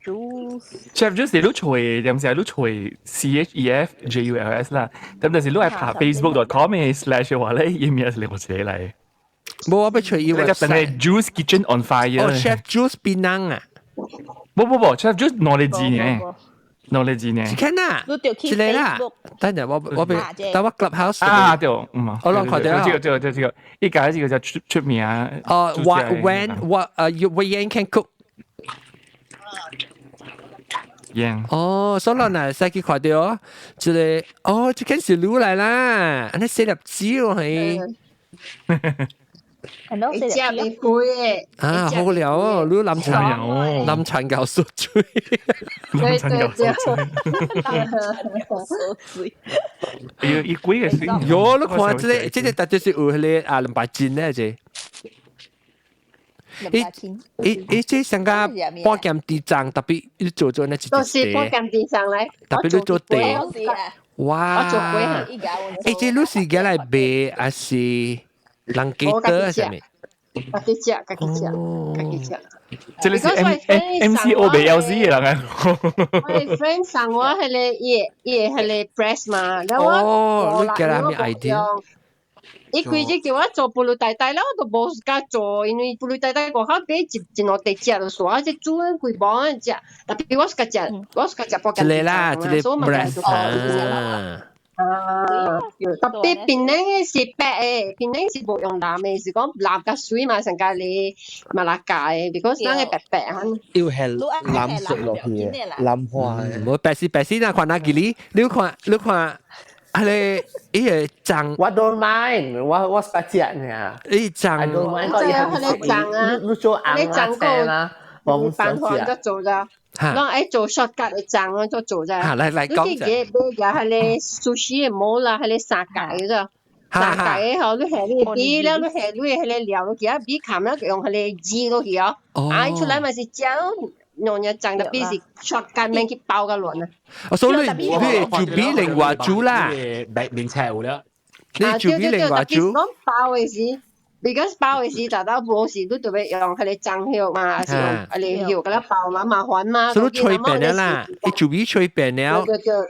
Jules。 Chef Jules 你揣，點解你揣 CHEFJULS 啦？咁但是你係拍 Facebook.com 嘅 slash 嘅話咧，伊名是兩個嚟。無我欲揣伊你就等係 Jules Kitchen on Fire。哦，Chef Jules 檳城啊？無無無，Chef Jules 兩個字呢？兩個字呢？是看啊，你就去這個啦。等陣我我欲等我 Clubhouse。啊對，嗯我攏看到。這個這個這個，伊家這個就出出名。哦，what when what you when can cook？哦，所以咱會使去看到，這個哦，這間是滷來啦，按呢細粒子哦係。會食袂貴的。啊，好料哦，你林殘林殘夠縮水，對對對，縮水。伊伊貴嘅水。喲，你看這個，這個絕對是有彼個啊200斤咧，這。伊伊伊這上個半鹹豬腸，特別你做做那一都是半鹹豬腸來，特別你做茶。哇！我做粿哈。欸，這你是寄來賣，還是人記得啥物？家己食，家己食，家己食。這個是 MCO 袂曉死的人啊！我的 friend 送我彼個伊伊的彼個 press 嘛，然後哦，你寄來啥物 idea？伊規日叫我做菠蘿大大了，我都無敢做，因為菠蘿大大外口買一一兩塊食就煞，這煮規盤食，特別我是較食，我是較食半一個啦，一個 breast 啊。啊，特別檳城的是白的，檳城是無用藍的，是講藍較水嘛，上加咧馬拉加的，because 咱個白白哈。要係藍色落去嘅，藍花嘅。無白是白是，若看哪幾哩？你看你看，彼個伊個髒。我 don't mind，我我識食呢。伊髒。 I don't mind，我彼個髒啊，你做紅啊青啦，我唔想食。辦做咋。攏愛做 shortcut 的髒啊，做做咋。來來講你去買買個彼個壽司的模啦，彼個三角的咋。三角的吼，你下你米了，你下你彼個料落去啊，米冚了用彼個煮落去哦。啊，出來嘛是正，用嘢髒特別是 shortcut 免去包個亂啊。哦，所以你你煮米另外煮啦。白面菜有了。你煮米另外煮。講包的時。because 包的時，達到無時，你就欲用彼個樟葉嘛，還是用彼個葉共它包嘛，麻煩嘛。所以吹扁了啦，你煮米吹扁了，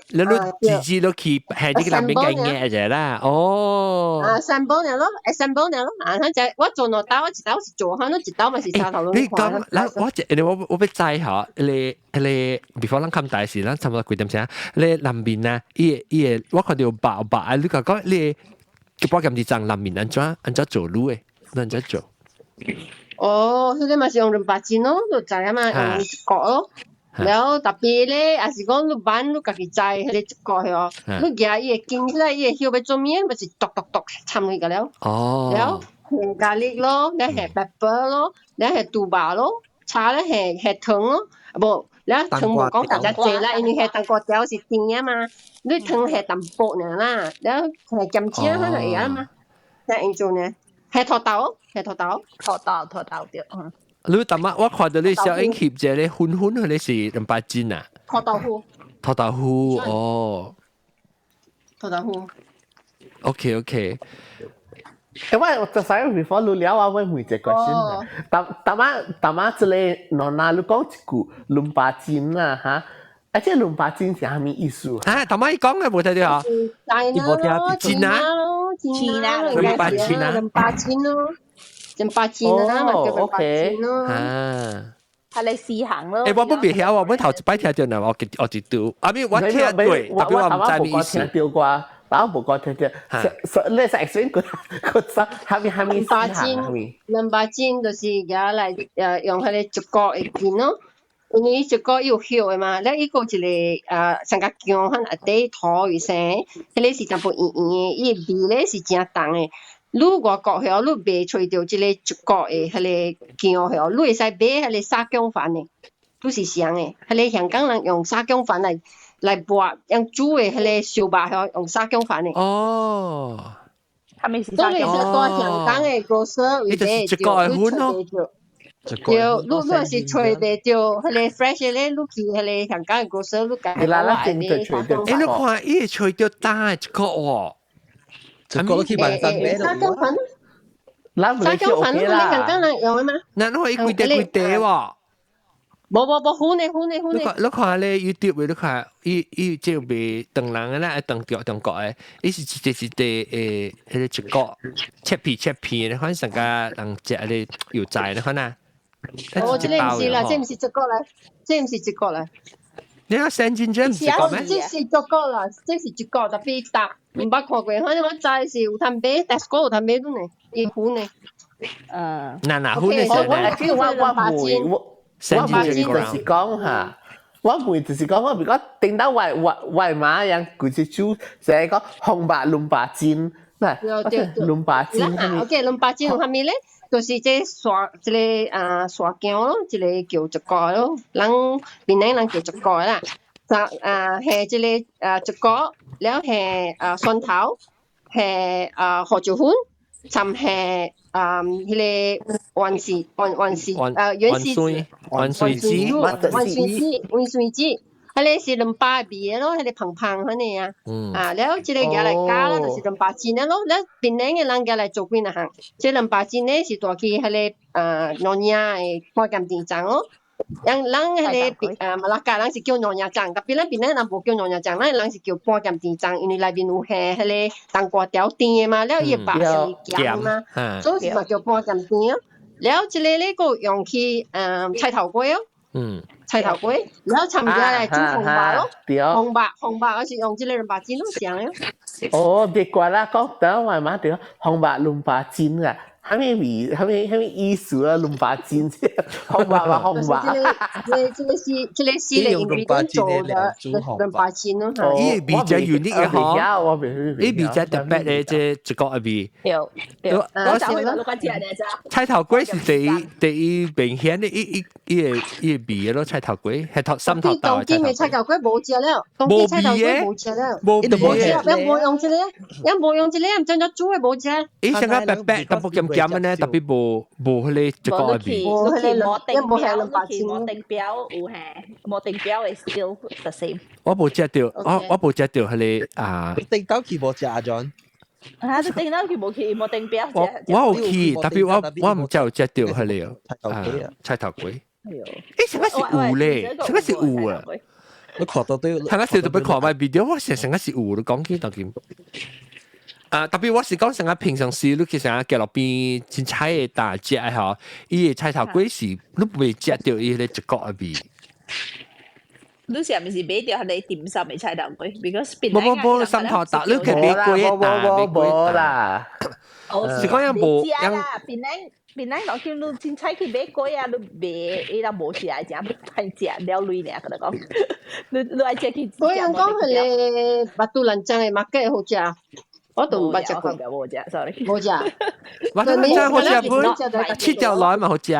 你你自己落去下這個南邊嘅壓者啦，哦。啊，三寶了咯，三寶了咯，啊，咱就我做兩刀，我一刀是做，反正一刀嘛是三頭攏。你講，咱我一，我我欲知吼，你你，before 咱看大時，咱差不多幾點鐘？你南邊啊，伊伊個我看到白白，你講講你。個保險是從南面按怎按怎做滷的？按怎做？哦，彼個嘛是用200斤咯，就知影嘛，用一個咯。然後特別咧，也是講你挽你家己知，彼個一個哦，你舉伊會筋起來，伊會葉欲做物，咪是剁剁剁摻落去了。哦。然後下咖喱咯，了下 pepper 咯，了下豬肉咯，炒了下下糖咯，無，了糖無講大家濟啦，因為下冬瓜條是甜的嘛，你糖下淡薄爾啦，了下鹹醬可能會啊嘛，那用做呢？下土豆，下土豆，土豆土豆對，嗯。你淡仔我看到你小英翕一個粉粉，彼個是200斤啊？土豆糊。土豆糊哦。土豆糊。 OK OK。因為我就使 before 你了啊，我問一個 question。淡淡仔淡仔這個儂若你講一句200斤啊哈，啊這200斤是啥物意思？啊，淡仔伊講的無聽著啊？伊無聽錢啊？錢啊？200斤啊？200斤咯，200斤啊，嘛叫200斤咯。啊。係你試行咯。欸，我本袂曉，我本頭一擺聽著呢，我我一拄，啊咪我聽對，特別我毋知咩意思。聽著歌，我無講聽著，你使 explain 個個啥？蝦米蝦米200斤，200斤就是舉來用彼個一個的筋咯，因為一個有葉的嘛，了伊閣有一個像個薑款下底土會生，彼個是淡薄圓圓的，伊的味咧是誠重的。你外國曉，你袂揣著這個一個的彼個薑曉，你會使買彼個沙薑飯的，都是雙的。彼個香港人用沙薑飯來來抹，用煮的彼個燒肉曉用沙薑飯的。哦。係咪是當然是大香港的 grocer 呢就是一個的粉咯。對，你是揣袂著，彼個 fresh 的咧，你去彼個香港的 grocer 你共啦啦正就揣著。欸，你看伊會揣著焦的一個喎，一個去萬山買沙姜粉，咱沙姜粉，你香港人用的嗎？那你看伊規塊規塊喎。無無無，粉的粉的粉的。你看咧 YouTube，你看伊伊這賣唐人的啦，唐中中國的，伊是一塊一塊誒，彼個一個切片切片的，反正個人食咧油菜你看啊。哦，這個毋是啦，這毋是這個啦，這毋是這個啦。你睇生煎這毋是個咩？這是這個啦，這是這個，特別大，毋捌看過。反正我知是有通買，Tesco 有通買轉呢，伊粉呢。嗱嗱粉的是我我我我。我問就是講嚇，我問就是講，我如果頂到我媽樣規隻煮，成日講紅白龍巴煎，嗱，龍巴煎。 OK，龍巴煎有啥物咧？就是這沙這個啊沙薑咯，這個叫一個咯，人檳榔人叫一個啦。就啊係這個啊一個，了係啊蒜頭，係啊胡椒粉，摻係啊彼個芫荽芫芫荽啊芫荽芫荽子，芫荽子芫荽子，彼個是兩百味的咯，彼個芳芳彼個啊，啊了這個拿來加咯，就是兩百斤的咯。了檳榔的人拿來做幾若項，這兩百斤呢是帶去彼個啊娘惹的半鹹甜粽咯。人人彼個啊馬拉加人是叫娘惹粽，特別咱檳榔人無叫娘惹粽，咱人是叫半鹹甜粽，因為內面有下彼個冬瓜條甜的嘛，了伊的肉是鹹嘛，所以嘛叫半鹹甜哦。了這個咧閣用去菜頭粿哦，菜頭粿，然後摻起來煮紅肉咯，紅肉紅肉我是用這個肉煎咯，上的。哦，別怪啦，講等我媽對，紅肉龍巴煎啊。啥物味？啥物啥物意思啊？龍巴煎，紅肉嘛紅肉。這個是 ingredient 做的龍巴煎咯。伊味較 unique 嘅嗬，伊味較特別嘅這這個味。對對，我就會菜頭粿是第一第一明顯的，伊伊伊個伊個味咯，菜頭粿係頭三頭豆。當今的菜頭粿無食了，當今菜頭粿無食了，無味嘅，無用這個，也無用這個，毋知怎煮的無食。伊上個白白，淡薄鹹鹹的呢，特別無無彼個這個味。無彼個無定標，無定標有嘿，無定標會 still the same。我無食著，我我無食著彼個啊。頂到去無食阿 John。啊！你頂到去無去無定標。我我有去，特別我我毋知有食著彼個啊菜頭粿。欸，啥個是有咧？啥個是有啊？你看到對。啥個是特別看覓 video，我成成個是有，你講起當今。啊，特別我是講成個平常時，你去成個街路邊凊彩的大食的吼，伊的菜頭粿是你袂食著伊彼個一角的味。你是毋是買著彼個點心的菜頭粿？because 無無無，三頭豆，你去買粿大，買粿啦。是講樣無樣。檳榔檳榔落去你凊彩去買粿啊，你買伊若無食，誠歹食了鐳爾，佮你講。你你愛食去。我人講彼個 Batu Lanchang 的 market 好食。我都毋捌食過。無食，sorry。無食。 Batu Lanchang 好食不？七條來嘛好食。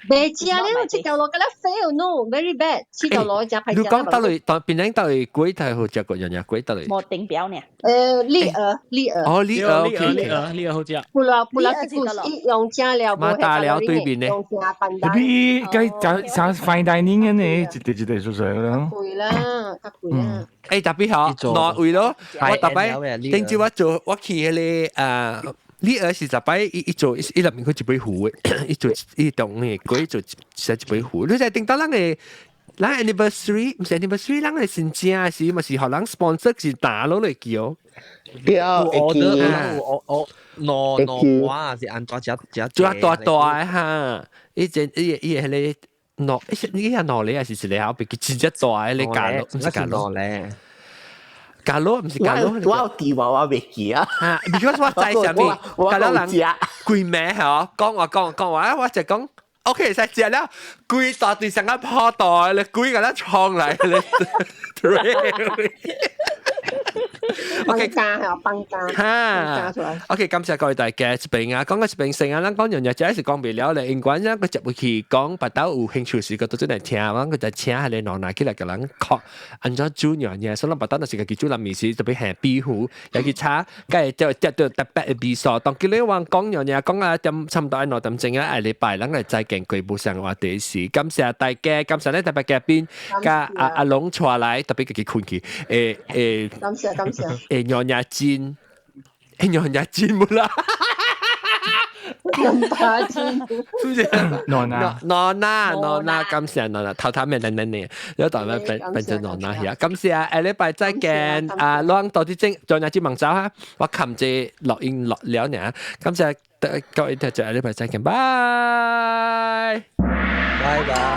袂食咧，七條路敢若 fail no，very bad。七條路食歹食。你講倒來，當檳榔倒來粿太好食過，樣樣粿倒來。無定標呢？李鵝，李鵝。哦，李鵝，OK，李鵝，李鵝好食。不啦不啦，這個用正了，馬大寮對面呢？你該像 fine dining 的呢，一塊一塊做做咯。貴啦，較貴啦。欸，特別好，兩位咯，我逐擺頂朝我做，我去彼個啊。你兒是十擺伊伊做伊內面佢一杯糊的，伊做伊當的粿做食一杯糊。你在頂到咱的咱 anniversary，毋是 anniversary，咱的新正時嘛是予人 sponsor 是打落來叫。對，我的我我兩兩碗是按怎食食？做大大的哈，伊只伊伊彼個兩，伊係兩個還是一個？後邊佢真正大的咧，加落，毋是加落咧。加落毋是加落，我有電話我袂記啊。啊，because 我知啥物，加落人規暝吼，講話講講話，我就講 OK 使食了，規大隊上個破袋咧，規個咧衝來咧。OK，放假係放假，哈，OK，感謝各位大家一邊啊，講個一邊成啊，咱講樣樣只是講袂了咧，因為咱個接入去講，別兜有興趣時個都真嚟聽，我個就請下你拿拿起來給人學，按怎煮樣嘢，所以咱別兜若是家己煮南麵時，特別係米糊，尤其炒，梗係就就就特別的味素。當今日我講樣嘢，講啊點差唔多愛2點鐘啊，下禮拜咱來再見過無相話題時，感謝大家，感謝咱特別嘉賓，佮阿阿龍帶來，特別家己困去，誒誒，感謝感謝。誒，娘娘煎，誒，娘娘煎冇啦，咁大煎，是不是？娜娜，娜娜，娜娜，感謝娜娜，頭頭面靚靚呢，有代表變變做娜娜遐，感謝啊，下禮拜再見，啊，攏到啲正，娘娘煎望走哈，我冚住錄音落了呢，感謝各位聽眾，下禮拜再見，拜，拜拜。